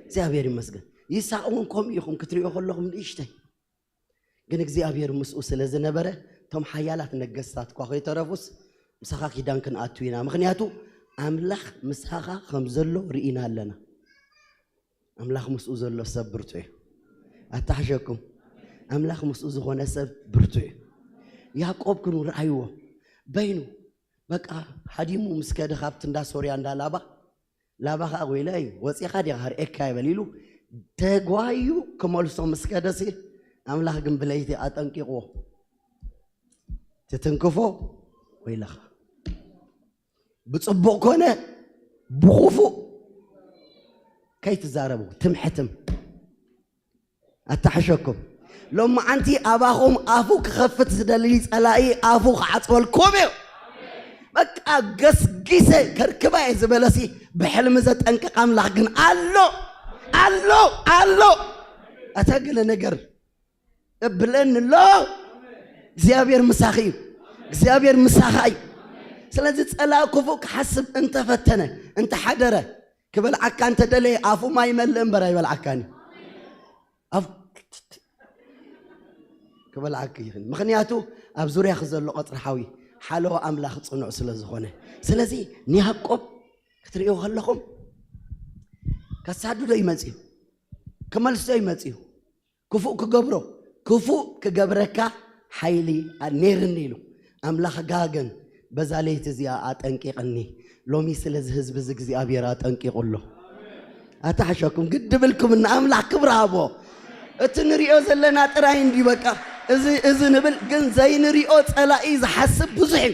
እግዚኣብሔር ይመስገን። ይስሐቅ እውን ከምኡ ኢኹም ክትሪኦ ከለኹም ንእሽተይ ግን እግዚኣብሔር ምስኡ ስለ ዝነበረ እቶም ሓያላት ነገስታት እኳ ከይተረፉስ ምሳኻ ኪዳን ክንኣቱ ኢና። ምኽንያቱ ኣምላኽ ምሳኻ ከም ዘሎ ርኢና ኣለና። ኣምላኽ ምስኡ ዘሎ ሰብ ብርቱ እዩ። ኣታሕሸኩም ኣምላኽ ምስኡ ዝኾነ ሰብ ብርቱ እዩ። ያዕቆብ ክኑ ረኣይዎ በይኑ በቃ ሃዲሙ ምስ ከደ ካብቲ እንዳ ሶርያ እንዳ ላባ ላባ ኸዓ ወይለይ ወፂኻ ዲኻ ርእየካ ይበል ኢሉ ተጓዩ ክመልሶ ምስ ከደሲ ኣምላኽ ግን ብለይቲ ኣጠንቂቕዎ። ትትንክፎ ወይለኻ ብፅቡቕ ኮነ ብኽፉእ ከይትዛረቡ ትምሕትም ኣታሕሸኩም። ሎማዓንቲ ኣባኹም ኣፉ ክኸፍት ዝደሊ ጸላኢ ኣፉ ክዓጽወልኩም እዩ። በቃ ገስጊሰ ከርክባ እየ ዝበለሲ ብሕልሚ ዘጠንቅቕ ኣምላኽ ግን ኣሎ ኣሎ ኣሎ። ኣታ ገለ ነገር እብለኒ ኣሎ። እግዚኣብሔር ምሳኺ እዩ። እግዚኣብሔር ምሳኻ እዩ። ስለዚ ጸላኢ ክፉእ ክሓስብ እንተፈተነ እንተሓደረ ክበልዓካ እንተደለየ ኣፉ ማይ ይመልእ እምበር ኣይበልዓካን እዩ። ኣፍ ክበልዓካ ይኽእል። ምኽንያቱ ኣብ ዙርያኺ ዘሎ ቀጽሪ ሓዊ ሓለዋ ኣምላኽ ጽኑዕ ስለ ዝኾነ። ስለዚ ንያዕቆብ ክትርእዮ ከለኹም ከሳድዶ ይመጽእ እዩ። ክመልሶ ይመጽእ እዩ። ክፉእ ክገብሮ ክፉእ ክገብረካ ሓይሊ ነይርኒ ኢሉ ኣምላኽ ጋገን በዛ ለይቲ እዚኣ ኣጠንቂቕኒ። ሎሚ ስለዚ ህዝቢ እዚ እግዚኣብሔር ኣጠንቂቑ ኣሎ። ኣታሕሸኩም ግድ ብልኩም እና ኣምላኽ ክብሪ ሃቦ። እቲ ንሪኦ ዘለና ጥራይ እንዲ በቃ እዚ እዚ ንብል ግን ዘይንሪኦ ጸላኢ ዝሓስብ ብዙሕ እዩ።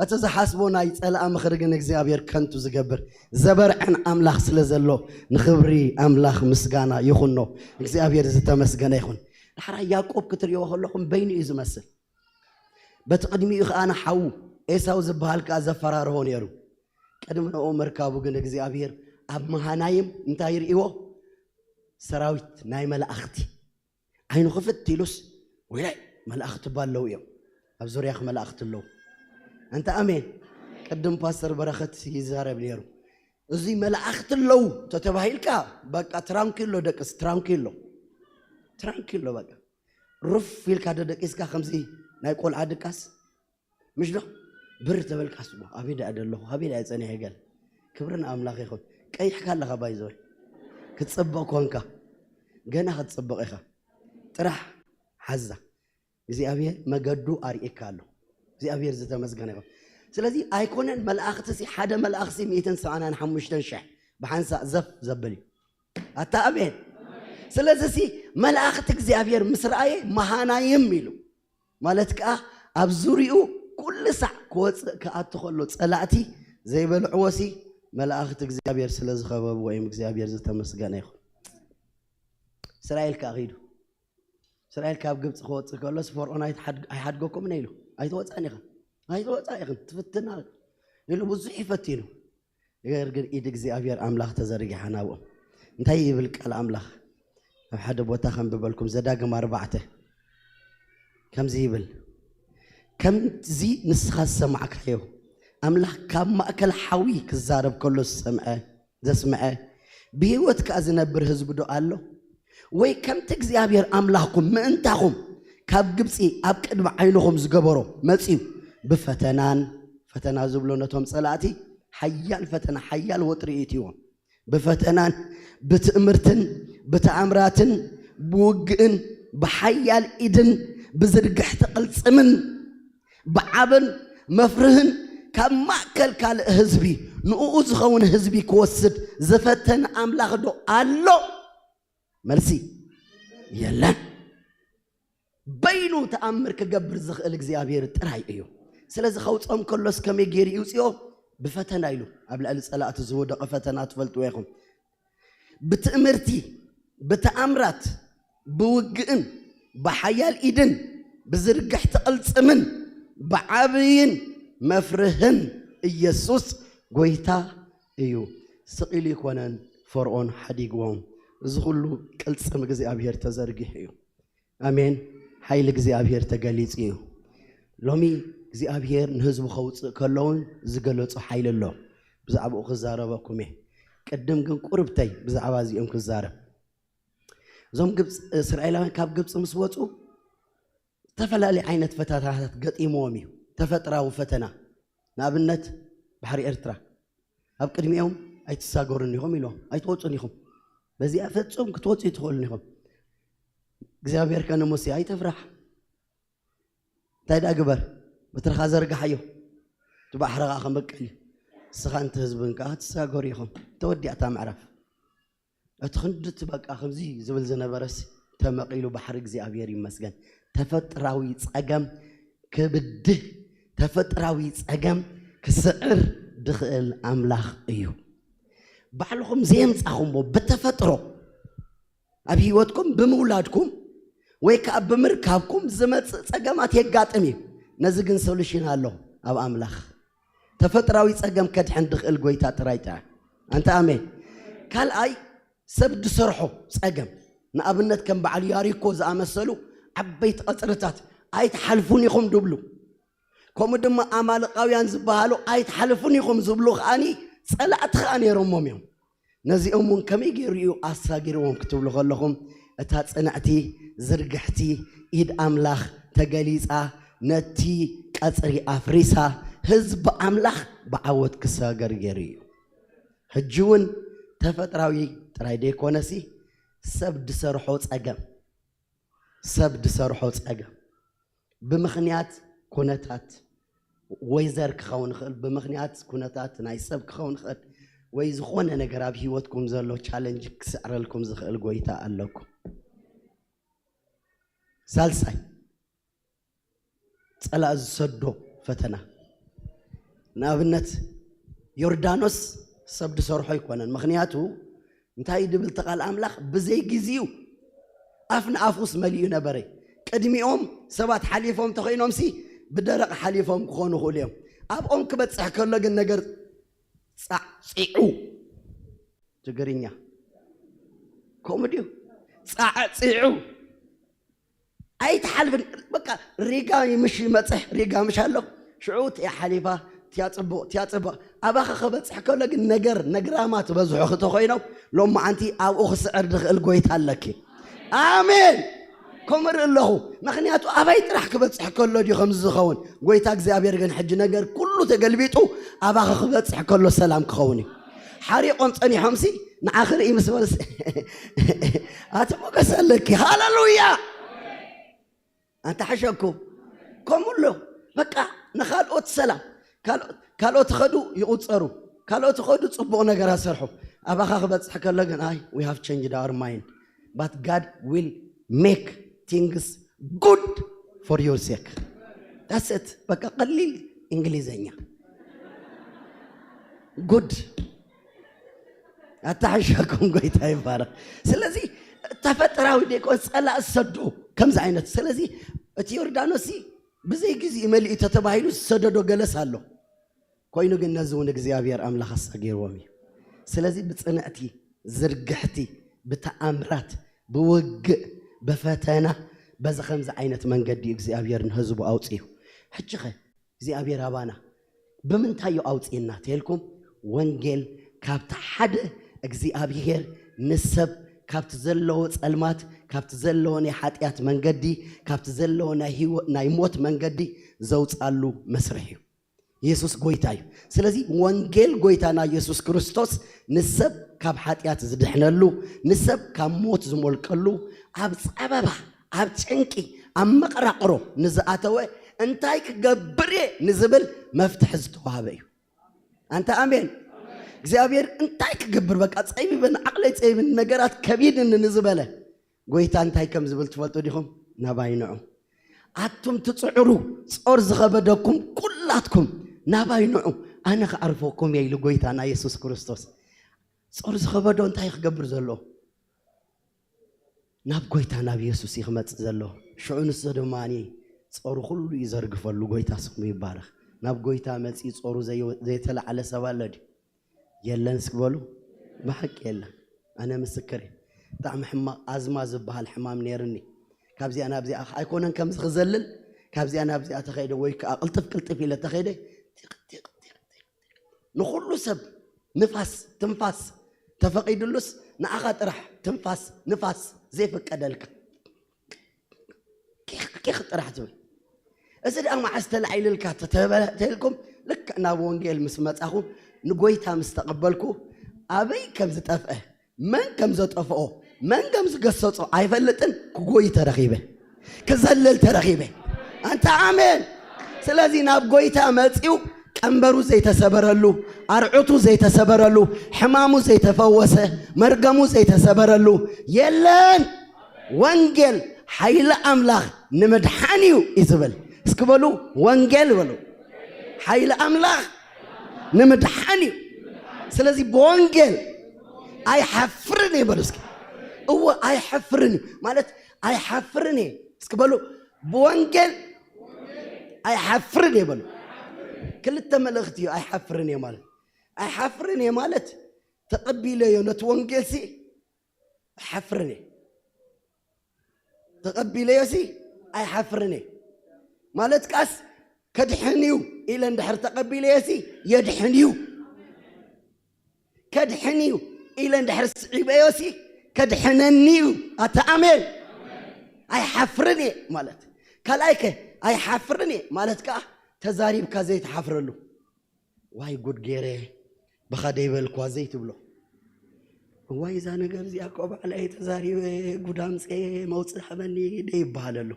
እቲ ዝሓስቦ ናይ ጸላኢ ምኽሪ ግን እግዚኣብሔር ከንቱ ዝገብር ዘበርዐን ኣምላኽ ስለ ዘሎ ንኽብሪ ኣምላኽ ምስጋና ይኹኖ። እግዚኣብሔር ዝተመስገነ ይኹን። ዳሕራይ ያዕቆብ ክትርእይዎ ከለኹም በይኑ እዩ ዝመስል። በቲ ቅድሚኡ ከኣ ንሓዉ ኤሳው ዝበሃል ከኣ ዘፈራርሆ ነይሩ። ቅድሚ ንኡ ምርካቡ ግን እግዚኣብሔር ኣብ መሃናይም እንታይ ይርእይዎ? ሰራዊት ናይ መላእኽቲ ዓይኑ ክፍት ኢሉስ ወይላይ መላእኽቲ እባ ኣለዉ እዮም። ኣብ ዙርያኽ መላእኽቲ ኣለዉ። እንተ ኣሜን። ቅድም ፓስተር በረኸት ይዛረብ ነይሩ። እዚ መላእኽቲ ኣለዉ ተተባሂልካ በቃ ትራንኪሎ ደቅስ ትራንኪሎ ትራንኪሎ በቃ ሩፍ ኢልካ ደደቂስካ ከምዚ ናይ ቆልዓ ድቃስ ምሽ ዶ ብር ተበልካስ ኣበይ ደኣ ደለኹ ኣበይ ደኣ ጸኒሐ ገለ ክብሪ ንኣምላኽ ይኹን። ቀይሕካ ኣለኻ ባይዘወይ ክትጽብቕ ኮንካ ገና ክትጽብቕ ኢኻ። ጥራሕ ሓዛ እግዚኣብሔር መገዱ ኣርእየካ ኣሎ። እግዚኣብሔር ዝተመስገነ ይኹን። ስለዚ ኣይኮነን መላእኽቲ ሲ ሓደ መላእኽቲ ሚእትን ሰብዓን ሓሙሽተን ሽሕ ብሓንሳእ ዘፍ ዘብል እዩ። ኣታ ኣሜን። ስለዚ ሲ መላእኽቲ እግዚኣብሔር ምስ ረኣየ መሃናይም ኢሉ ማለት ከኣ ኣብ ዙሪኡ ኩሉ ሳዕ ክወፅእ ክኣቱ ከሎ ፀላእቲ ዘይበልዕዎ ሲ መላእኽቲ እግዚኣብሔር ስለ ዝኸበብዎ እዮም። እግዚኣብሔር ዝተመስገነ ይኹን። እስራኤል ከኣ ኺዱ እስራኤል ካብ ግብፂ ክወፅእ ከሎስ ፈርዖን ኣይትሓድ- ኣይሓድገኩምን ኢሉ ኣይትወፃን ኢኻ ኣይትወፃ ኢኽን ትፍትና ኢሉ ብዙሕ ይፈትኑ። ነገር ግን ኢድ እግዚኣብሔር ኣምላኽ ተዘርጊሓ ናብኦም እንታይ ይብል ቃል ኣምላኽ? ኣብ ሓደ ቦታ ከንብበልኩም ዘዳግም ኣርባዕተ ከምዚ ይብል ከምዚ ንስኻ ዝሰማዕካዮ ኣምላኽ ካብ ማእከል ሓዊ ክዛረብ ከሎ ዝሰምዐ ዘስምዐ ብህይወት ከኣ ዝነብር ህዝቢ ዶ ኣሎ? ወይ ከምቲ እግዚኣብሔር ኣምላኽኩም ምእንታኹም ካብ ግብፂ ኣብ ቅድሚ ዓይንኹም ዝገበሮ መፅዩ ብፈተናን ፈተና ዝብሎ ነቶም ፀላእቲ ሓያል ፈተና ሓያል ወጥሪ እትዎም ብፈተናን ብትእምርትን ብተኣምራትን ብውግእን ብሓያል ኢድን ብዝርግሕቲ ቅልፅምን ብዓብን መፍርህን ካብ ማእከል ካልእ ህዝቢ ንእኡ ዝኸውን ህዝቢ ክወስድ ዝፈተነ ኣምላኽ ዶ ኣሎ? መልሲ የለን። በይኑ ተኣምር ክገብር ዝኽእል እግዚኣብሔር ጥራይ እዩ። ስለዚ ከውፅኦም ከሎስ ከመይ ገይሩ ይውፅኦ? ብፈተና ኢሉ ኣብ ልዕሊ ፀላእቲ ዝወደቐ ፈተና ትፈልጥዎ ኢኹም። ብትእምርቲ፣ ብተኣምራት፣ ብውግእን ብሓያል ኢድን ብዝርግሕቲ ቅልፅምን ብዓብይን መፍርህን ኢየሱስ ጎይታ እዩ። ስቕ ኢሉ ይኮነን ፈርዖን ሓዲግዎም። እዚ ኩሉ ቅልፅም እግዚኣብሔር ተዘርጊሑ እዩ። ኣሜን። ሓይሊ እግዚኣብሔር ተገሊፁ እዩ። ሎሚ እግዚኣብሔር ንህዝቡ ከውፅእ ከለውን ዝገለፁ ሓይሊ ኣሎ። ብዛዕባኡ ክዛረበኩም እየ። ቅድም ግን ቁርብተይ ብዛዕባ እዚኦም ክዛረብ። እዞም ግብፅ እስራኤላውያን ካብ ግብፂ ምስ ወፁ ዝተፈላለዩ ዓይነት ፈተናታት ገጢምዎም እዩ። ተፈጥራዊ ፈተና፣ ንኣብነት ባሕሪ ኤርትራ ኣብ ቅድሚኦም ኣይትሳገሩን ኢኹም ኢሎም፣ ኣይትወፁን ኢኹም፣ በዚኣ ፈፁም ክትወፁ ይትኽእሉን ኢኹም። እግዚኣብሔር ከ ንሙሴ ኣይትፍራሕ፣ እንታይ ደኣ ግበር፣ በትርኻ ዘርግሓዮ፣ እቲ ባሕሪ ኸዓ ክምቅል እዩ፣ ንስኻን እቲ ህዝብን ከኣ ትሳገሩ ኢኹም። ተወዲኣ እታ ምዕራፍ። እቲ ክንድቲ በቃ ከምዚ ዝብል ዝነበረስ ተመቒሉ ባሕሪ እግዚኣብሔር ይመስገን። ተፈጥራዊ ጸገም ክብድህ፣ ተፈጥራዊ ጸገም ክስዕር ድኽእል ኣምላኽ እዩ። ባዕልኹም ዘየምጻኹምዎ ብተፈጥሮ ኣብ ህይወትኩም ብምውላድኩም ወይ ከኣ ብምርካብኩም ዝመጽእ ጸገማት የጋጥም እዩ። ነዚ ግን ሶሉሽን ኣሎ ኣብ ኣምላኽ። ተፈጥራዊ ጸገም ከድሕን ድኽእል ጎይታ ጥራይ ጥራይ። ኣንታ ኣሜን። ካልኣይ ሰብ ድሰርሖ ጸገም፣ ንኣብነት ከም በዓል ያሪኮ ዝኣመሰሉ ዓበይቲ ቀጽርታት ኣይትሓልፉን ኢኹም ድብሉ፣ ከምኡ ድማ ኣማልቃውያን ዝበሃሉ ኣይትሓልፉን ኢኹም ዝብሉ ከኣኒ ጸላእቲ ከኣ ነይሮሞም እዮም። ነዚኦም እውን ከመይ ገይሩ እዩ ኣሳጊርዎም ክትብሉ ከለኹም፣ እታ ጽንዕቲ ዝርግሕቲ ኢድ ኣምላኽ ተገሊጻ፣ ነቲ ቀጽሪ ኣፍሪሳ፣ ህዝቢ ኣምላኽ ብዓወት ክሳገር ገይሩ እዩ። ሕጂ እውን ተፈጥራዊ ጥራይ ደይኮነሲ፣ ሰብ ድሰርሖ ጸገም፣ ሰብ ድሰርሖ ጸገም ብምኽንያት ኩነታት ወይዘር ክኸውን ይኽእል፣ ብምኽንያት ኩነታት ናይ ሰብ ክኸውን ይኽእል፣ ወይ ዝኾነ ነገር ኣብ ህይወትኩም ዘሎ ቻለንጅ ክስዕረልኩም ዝኽእል ጎይታ ኣለኩም። ሳልሳይ፣ ጸላእ ዝሰዶ ፈተና። ንኣብነት፣ ዮርዳኖስ ሰብ ድሰርሖ ኣይኮነን። ምኽንያቱ እንታይ ድብል ተቓል ኣምላኽ? ብዘይ ግዚኡ ኣፍ ንኣፉስ መሊኡ ነበረ። ቅድሚኦም ሰባት ሓሊፎም ተኾይኖምሲ ብደረቕ ሓሊፎም ክኾኑ ይኽእሉ እዮም። ኣብኦም ክበጽሕ ከሎ ግን ነገር ጻዕጺዑ። ትግርኛ ከምኡ ድዩ? ጻዕጺዑ። ኣይትሓልፍን። በቃ ሪጋ ምሽ ይመጽሕ፣ ሪጋ ምሽ ኣሎ። ሽዑ እቲያ ሓሊፋ፣ እቲያ ጽቡቕ፣ እቲያ ጽቡቕ። ኣባኻ ክበጽሕ ከሎ ግን ነገር፣ ነግራማት በዝሑ ክተኾይኖም፣ ሎማዓንቲ ኣብኡ ክስዕር ድኽእል ጎይታ ኣለኪ። ኣሜን። ከምርኢ ኣለኹ። ምኽንያቱ ኣባይ ጥራሕ ክበጽሕ ከሎ ድዩ ከምዚ ዝኸውን? ጎይታ እግዚኣብሔር ግን ሕጂ ነገር ኩሉ ተገልቢጡ ኣባኻ ክበጽሕ ከሎ ሰላም ክኸውን እዩ። ሓሪቖም ጸኒሖምሲ ንዓኺ ርኢ ምስ በልስ ኣቲ ሞገስ ኣለኪ። ሃሌሉያ። ኣንታ ሓሸኩም። ከምኡ ኣሎ። በቃ ንኻልኦት ሰላም። ካልኦት፣ ካልኦት ኸዱ ይቑጸሩ። ካልኦት ኸዱ ጽቡቕ ነገር ኣሰርሑ። ኣባኻ ክበጽሕ ከሎ ግን ኣይ፣ we have changed our mind. But God will make things good for your sake. That's it. በቃ ቀሊል እንግሊዘኛ። ጉድ። ኣታሓሻኩም ጎይታ ይባረክ። ስለዚ ተፈጥራዊ ደይኮን ጸላእ ዝሰዶ ከምዚ ዓይነት። ስለዚ እቲ ዮርዳኖስ ብዘይ ግዜ መሊኡ ተተባሂሉ ዝሰደዶ ገለስ ኣሎ። ኮይኑ ግን ነዚ እውን እግዚኣብሔር ኣምላኽ ኣሳጊርዎም እዩ። ስለዚ ብጽንዕቲ፣ ዝርግሕቲ፣ ብተኣምራት፣ ብውግእ፣ ብፈተና፣ በዚ ከምዚ ዓይነት መንገዲ እዩ እግዚኣብሔር ንህዝቡ ኣውፅዩ። ሕጂ ኸ እግዚኣብሔር ኣባና ብምንታይ እዩ ኣውፅእና ተልኩም? ወንጌል ካብቲ ሓደ እግዚኣብሔር ንሰብ ካብቲ ዘለዎ ጸልማት፣ ካብቲ ዘለዎ ናይ ሓጢኣት መንገዲ፣ ካብቲ ዘለዎ ናይ ህይወ-፣ ናይ ሞት መንገዲ ዘውፃሉ መስርሕ እዩ። የሱስ ጎይታ እዩ። ስለዚ ወንጌል ጎይታና የሱስ ክርስቶስ ንሰብ ካብ ሓጢኣት ዝድሕነሉ፣ ንሰብ ካብ ሞት ዝሞልቀሉ፣ ኣብ ጸበባ፣ ኣብ ጭንቂ፣ ኣብ መቐራቕሮ ንዝኣተወ እንታይ ክገብር እየ ንዝብል መፍትሒ ዝተዋህበ እዩ። ኣንታ ኣሜን። እግዚኣብሔር እንታይ ክገብር፣ በቃ ጸቢበን፣ ዓቕለይ ጸቢብን፣ ነገራት ከቢድን ንዝበለ ጎይታ እንታይ ከም ዝብል ትፈልጡ ዲኹም? ናባይ ንዑ ኣቱም ትጽዕሩ፣ ጾር ዝኸበደኩም ኩላትኩም ናባይ ንዑ፣ ኣነ ክዓርፈኩም እየ ኢሉ ጎይታና የሱስ ክርስቶስ። ጾር ዝኸበዶ እንታይ ክገብር ዘሎ? ናብ ጎይታ ናብ የሱስ እዩ ክመጽእ ዘሎ። ሽዑ ንሱ ድማ ጾሩ ኩሉ እዩ ዘርግፈሉ። ጎይታ ስሙ ይባረኽ። ናብ ጎይታ መጺኡ ጾሩ ዘየ- ዘይተላዕለ ሰብ ኣሎ ድዩ? የለን እስኪ በሉ። ብሓቂ የለን። ኣነ ምስክር እየ። ብጣዕሚ ሕማቕ ኣዝማ ዝበሃል ሕማም ነይርኒ። ካብዚኣ ናብዚኣ ኣይኮነን ከምዚ ክዘልል፣ ካብዚኣ ናብዚኣ ተኸይደ ወይ ከዓ ቅልጥፍ ቅልጥፍ ኢለ ተኸይደ ጢቕ ጢቕ ጢቕ ጢቕ ንኹሉ ሰብ ንፋስ ትንፋስ ተፈቒዱሉስ ንኣኻ ጥራሕ ትንፋስ ንፋስ ዘይፍቀደልካ ኪኽ ኪኽ ጥራሕ ትብል። እዚ ደኣ መዓስ ተላዒልልካ ተተበለ ተልኩም ልክዕ ናብ ወንጌል ምስ መጻኹ ንጎይታ ምስ ተቐበልኩ ኣበይ ከም ዝጠፍአ መን ከም ዘጠፍኦ መን ከም ዝገሰጾ ኣይፈልጥን። ክጎይ ተረኺበ፣ ክዘልል ተረኺበ። ኣንታ ኣሜን። ስለዚ ናብ ጎይታ መጺኡ ቀንበሩ ዘይተሰበረሉ፣ ኣርዑቱ ዘይተሰበረሉ፣ ሕማሙ ዘይተፈወሰ፣ መርገሙ ዘይተሰበረሉ የለን። ወንጌል ሓይሊ ኣምላኽ ንምድሓን እዩ እዩ ዝብል። እስኪ በሉ ወንጌል በሉ ሓይሊ ኣምላኽ ንምድሓን እዩ። ስለዚ ብወንጌል ኣይሓፍርን እየ በሉ እስኪ። እወ ኣይሓፍርን እዩ ማለት ኣይሓፍርን እየ እስኪ በሉ። ብወንጌል ኣይሓፍርን እየ በሉ። ክልተ መልእኽቲ እዩ ኣይሓፍርን እየ ማለት። ኣይሓፍርን እየ ማለት ተቐቢለዮ ነቲ ወንጌልሲ ኣይሓፍርን እየ። ተቐቢለዮሲ ኣይሓፍርን እየ ማለት ቃስ ከድሕን እዩ ኢለ እንድሕር ተቐቢለዮሲ የድሕን እዩ። ከድሕን እዩ ኢለ እንድሕር ስዒበዮሲ ከድሕነኒ እዩ። ኣታ ኣሜን። ኣይሓፍርን እየ ማለት ካልኣይከ ኣይሓፍርን እየ ማለት ከዓ ተዛሪብካ ዘይትሓፍረሉ። ዋይ ጉድ ገይረ ብኻ ደይበልኳ ዘይትብሎ። እዋይ እዛ ነገር እዚኣ እኮ ባዕለይ ተዛሪበ ጉድ ኣምፀ መውፅእ ሃበኒ ደይበሃለሉ።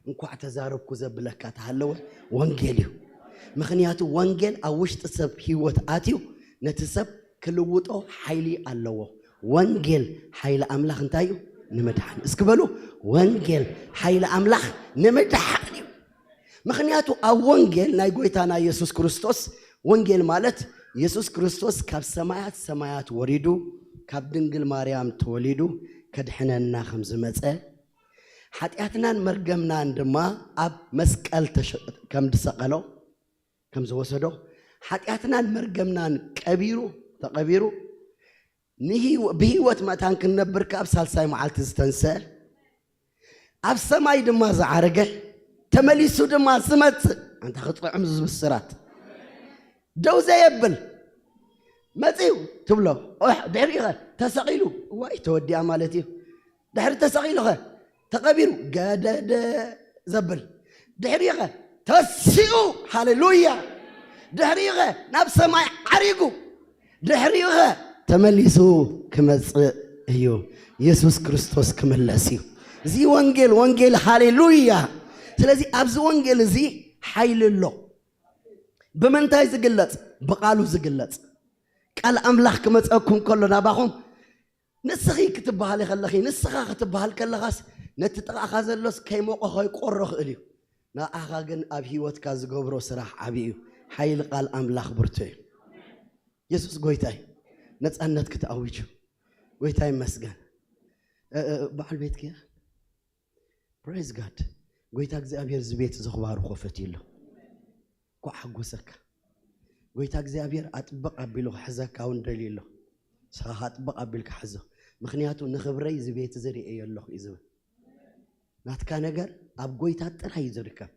እንኳዕ ተዛረብኩ ዘብለካ ተሃለወ ወንጌል እዩ። ምኽንያቱ ወንጌል ኣብ ውሽጢ ሰብ ህይወት ኣትዩ ነቲ ሰብ ክልውጦ ሓይሊ ኣለዎ። ወንጌል ሓይሊ ኣምላኽ እንታይ እዩ? ንምድሓን። እስኪ በሉ ወንጌል ሓይሊ ኣምላኽ ንምድሓን እዩ። ምኽንያቱ ኣብ ወንጌል ናይ ጎይታና የሱስ ክርስቶስ ወንጌል ማለት የሱስ ክርስቶስ ካብ ሰማያት ሰማያት ወሪዱ ካብ ድንግል ማርያም ተወሊዱ ከድሕነና ከም ዝመጸ ሓጢኣትናን መርገምናን ድማ ኣብ መስቀል ተሸ- ከም ዝሰቐሎ ከም ዝወሰዶ ሓጢኣትናን መርገምናን ቀቢሩ ተቐቢሩ ንህይወ- ብህይወት መታን ክንነብር ካብ ሳልሳይ መዓልቲ ዝተንሰ ኣብ ሰማይ ድማ ዝዓረገ ተመሊሱ ድማ ዝመጽእ ኣንታ ክጥዕም ዝብስራት ደው ዘየብል መጺኡ ትብሎ ድሕሪኸ ተሰቒሉ እዋይ ተወዲኣ ማለት እዩ። ድሕሪ ተሰቒሉኸ ተቐቢሩ ገደደ ዘብል ድሕሪኸ ተሲኡ ሃሌሉያ ድሕሪኸ ናብ ሰማይ ዓሪጉ ድሕሪኸ ተመሊሱ ክመጽእ እዩ። የሱስ ክርስቶስ ክምለስ እዩ። እዚ ወንጌል ወንጌል ሃሌሉያ። ስለዚ ኣብዚ ወንጌል እዚ ሓይሊ ኣሎ። ብምንታይ ዝግለጽ? ብቓሉ ዝግለጽ። ቃል ኣምላኽ ክመጸኩም ከሎ ናባኹም ንስኺ ክትበሃሊ ከለኺ ንስኻ ክትበሃል ከለኻስ ነቲ ጥቓኻ ዘሎስ ከይሞቐ ከይቆሮ ክእል እዩ። ንኣኻ ግን ኣብ ህይወትካ ዝገብሮ ስራሕ ዓብዪ እዩ። ሓይሊ ቃል ኣምላኽ ብርቱ እዩ። የሱስ ጎይታ እዩ። ነፃነት ክትኣውጅ እዩ። ጎይታ ይመስገን። እ- እ- በዓል ቤትኪ ፕሬዝ ጋድ። ጎይታ እግዚኣብሔር እዚ ቤት እዚ ክባርኮ ፈትዩ ኣሎ። ኳዕ ሓጎሰካ። ጎይታ እግዚኣብሔር ኣጥብቕ ኣቢሉ ክሕዘካ እውን ደልዩ ኣሎ። ንስኻ ኣጥብቕ ኣቢልካ ሕዞ። ምኽንያቱ ንኽብረይ እዚ ቤት እዚ ርእየ ኣለኹ እዩ ዝብል። ናትካ ነገር ኣብ ጎይታ ጥራይ እዩ ዝርከብ።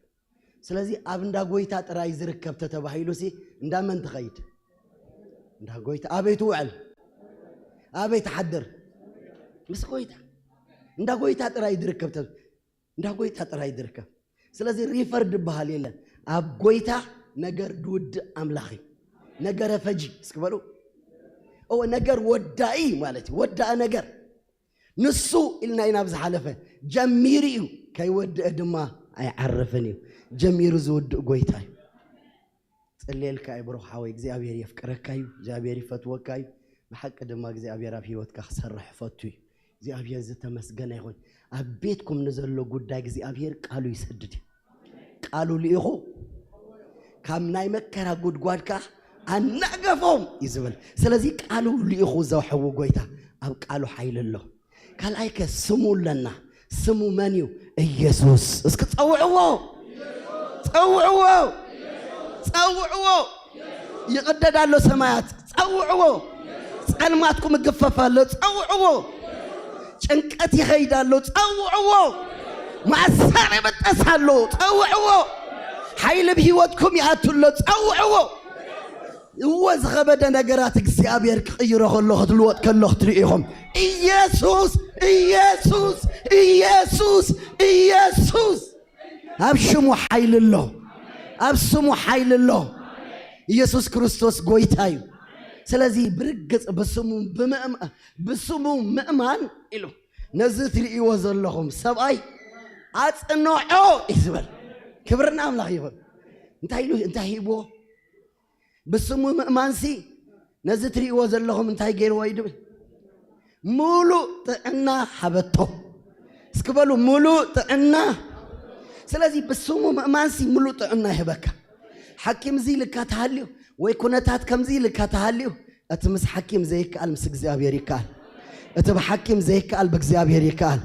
ስለዚ ኣብ እንዳ ጎይታ ጥራይ ዝርከብ ተተባሂሉ ሲ እንዳ መን ትኸይድ? እንዳ ጎይታ። ኣበይ ትውዕል? ኣበይ ትሓድር? ምስ ጎይታ። እንዳ ጎይታ ጥራይ ዝርከብ ተ- እንዳ ጎይታ ጥራይ ዝርከብ። ስለዚ ሪፈር ዝበሃል የለን። ኣብ ጎይታ ነገር ድውድእ ኣምላኽ እዩ። ነገረ ፈጂ እስኪ በሉ። እወ ነገር ወዳኢ ማለት እዩ። ወዳኢ ነገር ንሱ ኢልና ኢና ኣብ ዝሓለፈ ጀሚሩ እዩ ከይወድአ ድማ ኣይዓርፍን እዩ። ጀሚሩ ዝውድእ ጎይታ እዩ። ጽልየልካ እየ ብሩኽ ሓወይ፣ እግዚኣብሔር የፍቅረካ እዩ፣ እግዚኣብሔር ይፈትወካ እዩ። ብሓቂ ድማ እግዚኣብሔር ኣብ ህይወትካ ክሰርሕ ፈቱ እዩ። እግዚኣብሔር ዝተመስገነ ይኹን። ኣብ ቤትኩም ንዘሎ ጉዳይ እግዚኣብሔር ቃሉ ይሰድድ እዩ። ቃሉ ልኢኹ ካብ ናይ መከራ ጉድጓድ ከኣ ኣናገፎም እዩ ዝብል። ስለዚ ቃሉ ልኢኹ ዘውሐዉ ጎይታ ኣብ ቃሉ ሓይሊ ኣሎ። ካልኣይከ ስሙ ኣለና። ስሙ መን እዩ? ኢየሱስ። እስኪ ጸውዕዎ፣ ጸውዕዎ፣ ጸውዕዎ። ይቕደድ ኣሎ ሰማያት። ጸውዕዎ። ጸልማትኩም ይግፈፍ ኣሎ። ጸውዕዎ። ጭንቀት ይኸይድ ኣሎ። ጸውዕዎ። ማእሰር ይብጠስ ኣሎ። ጸውዕዎ። ሓይሊ ብህይወትኩም ይኣቱ ኣሎ። ጸውዕዎ። እወ ዝኸበደ ነገራት እግዚኣብሔር ክቕይሮ ከሎ ክትልወጥ ከሎ ክትርኢ ኢኹም። ኢየሱስ ኢየሱስ ኢየሱስ ኢየሱስ። ኣብ ሽሙ ሓይሊ ኣሎ። ኣብ ስሙ ሓይሊ ኣሎ። ኢየሱስ ክርስቶስ ጎይታ እዩ። ስለዚ ብርግጽ ብስሙ ብምእማ- ብስሙ ምእማን ኢሉ ነዚ ትርእይዎ ዘለኹም ሰብኣይ ኣጽንዖ እዩ ዝበል። ክብርና ኣምላኽ ይኹን። እንታይ ኢሉ እንታይ ሂብዎ? ብስሙ ምእማንሲ ነዚ ትርእይዎ ዘለኹም እንታይ ገይርዎ እዩ ድብል? ሙሉእ ጥዕና ሃበቶ። እስኪ በሉ፣ ሙሉእ ጥዕና። ስለዚ ብስሙ ምእማንሲ ሙሉእ ጥዕና ይህበካ። ሓኪም እዚ ኢልካ ተሃልዩ ወይ ኩነታት ከምዚ ኢልካ ተሃልዩ፣ እቲ ምስ ሓኪም ዘይከኣል ምስ እግዚኣብሔር ይከኣል። እቲ ብሓኪም ዘይከኣል ብእግዚኣብሔር ይከኣል።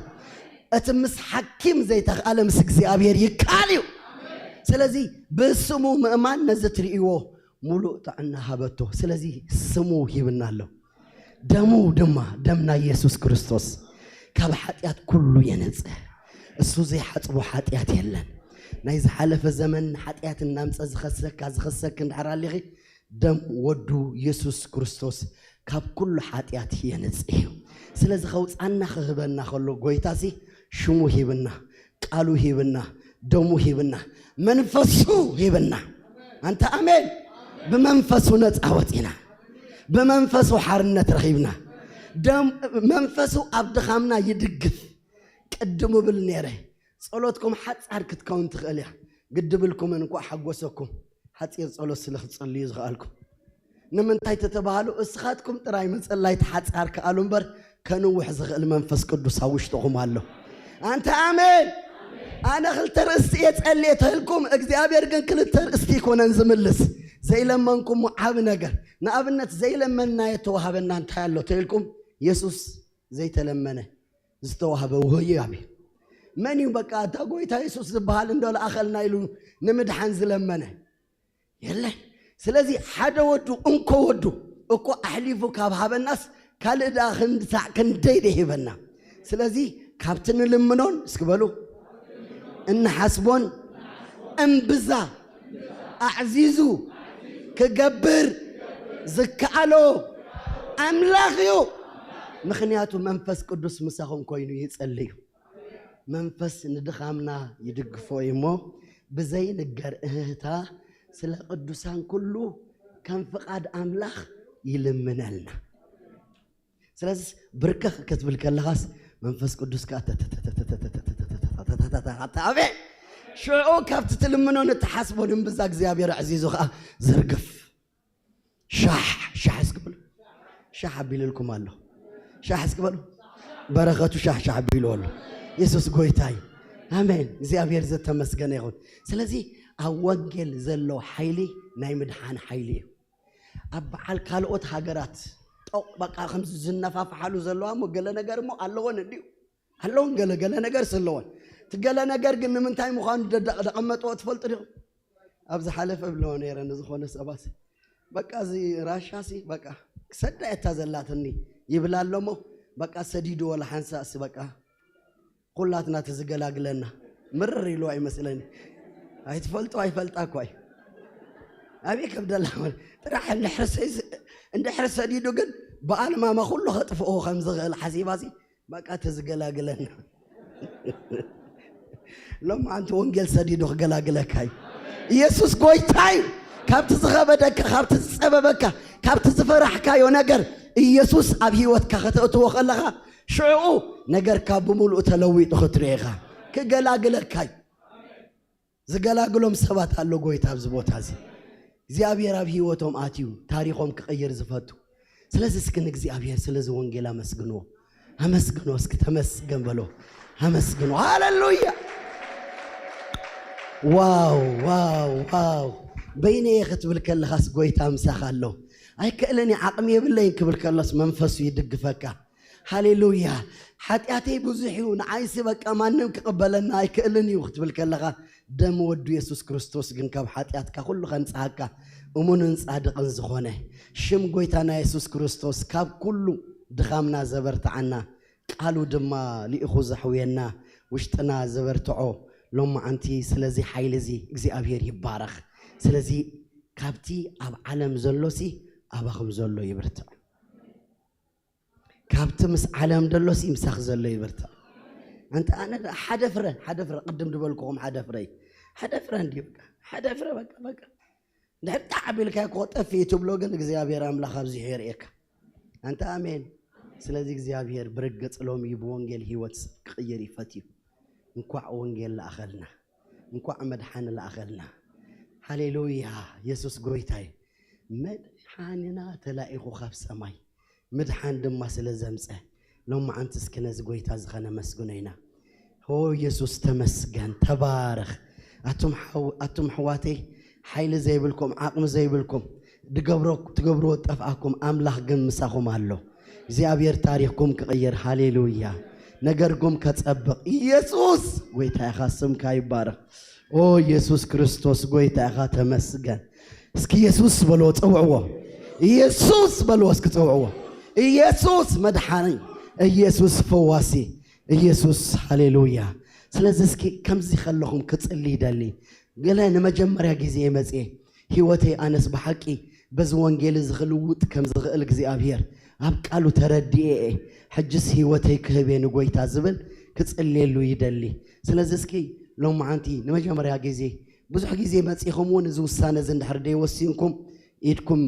እቲ ምስ ሓኪም ዘይተኽኣለ ምስ እግዚኣብሔር ይከኣል እዩ። ስለዚ ብስሙ ምእማን ነዚ ትርእይዎ ሙሉእ ጥዕና ሃበቶ። ስለዚ ስሙ ሂብና ኣሎ። ደሙ ድማ ደም ናይ ኢየሱስ ክርስቶስ ካብ ሓጢኣት ኩሉ የነጽህ። እሱ ዘይሓጽቦ ሓጢኣት የለን። ናይ ዝሓለፈ ዘመን ሓጢኣት እናምጸ ዝኸሰካ ዝኸሰክ እንድሕር ኣሊኺ ደም ወዱ ኢየሱስ ክርስቶስ ካብ ኩሉ ሓጢኣት የነጽህ እዩ። ስለዚ ከውጻና ክህበና ከሎ ጎይታሲ ሽሙ ሂብና፣ ቃሉ ሂብና፣ ደሙ ሂብና፣ መንፈሱ ሂብና። ኣንተ ኣሜን። ብመንፈሱ ነጻ ወጺና፣ ብመንፈሱ ሓርነት ረኺብና። ደም መንፈሱ ኣብ ድኻምና ይድግፍ። ቅድም እብል ነይረ ጸሎትኩም ሓጻር ክትከውን ትኽእል እያ። ግድብልኩምን እንኳ ሓጎሰኩም ሓጺር ጸሎት ስለ ክትጸልዩ ዝኽኣልኩም። ንምንታይ ተተባሃሉ እስኻትኩም ጥራይ መጸላይቲ ሓጻር ከኣሉ እምበር ከንውሕ ዝኽእል መንፈስ ቅዱስ ኣብ ውሽጥኹም ኣሎ። ኣንተ ኣሜን። ኣነ ክልተ ርእስቲ እየ ጸልየ ተልኩም እግዚኣብሔር ግን ክልተ ርእስቲ ይኮነን ዝምልስ። ዘይለመንኩም ዓብ ነገር ንኣብነት ዘይለመንናዮ ተዋሃበና እንታይ ኣሎ ተልኩም? የሱስ ዘይተለመነ ዝተዋህበ ውህያብ እዩ። መን እዩ በቃ እታ ጎይታ የሱስ ዝበሃል እንዶ ለኣኸልና ኢሉ ንምድሓን ዝለመነ የለን። ስለዚ ሓደ ወዱ እንኮ ወዱ እኮ ኣሕሊፉ ካብ ሃበናስ ካልእ ደኣ ክንድሳዕ ክንደይ ደሂበና። ስለዚ ካብቲ ንልምኖን እስኪ በሉ እንሓስቦን እምብዛ ኣዕዚዙ ክገብር ዝከኣሎ ኣምላኽ እዩ። ምኽንያቱ መንፈስ ቅዱስ ምሳኹም ኮይኑ ይጸልዩ። መንፈስ ንድኻምና ይድግፎ እዩ እሞ ብዘይንገር እህህታ ስለ ቅዱሳን ኩሉ ከም ፍቓድ ኣምላኽ ይልምነልና። ስለዚ ብርከኽ ክትብል ከለኻስ መንፈስ ቅዱስ ከኣ ኣበ ሽዑ ካብቲ ትልምኖ ንትሓስቦ ንእምብዛ እግዚኣብሔር ኣዕዚዙ ከኣ ዝርግፍ ሻሕ ሻሕ እስኪ በሉ። ሻሕ ኣቢልልኩም ኣሎ። ሻሕ እስኪ በሉ። በረኸቱ ሻሕ ሻሕ ኣቢሉ ኣሎ። የሱስ ጎይታ እዩ። ኣሜን። እግዚኣብሔር ዝተመስገነ ይኹን። ስለዚ ኣብ ወንጌል ዘሎ ሓይሊ ናይ ምድሓን ሓይሊ እዩ። ኣብ በዓል ካልኦት ሃገራት ጦቕ በቃ ከምዚ ዝነፋፍሓሉ ዘለዋ እሞ ገለ ነገር እሞ ኣለወን እንድዩ ኣለውን ገለ ገለ ነገር ስለወን እቲ ገለ ነገር ግን ንምንታይ ምዃኑ ደቀመጥዎ ትፈልጡ ዲኹም? ኣብ ዝሓለፈ እብለዎ ነይረ ንዝኾነ ሰባት በቃ እዚ ራሻ ሲ በቃ ክሰዳ እታ ዘላትኒ ይብል ኣሎ እሞ በቃ ሰዲዱ ወላ ሓንሳ ሲ በቃ ኩላትና እቲ ዝገላግለና ምርር ኢሉ ኣይመስለኒ። ኣይትፈልጦ ኣይፈልጣ እኳ እዩ። ኣበይ ከብደላ ጥራሕ እንድሕር ሰዲዱ ግን ብኣልማማ ኩሉ ከጥፍኦ ከም ዝኽእል ሓሲባ ሲ በቃ ተዝገላግለና። ሎም ኣንቲ ወንጌል ሰዲዱ ክገላግለካ እዩ። ኢየሱስ ጎይታ እዩ። ካብቲ ዝኸበደካ ካብቲ ዝጸበበካ ካብቲ ዝፈራሕካዮ ነገር ኢየሱስ ኣብ ህይወትካ ከተእትዎ ከለኻ ሽዕኡ ነገርካ ብምሉእ ተለዊጡ ክትርኢ ኢኻ። ክገላግለካ እዩ። ዝገላግሎም ሰባት ኣሎ ጎይታ ኣብዚ ቦታ እዚ። እግዚኣብሔር ኣብ ህይወቶም ኣትዩ ታሪኾም ክቕይር ዝፈቱ። ስለዚ እስኪ ንእግዚኣብሔር ስለዚ ወንጌል ኣመስግንዎ። ኣመስግኖ እስኪ፣ ተመስገን በሎ። ኣመስግኖ። ሃሌሉያ። ዋው ዋው ዋው። በይነየ ክትብል ከለኻስ ጎይታ ምሳኻ ኣሎ። ኣይክእልን እየ፣ ዓቕሚ የብለይን ክብል ከሎስ መንፈሱ ይድግፈካ። ሃሌሉያ። ሓጢኣተይ ብዙሕ እዩ፣ ንዓይሲ በቃ ማንም ክቕበለና ኣይክእልን እዩ ክትብል ከለኻ፣ ደም ወዱ የሱስ ክርስቶስ ግን ካብ ሓጢኣትካ ኩሉ ከንጽሃካ፣ እሙንን ጻድቕን ዝኾነ ሽም ጎይታና የሱስ ክርስቶስ ካብ ኩሉ ድኻምና ዘበርትዓና፣ ቃሉ ድማ ልኢኹ ዘሕውየና፣ ውሽጥና ዘበርትዖ፣ ሎማዓንቲ ስለዚ ሓይሊ እዚ እግዚኣብሔር ይባረኽ። ስለዚ ካብቲ ኣብ ዓለም ዘሎሲ ኣባኹም ዘሎ ይብርትዕ። ካብቲ ምስ ዓለም ደሎሲ ምሳኽ ዘሎ ይብርትዕ። ኣንተ ኣነ ሓደ ፍረ፣ ሓደ ፍረ፣ ቅድም ዝበልኩኹም ሓደ ፍረ እዩ። ሓደ ፍረ እንድዩ በቃ። ሓደ ፍረ በቃ፣ በቃ። እንድሕር ጣዕ ቢልካ እኮ ጠፊ ትብሎ፣ ግን እግዚኣብሔር ኣምላኽ ኣብዚሑ የርእየካ። ኣንተ ኣሜን። ስለዚ እግዚኣብሔር ብርግጽ ሎሚ ብወንጌል ህይወት ክቕይር ይፈትዩ። እንኳዕ ወንጌል ለኣኸልና፣ እንኳዕ መድሓኒ ለኣኸልና። ሃሌሉያ። የሱስ ጎይታ እዩ። መድሓኒና ተላኢኹ ካብ ሰማይ ምድሓን ድማ ስለ ዘምፀ፣ ሎማዓንቲ እስኪ ነዚ ጎይታ እዚ ከነመስግኖ ኢና። ኦ የሱስ ተመስገን፣ ተባረኽ። ኣቱም ሓው-፣ ኣቱም ኣሕዋተይ፣ ሓይሊ ዘይብልኩም፣ ዓቕሚ ዘይብልኩም፣ ድገብሮ-፣ ትገብርዎ ጠፍኣኩም፣ ኣምላኽ ግን ምሳኹም ኣሎ። እግዚኣብሔር ታሪኽኩም ክቕይር። ሃሌሉያ። ነገርኩም ከጸብቕ። ኢየሱስ ጎይታ ኢኻ፣ ስምካ ይባረኽ። ኦ ኢየሱስ ክርስቶስ ጎይታ ኢኻ፣ ተመስገን። እስኪ ኢየሱስ በልዎ፣ ጸውዕዎ። ኢየሱስ በልዎ፣ እስኪ ጸውዕዎ። ኢየሱስ መድሓኒ፣ ኢየሱስ ፈዋሲ፣ ኢየሱስ ሃሌሉያ። ስለዚ እስኪ ከምዚ ከለኹም ክጽሊ ይደሊ። ገለ ንመጀመርያ ግዜ እየ መጽየ። ህይወተይ ኣነስ ብሓቂ በዚ ወንጌል እዚ ክልውጥ ከም ዝኽእል እግዚኣብሔር ኣብ ቃሉ ተረዲኤ እየ። ሕጅስ ህይወተይ ክህብ እየ ንጎይታ ዝብል ክጽልየሉ ይደሊ። ስለዚ እስኪ ሎማዓንቲ ንመጀመርያ ግዜ፣ ብዙሕ ግዜ መጺኹም እውን እዚ ውሳነ እዚ እንድሕር ደይወሲንኩም፣ ኢድኩም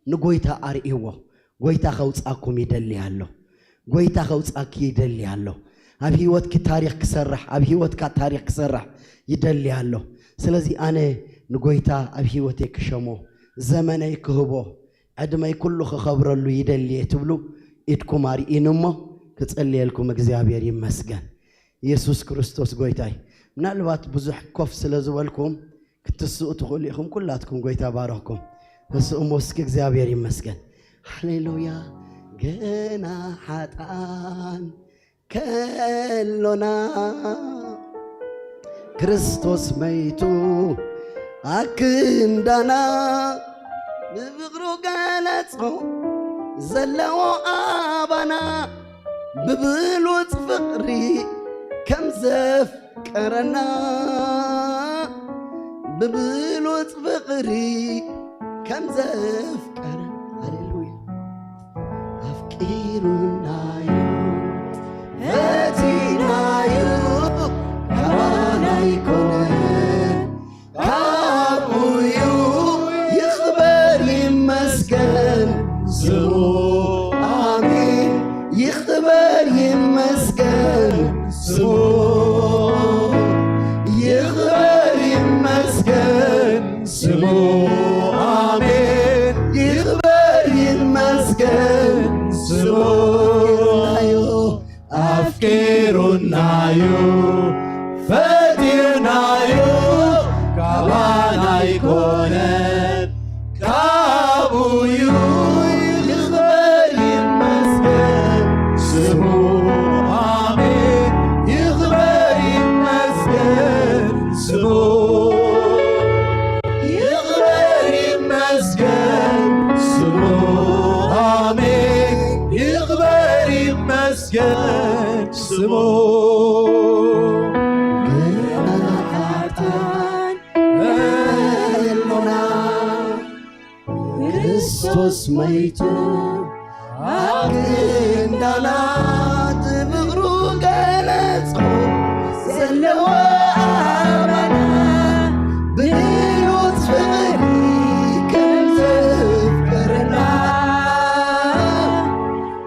ንጎይታ ኣርእይዎ። ጎይታ ከውጻኩም ይደሊ ኣሎ። ጎይታ ከውጻኪ ይደሊ ኣሎ። ኣብ ህይወትኪ ታሪኽ ክሰርሕ፣ ኣብ ህይወትካ ታሪኽ ክሰርሕ ይደሊ ኣሎ። ስለዚ ኣነ ንጎይታ ኣብ ህይወተይ ክሸሞ፣ ዘመነይ ክህቦ፣ ዕድመይ ኩሉ ክኸብረሉ ይደሊ እየ ትብሉ፣ ኢድኩም ኣርእዩኒ እሞ ክጽልየልኩም። እግዚኣብሔር ይመስገን። ኢየሱስ ክርስቶስ ጎይታይ። ምናልባት ብዙሕ ኮፍ ስለ ዝበልኩም ክትስኡ ትኽእሉ ኢኹም። ኩላትኩም ጎይታ ባረኽኩም። ተስኡ እሞ እስኪ። እግዚኣብሔር ይመስገን። ሃሌሉያ። ገና ሓጥኣን ከሎና ክርስቶስ መይቱ ኣክንዳና ብፍቕሩ ገለጾ ዘለዎ ኣባና ብብሉጽ ፍቕሪ ከም ዘፍቀረና ብብሉጽ ፍቕሪ ከም ዘፍቀረ። ሃሌሉያ። ኣፍቂሩናዩ ፈቲናዩ ካባና ኣይኮነን ካቡዩ ይኽበር ይመስገን ስሙ። ኣሜን። ይኽበር ይመስገን ስሙ። ይኽበር ይመስገን ስሙ። ኣሜን። ይኽበር ይመስገን ስሙ። ኣፍቂሩናዩ ፈጢርናዩ ካባና ኣይኮነን ካቡዩ። ይኽበር ይመስገን ስሙ። ኣሜን። ይኽበር ይመስገን ስሙ። ይኽበር ይመስገን ስሙ። ኣሜን። ይኽበር ይመስገን ስሙ። ገና ሓጥኣን ከሎና ክርስቶስ መይቱ ኣብ ክንዳና ብፍቕሩ ገለጾ ዘለዎ ኣባና ብሉጽ ፍቕሪ ከም ዘፍቀረና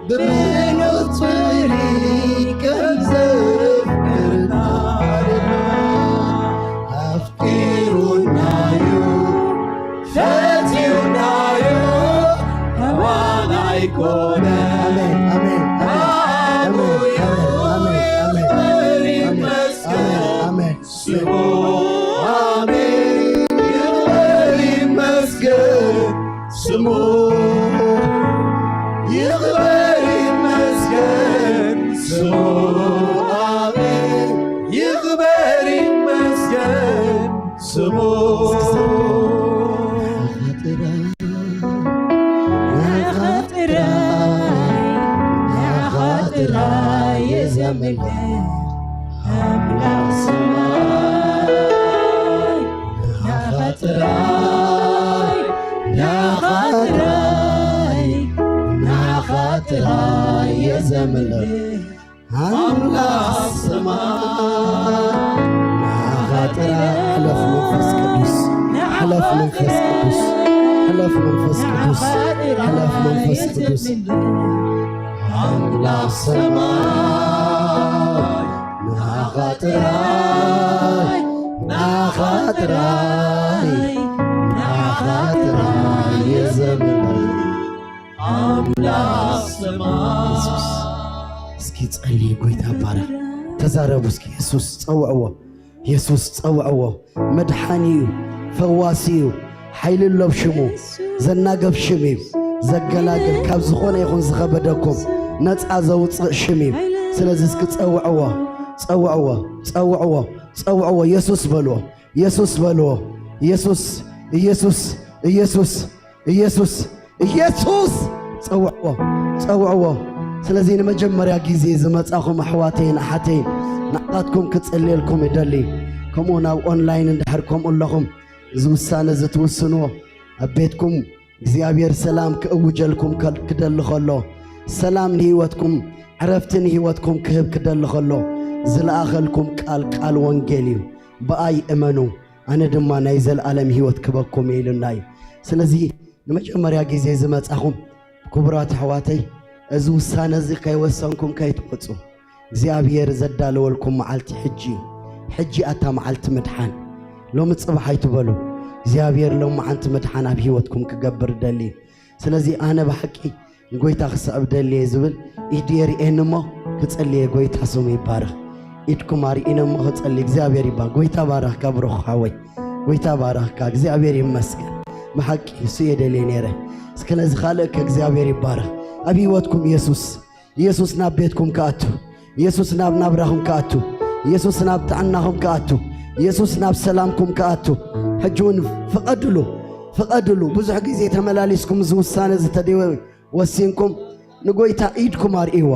ብብሉጽ ፍቕሪ ከም ዘፍቀረና። ኣፍ ይኮነ። ኣሜን፣ ኣሜን፣ ኣሜን፣ ኣሜን፣ ኣሜን፣ ኣሜን፣ ኣሜን፣ ኣሜን፣ ኣሜን፣ ኣሜን፣ ኣሜን፣ ኣሜን። ስሙ ኣሜን። ይኽበር ይመስገን ስሙ። ይኽበር ይመስገን ስሙ። ኣሜን። ይኽበር ይመስገን ስሙ። ናኻ ጥራይ፣ ናኻ ጥራይ፣ ናኻ ጥራይ የዘምር ኣምላኽ ሰማይ። ናኻ ጥራይ፣ ናኻ ጥራይ፣ ናኻ ጥራይ የዘምር ኣምላኽ ሰማይ። ናኻ ጥራይ። ሕለፍ መንፈስ ቅዱስ፣ ሕለፍ መንፈስ ቅዱስ፣ ሕለፍ መንፈስ ቅዱስ፣ ሕለፍ መንፈስ ቅዱስ። ኣምላኽ ሰማይ። ናኻ ጥራይ፣ ናኻ ጥራይ፣ ናኻ ጥራይ የዘምር ኣምላኽ ሰማይ። የሱስ፣ እስኪ ጸልይ፣ ጎይታ ባርኽ። ተዛረቡ እስኪ። የሱስ ጸውዕዎ፣ የሱስ ጸውዕዎ። መድሓኒ እዩ፣ ፈዋሲ እዩ፣ ሓይሊ ኣሎ ኣብ ሽሙ። ዘናገፍ ሽም እዩ፣ ዘገላግል፣ ካብ ዝኾነ ይኹን ዝኸበደኩም ነጻ ዘውጽእ ሽም እዩ። ስለዚ እስኪ ጸውዕዎ፣ ጸውዕዎ፣ ጸውዕዎ፣ ጸውዕዎ። የሱስ በልዎ፣ የሱስ በልዎ። የሱስ፣ ኢየሱስ፣ ኢየሱስ፣ ኢየሱስ፣ ኢየሱስ። ጸውዕዎ፣ ጸውዕዎ። ስለዚ ንመጀመርያ ግዜ ዝመጻኹም ኣሕዋተይን ኣሓተይን፣ ንዓኻትኩም ክጽልየልኩም እደሊ። ከምኡ ናብ ኦንላይን እንድሕር ከምኡ ኣለኹም፣ እዚ ውሳነ እዚ ትውስንዎ፣ ኣብ ቤትኩም እግዚኣብሔር ሰላም ክእውጀልኩም ከል-፣ ክደሊ ከሎ፣ ሰላም ንህይወትኩም፣ ዕረፍቲ ንህይወትኩም ክህብ ክደሊ ከሎ፣ ዝለኣኸልኩም ቃል፣ ቃል ወንጌል እዩ። ብኣይ እመኑ፣ ኣነ ድማ ናይ ዘለኣለም ህይወት ክበኩም እየ ኢሉና እዩ። ስለዚ ንመጀመርያ ግዜ ዝመጻኹም ክቡራት ኣሕዋተይ፣ እዚ ውሳነ እዚ ከይወሰንኩም ከይትወጹ። እግዚኣብሔር ዘዳለወልኩም መዓልቲ ሕጂ እዩ። ሕጂ ኣታ መዓልቲ ምድሓን። ሎሚ ጽባሕ ኣይትበሉ። እግዚኣብሔር ሎሚ መዓልቲ ምድሓን ኣብ ህይወትኩም ክገብር ደሊ እዩ። ስለዚ ኣነ ብሓቂ ንጎይታ ክስዕብ ደሊ እየ ዝብል ኢድ የርእየኒ እሞ ክጽሊ እየ። ጎይታ ስሙ ይባረኽ። ኢድኩም ኣርኢነ እሞ ክጸሊ። እግዚኣብሔር ይባ-፣ ጎይታ ባረኽካ ብሩኽ ሓወይ። ጎይታ ባረኽካ። እግዚኣብሔር ይመስገን። ብሓቂ እሱ እየ ደልየ ነይረ። ስለዚ ካልእ ከ እግዚኣብሔር ይባረኽ። ኣብ ህይወትኩም የሱስ፣ የሱስ ናብ ቤትኩም ክኣቱ፣ የሱስ ናብ ናብራኹም ክኣቱ፣ የሱስ ናብ ጥዕናኹም ክኣቱ፣ የሱስ ናብ ሰላምኩም ክኣቱ። ሕጂ እውን ፍቐድሉ፣ ፍቐድሉ። ብዙሕ ግዜ ተመላሊስኩም እዚ ውሳነ እዚ ተደይ ወሲንኩም ንጎይታ ኢድኩም ኣርእይዎ።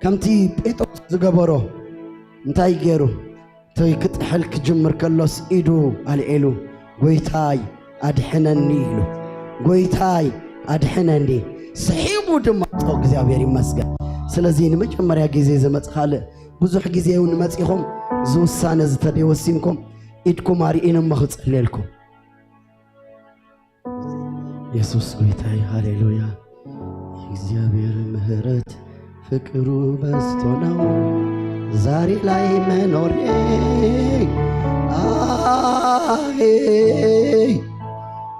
ከምቲ ጴጥሮስ ዝገበሮ እንታይ ገይሩ? እቲ ክጥሕል ክጅምር ከሎስ ኢዱ ኣልዒሉ፣ "ጎይታይ ኣድሕነኒ" ኢሉ፣ "ጎይታይ ኣድሕነኒ" ስሒቡ ድማ፣ ኦ፣ እግዚኣብሔር ይመስገን። ስለዚ ንመጀመርያ ግዜ ዝመጽእ ካልእ፣ ብዙሕ ግዜ እውን መጺኹም ዝውሳነ ዝተደይወሲንኩም ኢድኩም ኣርኢን እሞ ክጸልየልኩም። የሱስ ጎይታይ፣ ሃሌሉያ። የእግዚአብሔር ምሕረት ፍቅሩ በዝቶ ነው ዛሬ ላይ መኖሬ። አሄ፣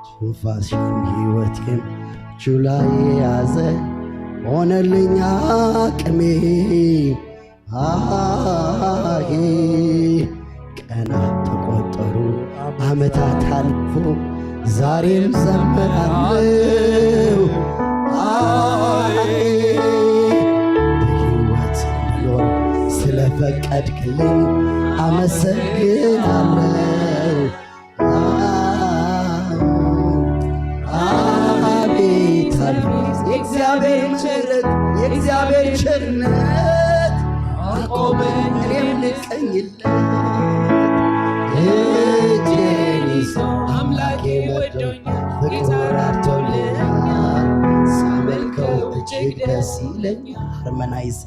ትንፋሽም ሕይወቴም እጁ ላይ የያዘ ሆነልኝ አቅሜ። አሄ፣ ቀናት ተቆጠሩ፣ ዓመታት አልፎ ዛሬም ዘምራለሁ። አይ፣ በሕይወት እንድኖር ስለፈቀድክልኝ አመሰግናለሁ። አቤት፣ አቤት፣ የእግዚአብሔር ምሕረት፣ የእግዚአብሔር ቸርነት አቆመኝ እኔም ልቀኝለት። እጄን ይዞ አምላኬ ወዶኛል፣ ፍቅሩ ራርቶልኛል። ሳመልከው እጅግ ደስ ይለኛል። ሃርመናይዝ።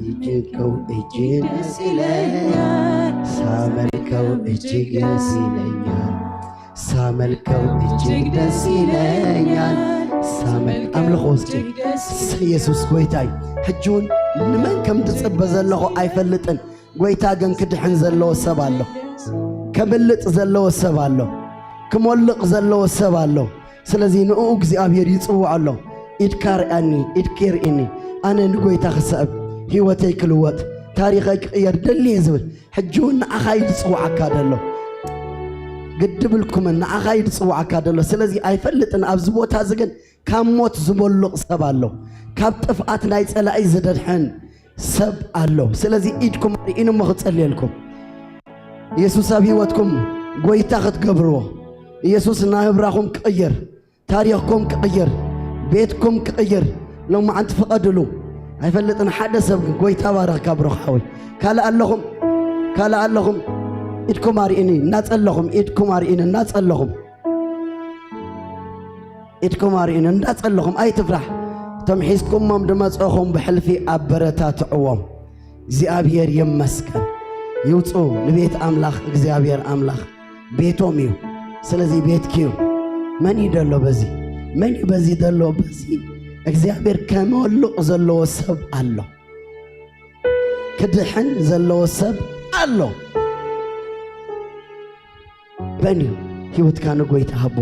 እጅግ እጅግ ደስ ይለኛል። ሳመልከው እጅግ ደስ ይለኛል። ሳመልከው እጅግ ደስ ይለኛል። ሳመል-፣ ኣምልኾ እስኪ። እሰይ፣ የሱስ ጎይታይ። ሕጂ እውን ንመን ከም ዝጽበ ዘለኹ ኣይፈልጥን። ጎይታ ግን ክድሕን ዘለዎ ሰብ ኣሎ። ከምልጥ ዘለዎ ሰብ ኣሎ። ክሞልቕ ዘለዎ ሰብ ኣሎ። ስለዚ ንኡ እግዚኣብሔር ይጽውዖ ኣሎ። ኢድካ ርኣኒ፣ ኢድኪ ርኢኒ። ኣነ ንጎይታ ክስዕብ፣ ህይወተይ ክልወጥ፣ ታሪኸይ ክቕየር ደልየ ዝብል፣ ሕጂ እውን ንዓኻ እዩ ዝጽውዓካ ዘሎ። ግዲ ብልኩምን ንዓኻ እዩ ዝጽውዓካ ዘሎ። ስለዚ ኣይፈልጥን፣ ኣብዚ ቦታ እዚ ግን ካብ ሞት ዝሞልቕ ሰብ ኣሎ፣ ካብ ጥፍኣት ናይ ጸላኢ ዝደድሕን ሰብ ኣሎ። ስለዚ ኢድኩም ኣርኢኑ እሞ ክጸልየልኩም፣ ኢየሱስ ኣብ ህይወትኩም ጎይታ ክትገብርዎ፣ ኢየሱስ ናብራኹም ክቕይር፣ ታሪኽኩም ክቕይር፣ ቤትኩም ክቕይር ሎማዓንቲ ፍቐድሉ። ኣይፈልጥን ሓደ ሰብ ግን ጎይታ ባረኽካ ብሩኽ ሓወይ። ካልእ ኣለኹም? ካልእ ኣለኹም? ኢድኩም ኣርኢኒ፣ እናጸለኹም፣ ኢድኩም ኣርኢኒ፣ እናጸለኹም። ኢድኩም ኣርኢኒ፣ እንዳጸለኹም ኣይትፍራሕ። እቶም ሒዝኩሞም ድመጸኹም ብሕልፊ ኣበረታትዕዎም። እግዚኣብሔር ይመስገን። ይውጹ ንቤት ኣምላኽ፣ እግዚኣብሔር ኣምላኽ ቤቶም እዩ። ስለዚ ቤትኪ እዩ። መን እዩ ደሎ በዚ? መን እዩ በዚ ደሎ? በዚ እግዚኣብሔር ከመልቕ ዘለዎ ሰብ ኣሎ። ክድሕን ዘለዎ ሰብ ኣሎ። በን እዩ ህይወትካ ንጎይታ ሃቦ።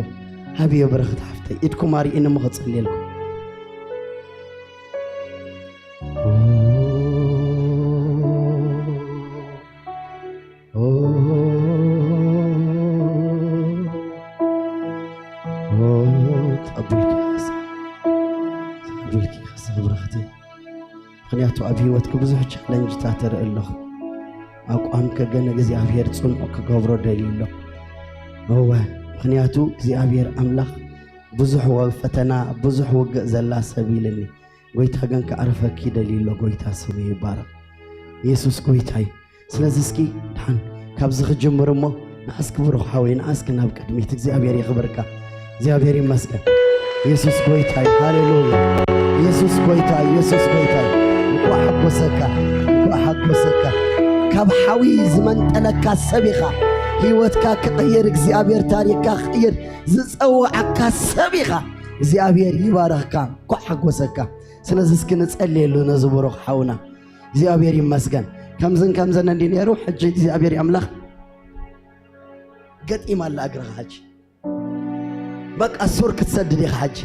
ሃብዮ በረኸት ሓፍተይ፣ ኢድኩም ኣርኢኒ እሞ ክጽልየልኩም። ኦ፣ ኦ፣ ጸቡልኪ ይኸስኽ፣ ጸቡልኪ ይኸስኽ ብረኽቲ። ምኽንያቱ ኣብ ህይወትኪ ብዙሕ ቻለንጅታት ትርኢ ኣለኹ። ኣቋምኪ ግን እግዚኣብሔር ጽኑዕ ክገብሮ ደልዩ ኣሎ። እወ፣ ምኽንያቱ እግዚኣብሔር ኣምላኽ ብዙሕ ወ-፣ ፈተና፣ ብዙሕ ውግእ ዘላ ሰብ ኢልኒ። ጎይታ ግን ከዕርፈኪ ደልዩ ኣሎ። ጎይታ ስሙ ይባረኽ። ኢየሱስ ጎይታ እዩ። ስለዚ እስኪ ደሓን ካብዚ ክጅምር እሞ ንኣስኪ ብሩኽ ሓወይ፣ ንኣስኪ ናብ ቅድሚት። እግዚኣብሔር የኽብርካ። እግዚኣብሔር ይመስገን። ኢየሱስ ጎይታ እዩ። ሃሌሉያ። ኢየሱስ ጎይታ እዩ። ኢየሱስ ጎይታ እዩ። እንኳዕ ሓጎሰካ። እንኳዕ ሓጎሰካ። ካብ ሓዊ ዝመንጠለካ ሰብ ኢኻ። ህይወትካ ክቕይር እግዚኣብሔር፣ ታሪኽካ ክቕይር ዝጸውዓካ ሰብ ኢኻ። እግዚኣብሔር ይባርኽካ። እንኳዕ ሓጎሰካ። ስለዚ እስኪ ንጸልየሉ ነዚ ብሩኽ ሓውና። እግዚኣብሔር ይመስገን። ከምዝን ከምዘን እንዲ ነይሩ፣ ሕጂ እግዚኣብሔር ኣምላኽ ገጢማ ኣላ እግርኻ። ሕጂ በቃ ሱር ክትሰድድ ኢኻ። ሕጂ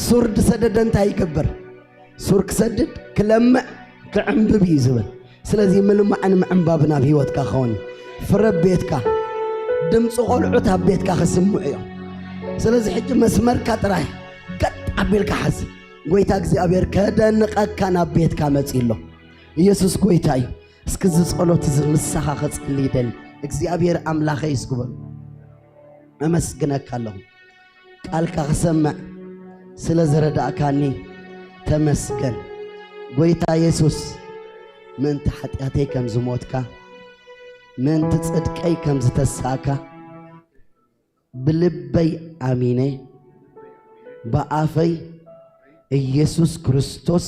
ሱር ዝሰደደ እንታይ ይገብር? ሱር ክሰድድ፣ ክለምዕ፣ ክዕምብብ እዩ ዝብል። ስለዚ ምልማዕን ምዕንባብን ኣብ ህይወትካ ክኸውን እዩ። ፍረ ቤትካ፣ ድምፂ ቆልዑት ኣብ ቤትካ ክስምዑ እዮም። ስለዚ ሕጂ መስመርካ ጥራይ ቀጥ ኣቢልካ ሓዝ። ጎይታ እግዚኣብሔር ከደንቐካ ናብ ቤትካ መፂኡ ኣሎ። ኢየሱስ ጎይታ እዩ። እስኪ እዚ ጸሎት እዚ ምሳኻ ክጽሊ ይደሊ። እግዚኣብሔር ኣምላኸይ እስኪ በሉ። ኣመስግነካ ኣለኹ። ቃልካ ክሰምዕ ስለ ዝረዳእካኒ ተመስገን። ጎይታ የሱስ፣ ምእንቲ ሓጢኣተይ ከም ዝሞትካ፣ ምእንቲ ጽድቀይ ከም ዝተሳእካ፣ ብልበይ ኣሚነ፣ ብኣፈይ ኢየሱስ ክርስቶስ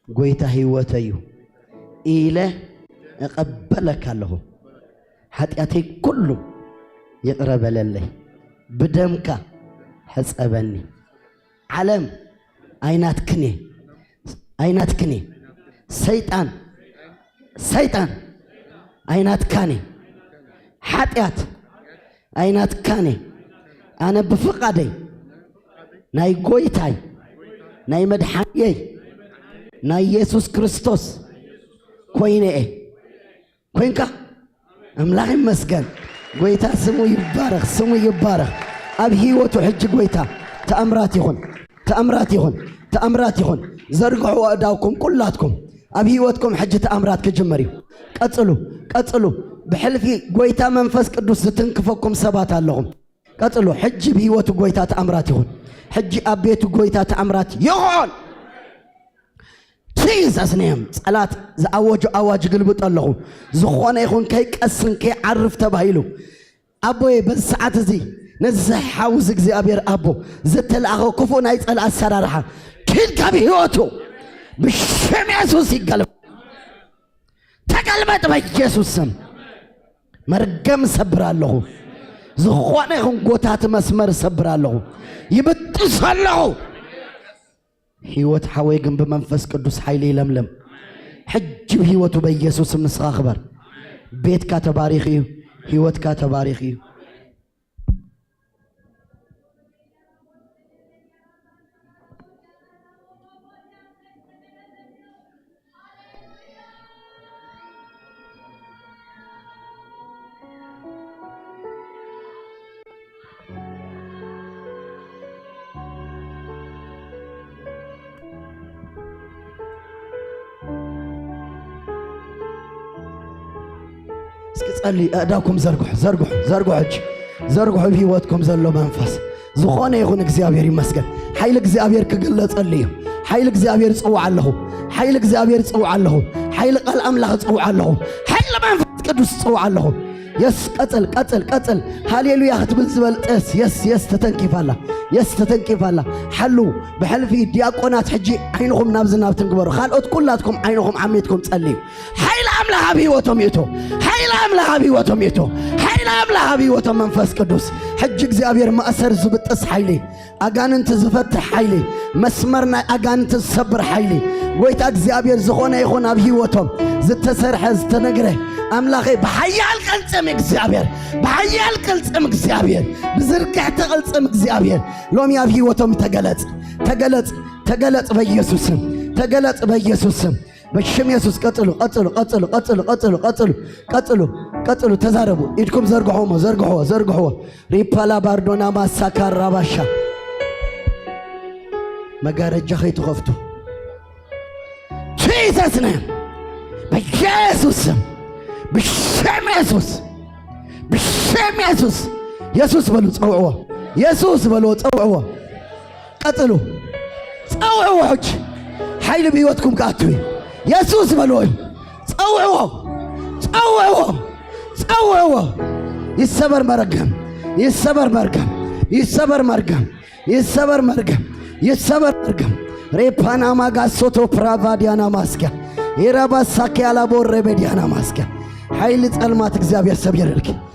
ጎይታ ህይወተይ እዩ ኢለ እቐበለካ ኣለኹ። ሓጢኣተይ ኩሉ ይቕረ በለለይ፣ ብደምካ ሕጸበኒ። ዓለም ኣይናትክን እየ፣ ኣይናትክን እየ። ሰይጣን፣ ሰይጣን ኣይናትካን እየ። ሓጢኣት ኣይናትካን እየ። ኣነ ብፍቓደይ ናይ ጎይታይ ናይ መድሓንየይ ናይ ኢየሱስ ክርስቶስ ኮይነ እየ። ኮንካ? ኣምላኽ ይመስገን። ጎይታ ስሙ ይባረኽ፣ ስሙ ይባረኽ። ኣብ ህይወቱ ሕጂ ጎይታ ተኣምራት ይኹን፣ ተኣምራት ይኹን፣ ተኣምራት ይኹን። ዘርግሑ ኣእዳውኩም ኩላትኩም። ኣብ ህይወትኩም ሕጂ ተኣምራት ክጅምር እዩ። ቀጽሉ፣ ቀጽሉ። ብሕልፊ ጎይታ መንፈስ ቅዱስ ዝትንክፈኩም ሰባት ኣለኹም። ቀጽሉ። ሕጂ ብህይወቱ ጎይታ ተኣምራት ይኹን። ሕጂ ኣብ ቤቱ ጎይታ ተኣምራት ይኹን። ጂሰስ ኔም። ጸላት ዝኣወጁ ኣዋጅ ግልብጦ ኣለኹ። ዝኾነ ይኹን ከይቀስን ከይዓርፍ ተባሂሉ። ኣቦየ፣ በዚ ሰዓት እዚ ነዚ ሓው እዚ እግዚኣብሔር ኣቦ ዝተላእኸ ክፉእ ናይ ጸላእ ኣሰራርሓ ኪድ ካብ ህይወቱ ብሽም የሱስ ይገልበጥ። ተገልበጥ በኢየሱስ ስም። መርገም ሰብር ኣለኹ። ዝኾነ ይኹን ጎታቲ መስመር ሰብር ኣለኹ። ይብጥስ ኣለኹ። ህይወት ሓወይ ግን ብመንፈስ ቅዱስ ሓይሊ ይለምለም። ሕጂ ብህይወቱ በኢየሱስ ስም ንስኻ ክበር። ቤትካ ተባሪኽ እዩ። ህይወትካ ተባሪኽ እዩ። ጸሊ ኣእዳኩም ዘርግሑ፣ ዘርግሑ፣ ዘርግሑ፣ ሕጂ ዘርግሑ። ብህይወትኩም ዘሎ መንፈስ ዝኾነ ይኹን እግዚኣብሔር ይመስገን። ሓይሊ እግዚኣብሔር ክግለጸሉ እዩ። ሓይሊ እግዚኣብሔር ጽውዓ ኣለኹ። ሓይሊ እግዚኣብሔር ጽውዓ ኣለኹ። ሓይሊ ቃል ኣምላኽ ጽውዓ ኣለኹ። ሓይሊ መንፈስ ቅዱስ ጽውዓ ኣለኹ። የስ፣ ቀጽል፣ ቀጽል፣ ቀጽል። ሃሌሉያ ክትብል ዝበልጥ፣ የስ፣ የስ፣ የስ፣ ተተንኪፋላ። የስ፣ ተተንኪፋላ። ሓሉ ብሕልፊ ዲያቆናት ሕጂ ዓይንኹም ናብዚ ናብትን ግበሩ። ካልኦት ኩላትኩም ዓይንኹም ዓሚትኩም ጸልዩ። ሓይሊ ኣምላኽ ኣብ ህይወቶም ይእቶ። ሓይሊ ኣምላኽ ኣብ ህይወቶም ይእቶ። ሓይሊ ኣምላኽ ኣብ ህይወቶም መንፈስ ቅዱስ። ሕጂ እግዚኣብሔር ማእሰር ዝብጥስ ሓይሊ፣ ኣጋንንቲ ዝፈትሕ ሓይሊ፣ መስመር ናይ ኣጋንንቲ ዝሰብር ሓይሊ፣ ጎይታ እግዚኣብሔር ዝኾነ ይኹን ኣብ ህይወቶም ዝተሰርሐ ዝተነግረ ኣምላኸይ ብሓያል ቅልጽም እግዚኣብሔር፣ ብሓያል ቅልጽም እግዚኣብሔር፣ ብዝርግሕቲ ቅልጽም እግዚኣብሔር ሎሚ ኣብ ህይወቶም ተገለጽ፣ ተገለጽ፣ ተገለጽ በኢየሱስ ስም፣ ተገለጽ በኢየሱስ ስም። በሽም የሱስ ቀጽሉ፣ ቀጽሉ፣ ቀጽሉ፣ ቀጽሉ፣ ቀጽሉ፣ ቀጽሉ፣ ቀጽሉ፣ ቀጽሉ፣ ተዛረቡ። ኢድኩም ዘርግሖሞ፣ ዘርግሖ፣ ዘርግሖ። ሪፓላ ባርዶና ማሳካራ ባሻ። መጋረጃ ከይትኸፍቱ። ጂሰስ ነም። በኢየሱስ ስም። ብሽም የሱስ። ብሽም የሱስ። የሱስ በሉ፣ ጸውዕዎ። የሱስ በልዎ፣ ጸውዕዎ። ቀጽሉ። ጸውዕዎ ሕጂ። ሓይሊ ብህይወትኩም ክኣቱ እዩ። የሱስ በልዎ እዩ። ጸውዕዎ። ጸውዕዎ። ጸውዕዎ። ይሰበር መርገም። ይሰበር መርገም። ይሰበር መርገም። ይሰበር መርገም። ይሰበር መርገም። ሬፓናማ ጋሶቶ ፕራቫዲያና ማስኪያ። ኢራባሳኪ አላቦ ሬቤዲያና ማስኪያ። ሓይሊ ጸልማት እግዚኣብሔር ሰቢርልኪ።